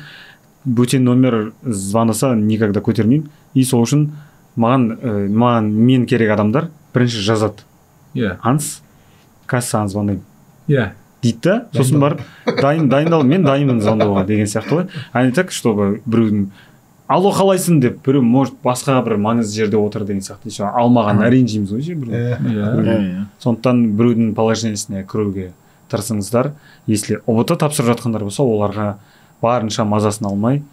бөтен номер звондаса никогда көтермеймін. И сол үшін маған мен керек адамдар бірінші жазады. Анс, қазір саған звондаймын. Дейді да, сосын барып дайындал, мен дайынмын звондауға деген сияқты ғой. А не так, чтобы біреудің алло қалайсың деп, біреу может басқа бір маңызды жерде отыр деген сияқты. Еще алмаған ренжиміз ғой ше біреу. Сондықтан біреудің положениесіне кіруге тырысыңыздар. Если ҰБТ тапсырып жатқандар болса, оларға барынша мазасын алмай,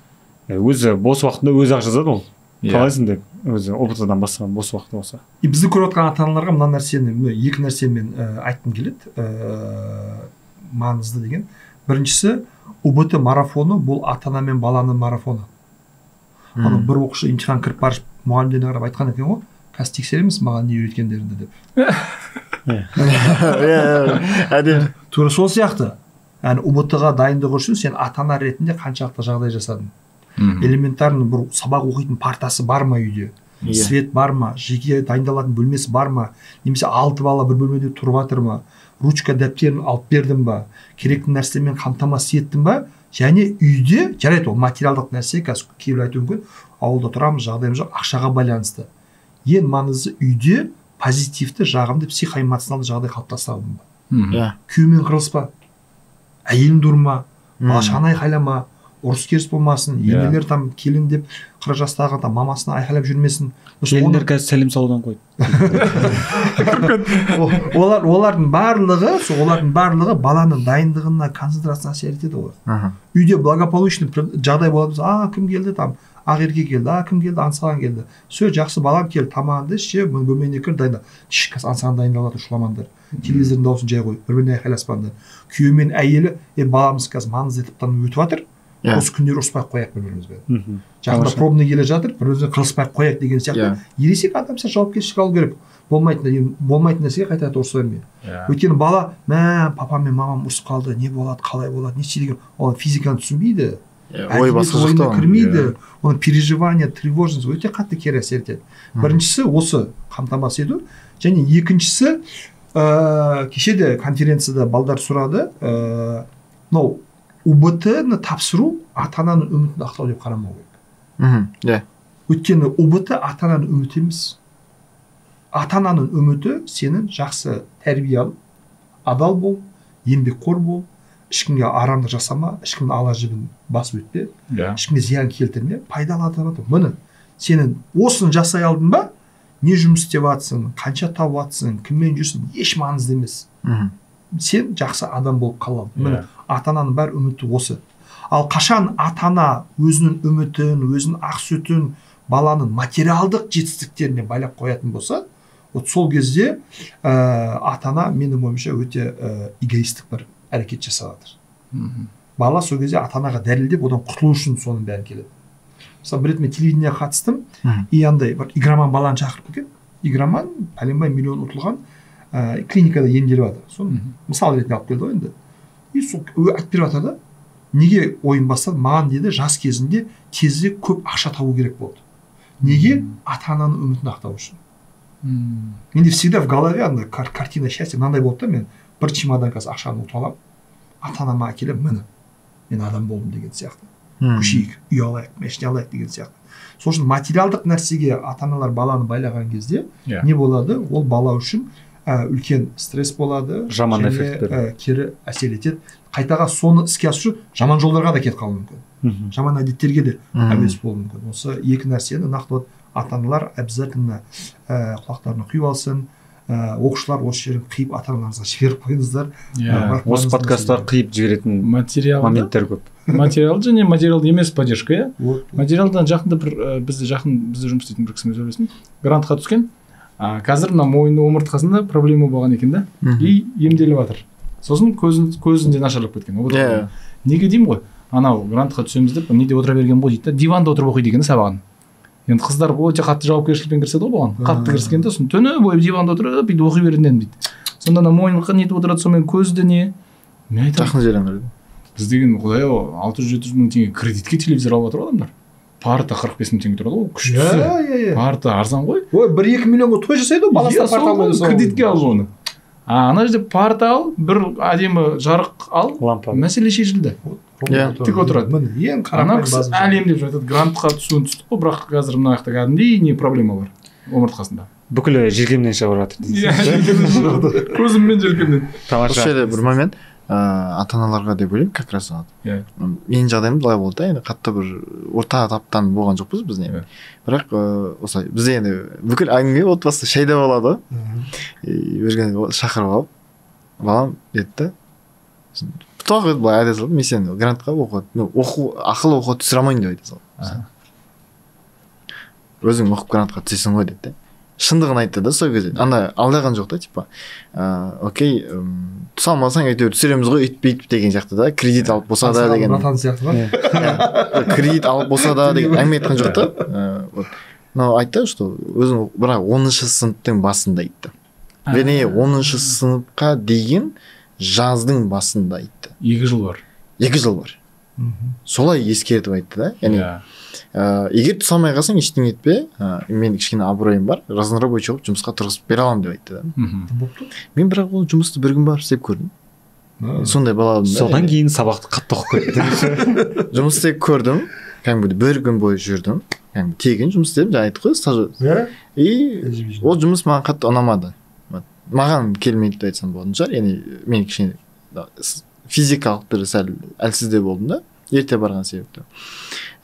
өзі бос уақытында өзі ақ жазады ол. Қалайсың деп, өзі ҰБТ-дан басқа бос уақыты болса. И бізді көріп отқан ата-аналарға мына нәрсені, мына екі нәрсені мен айтқым келеді. Маңызды деген. Біріншісі, ҰБТ марафоны бұл ата-ана мен баланың марафоны. Аны бір оқушы емтихан кіріп барып мұғалімдеріне қарап айтқан екен ғой, қазір тексереміз маған не үйреткендеріңді деп. Әдемі. Тура сол сияқты. Яғни ҰБТ-ға дайындық үшін сен ата-ана ретінде қаншалықты жағдай жасадың? Элементарно бір сабақ оқитын партасы бар ма үйде? Свет бар ма? Жеке дайындалатын бөлмесі бар ма? Немесе 6 бала бір бөлмеде тұрып жатыр ма? Ручка дәптерін алып бердің ба? Керекті нәрселермен қамтамасыз еттің ба? Және үйде, жарайды, ол материалдық нәрсе, қазір кейбір айтуы мүмкін, ауылда тұрамыз, жағдайымыз жоқ, ақшаға байланысты. Ең маңыздысы үйде позитивті, жағымды, психоэмоционалды жағдай қалыптастыра алдың ба? Күйеумен қырылыспа, әйеліңді ұрма, бала шағаны айқайлама, ұрыс керіс болмасын, енелер там келін деп 40 жастағы там мамасына айқайлап жүрмесін. Келіндер қазір сәлем салудан қойды. Олардың барлығы, олардың барлығы баланың дайындығына, концентрациясына әсер етеді ғой. Үйде благополучный жағдай болады, а кім келді там, Ақерке келді, а кім келді, Аңсаған келді. Все, жақсы, балам келді, тамағыңды іш, же, бөлмеңе кір, дайында. Шш, қазір Аңсаған дайындалады, шуламаңдар. Телевизордың дауысын жай қой, бір-біріне айқайласпаңдар. Күйеуі мен әйелі, баламыз қазір маңызды этаптан өтіп жатыр. Осы күндері ұрыспай қояйық бір-бірімізбен. Жақында пробный келе жатыр, бір-бірімізбен қырылыспай қояйық деген сияқты. Ересек адам жауапкершілік алу керек. Болмайтын нәрсеге қайта-қайта ұрыса берме. Өйткені бала, мә, папам мен мамам ұрысып қалды, не болады, қалай болады, не істейді деген, ол физиканы түсінбейді. Ой басқа жақта кірмейді. Оның переживание, тревожность өте қатты кері әсер етеді. Біріншісі осы қамтамасыз ету, және екіншісі, кеше де конференцияда балдар сұрады, мынау ҰБТ-ны тапсыру ата-ананың үмітін ақтау деп қарамау керек. Өйткені ҰБТ ата-ананың үміті емес. Ата-ананың үміті сенің жақсы тәрбие алып, адал бол, еңбекқор бол, ешкімге арамдық жасама, ешкімнің ала жібін басып өтпе, ешкімге зиян келтірме, пайдалы адам бол. Міне, сенің осыны жасай алдың ба, не жұмыс істеп жатсың, қанша тауып жатсың, кіммен жүрсің, еш маңызды емес. Сен жақсы адам болып қала алдың. Міне, ата-ананың бәрі үміті осы. Ал қашан ата-ана өзінің үмітін, өзінің ақ сүтін баланың материалдық жетістіктеріне байлап қоятын болса, вот сол кезде ата-ана менің ойымша өте эгоистік бір әрекет жасап жатыр. Бала сол кезде ата-анаға дәлелдеп, одан құтылу үшін соның бәрін келеді. Мысалы, бір рет мен телевидениеге қатыстым, и андай бір игроман баланы шақырып келген. Игроман пәленбай миллион ұтылған, клиникада емделіп жатыр. Соны мысал ретінде алып келді ғой енді. И сол айтып беріп жатыр да, неге ойын бастады? Маған деді, жас кезінде тезірек көп ақша табу керек болды. Неге? Ата-ананың үмітін ақтау үшін. Менде всегда в голове андай картина счастья мынандай болды да, мен бір чемодан қазір ақшаны ұтып аламын, ата-анама әкелемін, міне мен адам болдым деген сияқты. Көшейік, үй алайық, машина алайық деген сияқты. Сол үшін материалдық нәрсеге ата-аналар баланы байлаған кезде не болады? Ол бала үшін үлкен стресс болады, жаман эффект береді, кері әсер етеді. Қайтаға соны іске асыру үшін жаман жолдарға да кетіп қалуы мүмкін. Жаман әдеттерге де әуес болуы мүмкін. Осы екі нәрсені нақты ата-аналар обязательно құлақтарына құйып алсын. Оқушылар осы жерін қиып ата-аналарыңызға жіберіп қойыңыздар. Осы подкасттар қиып жіберетін моменттер көп. Материал және материалды емес поддержка, иә. Материалдан жақында бір бізде жұмыс істейтін бір кісімен сөйлестім. Грантқа түскен. Қазір мына мойны омыртқасында проблема болған екен да. И емделіп жатыр. Сосын көзінде нашарлап кеткен. Неге деймін ғой? Анау грантқа түсеміз деп неде отыра берген ғой дейді да, диванда отырып оқиды екен сабағын. Енді қыздар өте қатты жауапкершілікпен кіріседі ғой бұған. Қатты кіріскенде сосын түні бойы диванда отырып бүйтіп оқи беретін едім дейді. Сонда ана мойынға нетіп отырады, сонымен көзі де не. Мен айтамын, жақын жерден. Біз деген құдай ау, 600-700 мың теңге кредитке телевизор алып жатыр адамдар. Парта 45 мың теңге тұрады ғой, күштісі. Парта арзан ғой. Ой, 1-2 миллионға той жасайды ғой, баласына парта алмайды. Кредитке алып оны. Ана жерде парта ал, бір әдемі жарық ал, мәселе шешілді. Тік отырады. Ең қарапайым база. Әлем деп жатады, грантқа түсуін түстік қой, бірақ қазір мына жақта кәдімгідей не проблема бар омыртқасында. Бүкіл желкемнен шығып жатыр дейсіз. Көзіммен желкемнен. Тамаша. Осы жерде бір момент, ата-аналарға деп ойлаймын, как раз. Менің жағдайым былай болды да, енді қатты бір орта таптан болған жоқпыз біз не. Бірақ осылай бізде енді бүкіл әңгіме отбасы шайда болады ғой. Бір шақырып алып, балам деді да, тоқ етіп былай айта салдым, мен сені грантқа оқуға, оқу, ақылы оқуға түсіре алмаймын деп айта салдым. Өзің оқып грантқа түсесің ғой деді. Шындығын айтты да сол кезде. Анда алдаған жоқ та, типа, окей, түсе алмасаң әйтеуір түсіреміз ғой, өйтіп деген сияқты да, кредит алып болса да деген. Братан сияқты ма? Кредит алып болса да деген әңгіме айтқан жоқ та. Но айтты, что өзің бірақ 10-шы сыныптың басында айтты. Вернее, 10-шы сыныпқа дейін жаздың басында айтты. 2 жыл бар. 2 жыл бар. Солай ескертіп айтты да. Яғни, егер түсе алмай қалсаң ештеңе етпе, мен кішкене абыройым бар, разнорабочий болып жұмысқа тұрғызып бере аламын деп айтты да. Мен бірақ ол жұмысты бір күн барып істеп көрдім. Сондай бала болдым да. Содан кейін сабақты қатты оқып кеттім. Жұмыс істеп көрдім, кәдімгідей бір күн бойы жүрдім. Кәдімгі тегін жұмыс істедім, жаңа айттық қой, стаж. И ол жұмыс маған қатты ұнамады. Маған келмейді деп айтсам болатын шығар. Яғни мен кішкене физикалық түрде сәл әлсіздеу болдым да, ерте барған себепті.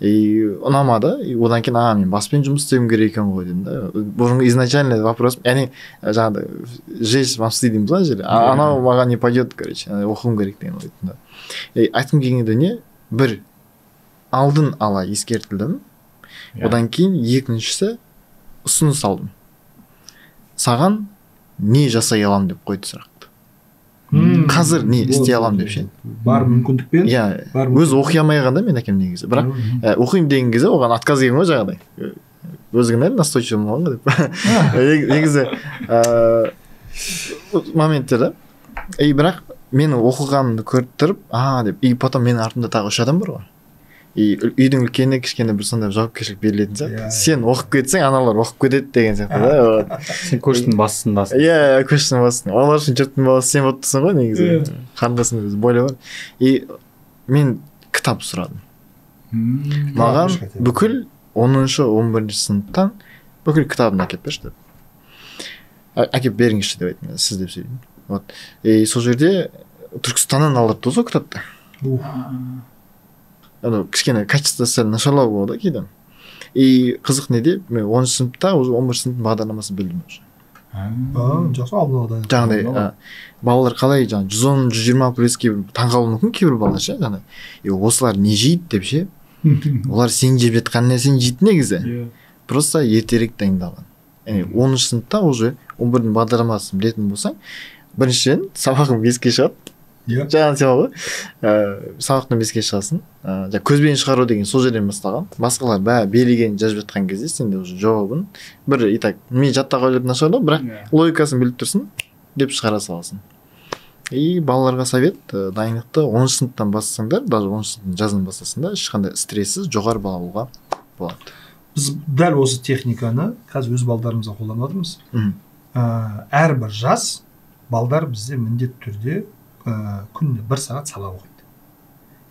И ұнамады. И одан кейін мен баспен жұмыс істеуім керек екен ғой дедім да. Бұрынғы изначально вопрос, яғни жаңағыдай жесть мамсы дейміз ғой жерде. Анау маған не пойдет, короче, оқуым керек деген ой айттым да. И айтқым келген дүние, бір, алдын ала ескертілдім. Одан кейін екіншісі ұсыныс алдым. Саған не жасай аламын деп қойды сұрақты. Қазір не істей аламын деп ше. Бар мүмкіндікпен. Иә, өзі оқи алмай қалған да мен әкем негізі. Бірақ оқимын деген кезде оған отказ келген ғой жаңағыдай. Өзі кінәлі, настойчивый болған ғой деп. Негізі моменттер да. И бірақ мен оқығанымды көріп тұрып, деп, и потом менің артымда тағы 3 адам бар ғой. И үйдің үлкені кішкене бір сондай жауапкершілік берілетін сияқты. Сен оқып кетсең, аналар оқып кетеді деген сияқты да. Сен көштің басындасың. Иә, көштің басында. Олар үшін жұрттың баласы сен болып тұрсың ғой негізі. Қарындасың өзі бойлы бар. И мен кітап сұрадым. Маған бүкіл 10-шы, 11-ші сыныптан бүкіл кітабын әкеп берші деп. Әкеп беріңізші деп айттым, сіз деп сөйлеймін. Вот. И сол жерде Түркістаннан алдыртты сол кітапты. Анау кішкене качество сәл нашарлау болды кейде. И қызық неде, мен 10-шы сыныпта уже 11-ші сыныптың бағдарламасын білдім уже. Жақсы, алдын ала. Жаңағыдай балалар қалай жаңа 110, 120 плюс кейбір таңқалуы мүмкін кейбір балалар ше, жаңағыдай. И осылар не жейді деп ше. Олар сен жеп жатқан нәрсені жейді негізі. Просто ертерек дайындалған. Яғни 10-шы сыныпта уже 11-дің бағдарламасын білетін болсаң, біріншіден сабағың 5-ке шығады. Жаңа тема ғой. Сабақтан 5-ке шығасың. Жаңа көзбен шығару деген сол жерден басталған. Басқалар бәрі берілгенін жазып жатқан кезде сен де уже жауабын бір и так мен жаттауға ойлап нашарлау, бірақ логикасын біліп тұрсың деп шығара саласың. И балаларға совет, дайындықты 10-шы сыныптан бастасаңдар, даже 10-шы сыныптың жазын бастасаңдар, ешқандай стрессіз жоғары балл алуға болады. Біз дәл осы техниканы қазір өз балдарымызға қолданып жатырмыз. Әрбір жас балдар бізде міндетті түрде күніне 1 сағат сабақ оқиды.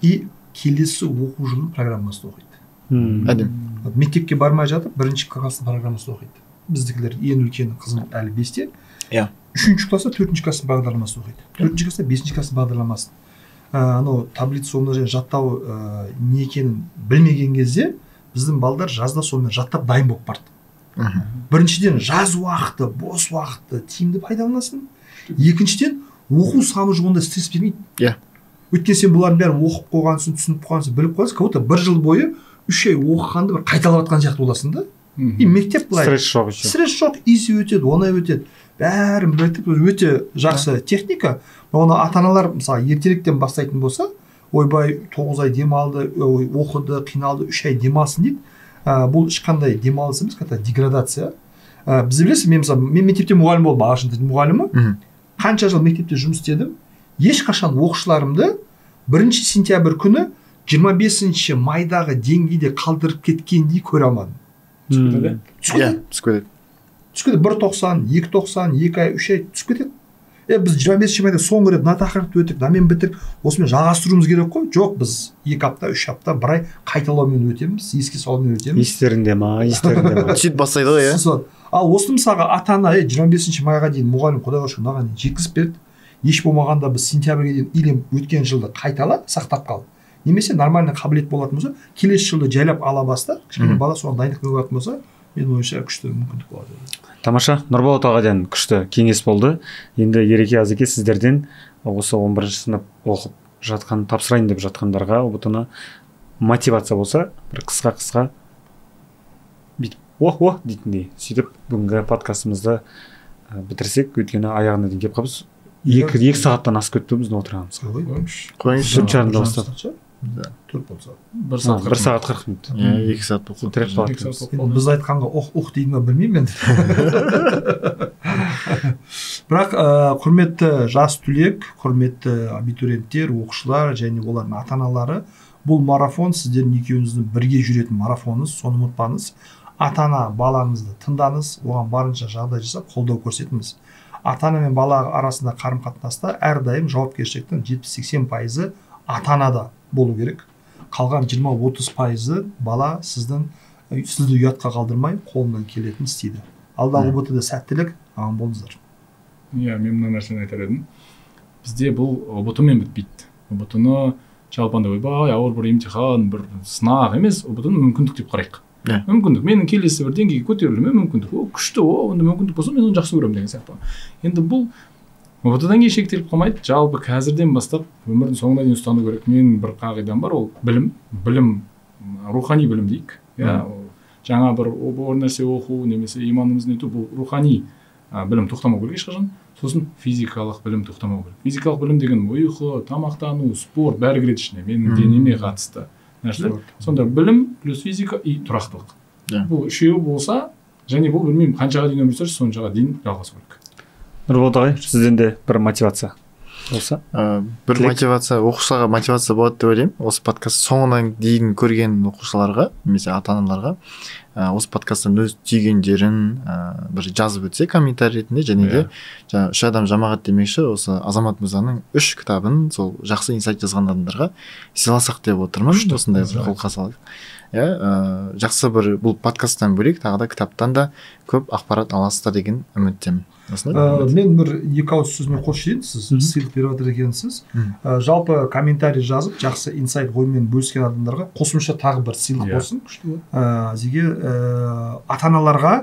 И келесі оқу жылының программасын оқиды. Әдем. Мектепке бармай жатып бірінші класстың программасын оқиды. Біздікілер ең үлкені қызым әлі 5-те. Иә. 3-ші класста 4-ші класстың бағдарламасын оқиды. 4-ші класста 5-ші класстың бағдарламасын. Анау таблица умножения жаттау не екенін білмеген кезде біздің балдар жазда сонымен жаттап дайын болып барды. Біріншіден, жаз уақыты, бос уақытты тиімді пайдаланасың. Екіншіден, оқу саны ондай стресс бермейді. Иә. Өйткені сен бұлардың бәрін оқып қойғансың, түсініп қойғансың, біліп қойғансың, как будто бір жыл бойы 3 ай оқығанды бір қайталап жатқан сияқты боласың да. И мектеп былай. Стресс жоқ еще. Стресс жоқ, изи өтеді, оңай өтеді. Бәрін біліп, өте жақсы техника. Оны ата-аналар мысалы ертеректен бастайтын болса, ойбай 9 ай демалды, ой, оқыды, қиналды, 3 ай демалсын дейді. Бұл ешқандай демалыс емес, это деградация. Біз білесіз, мен мысалы, мен мектепте мұғалім болдым, ағылшын тілінің мұғалімі. Қанша жыл мектепте жұмыс істедім, ешқашан оқушыларымды 1 сентябрь күні 25 майдағы деңгейде қалдырып кеткендей көре алмадым. Түсіп кетеді. Түсіп кетеді. 1.90, 2.90, 2 ай, 3 ай түсіп кетеді. Біз 25 майда соңғы рет мына тақырыпты өтіп, мынамен бітіріп, осымен жалғастыруымыз керек қой. Жоқ, біз 2 апта, 3 апта, 1 ай қайталаумен өтеміз, еске салумен өтеміз. Естерінде ма, естерінде ма. Сөйтіп бастайды ғой, иә. Ал осы мысалға ата-ана 25 майға дейін мұғалім Құдайға шүкір мынаған жеткізіп берді. Еш болмағанда біз сентябрьге дейін или өткен жылды қайтала, сақтап қал. Немесе нормальный қабілет болатын болса, келесі жылды жайлап ала баста, кішкене бала соған дайындық болатын болса, менің ойымша күшті мүмкіндік болады. Тамаша, Нұрболат ағадан күшті кеңес болды. Енді Ереке, Азеке, сіздерден осы 11 сынып оқып жатқан, тапсырайын деп жатқандарға ұбт-ны мотивация болса, бір қысқа-қысқа бүйтіп ох-ох дейтіндей, сөйтіп бүгінгі подкастымызды бітірсек, өйткені аяғына дейін келіп қалыппыз. 2 сағаттан асып кетті біздің отырғанымыз. Қойыңызшы. 4:30-да бастадық. 4 болса. 1 сағат 1 сағат 40 минут. Иә, 2 сағат болып қалды. Біз айтқанға ох-ох дейді ма білмеймін енді. Бірақ құрметті жас түлек, құрметті абитуриенттер, оқушылар және олардың ата-аналары, бұл марафон сіздердің екеуіңіздің бірге жүретін марафоныңыз, соны ұмытпаңыз. Ата-ана балаңызды тыңдаңыз, оған барынша жағдай жасап қолдау көрсетіңіз. Ата-ана мен бала арасында қарым-қатынаста әрдайым жауапкершіліктің 70-80% ата-анада болу керек. Қалған 20-30% бала сізді ұятқа қалдырмай қолынан келетін істейді. Алдағы ұбт-да сәттілік, аман болыңыздар. Иә, мен мына нәрсені айтар едім. Бізде бұл ұбт-мен бітпейді. Ұбт-ны жалпы андай ойбай, ауыр бір емтихан, бір сынақ емес, ұбт-ны мүмкіндік деп қарайық. Мүмкіндік, менің келесі бір деңгейге көтерілуіме мүмкіндік. О, күшті, о, онда мүмкіндік болса, мен оны жақсы көремін деген сияқты. Енді бұл ұбт-дан кейін шектеліп қалмайды. Жалпы қазірден бастап өмірдің соңына дейін ұстану керек. Менің бір қағидам бар, ол білім, білім, рухани білім дейік. Иә, жаңа бір нәрсе оқу немесе иманымызды нету, бұл рухани білім тоқтамау керек ешқашан. Сосын физикалық білім тоқтамау керек. Физикалық білім деген ұйқы, тамақтану, спорт бәрі кіреді ішіне. Менің денеме қатысты нәрселер. Сонда білім плюс физика и тұрақтылық. Бұл үшеуі болса, және бұл білмеймін қаншаға дейін өмір сүрсе, соншаға дейін жалғасу керек. Нұрболат ағай, сізден де бір мотивация болса? Бір мотивация, оқушыларға мотивация болады деп ойлаймын. Осы подкаст соңына дейін көрген оқушыларға, немесе ата-аналарға осы подкасттан өз түйгендерін бір жазып өтсе комментарий ретінде, және де жаңа үш адам жамағат демекші, осы Азамат мырзаның 3 кітабын сол жақсы инсайт жазған адамдарға сыйласақ деп отырмын. Осындай бір қолқа салайық. Иә, жақсы бір бұл подкасттан бөлек тағы да кітаптан да көп ақпарат аласыздар деген үміттемін. Мен бір екі ауыз сөзімен қосып жіберейін, сіз сыйлық беріп жатыр екенсіз. Жалпы комментарий жазып, жақсы инсайт оймен бөліскен адамдарға қосымша тағы бір сыйлық болсын. Зеге ата-аналарға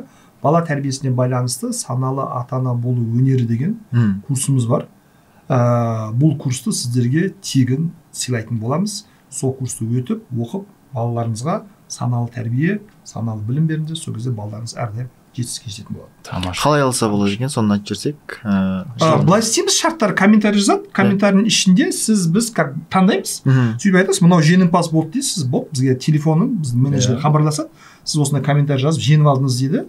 бала тәрбиесіне байланысты саналы ата-ана болу өнері деген курсымыз бар. Бұл курсты сіздерге тегін сыйлайтын боламыз. Сол курсты өтіп, оқып, балаларыңызға саналы тәрбие, саналы білім беріңіздер. Сол кезде балаларыңыз әрдайым жетістікке жететін болады. Тамаша. Қалай алса болады екен, соны айтып жіберсек. Былай істейміз, шарттар комментарий жазады. Комментарийдің ішінде сіз біз как таңдаймыз. Сөйтіп айтасыз, мынау жеңімпаз болды дейсіз, болды, бізге телефонын біздің менеджер хабарласады. Сіз осындай комментарий жазып жеңіп алдыңыз дейді.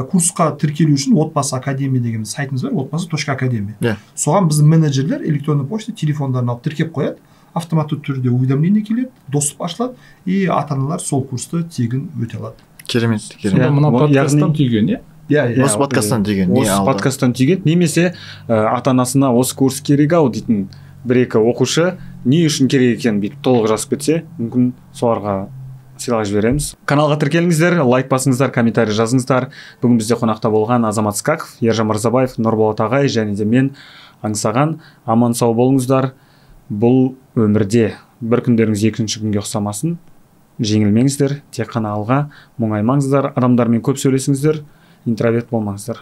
Курсқа тіркелу үшін Отбасы академия деген сайтымыз бар, отбасы.академия. Соған біздің менеджерлер электронды почта, телефондарын алып тіркеп қояды. Автоматты түрде уведомление келеді, доступ ашылады, и ата-аналар сол курсты тегін өте алады. Керемет, керемет. Мына подкасттан түйген, иә? Иә, осы подкасттан түйген. Осы подкасттан түйген, немесе ата-анасына осы курс керек ау дейтін бір-екі оқушы Не үшін керек екенін бүйтіп толық жазып кетсе, мүмкін соларға сыйлық жібереміз. Каналға тіркеліңіздер, лайк басыңыздар, комментарий жазыңыздар. Бүгін бізде қонақта болған Азамат Скаков, Ержан Мырзабаев, Нұрболат ағай және де мен, Аңсаған. Аман сау болыңыздар. Бұл өмірде бір күндеріңіз екінші күнге ұқсамасын. Жеңілмеңіздер, тек қана алға, мұңаймаңыздар, адамдармен көп сөйлесіңіздер, интроверт болмаңыздар.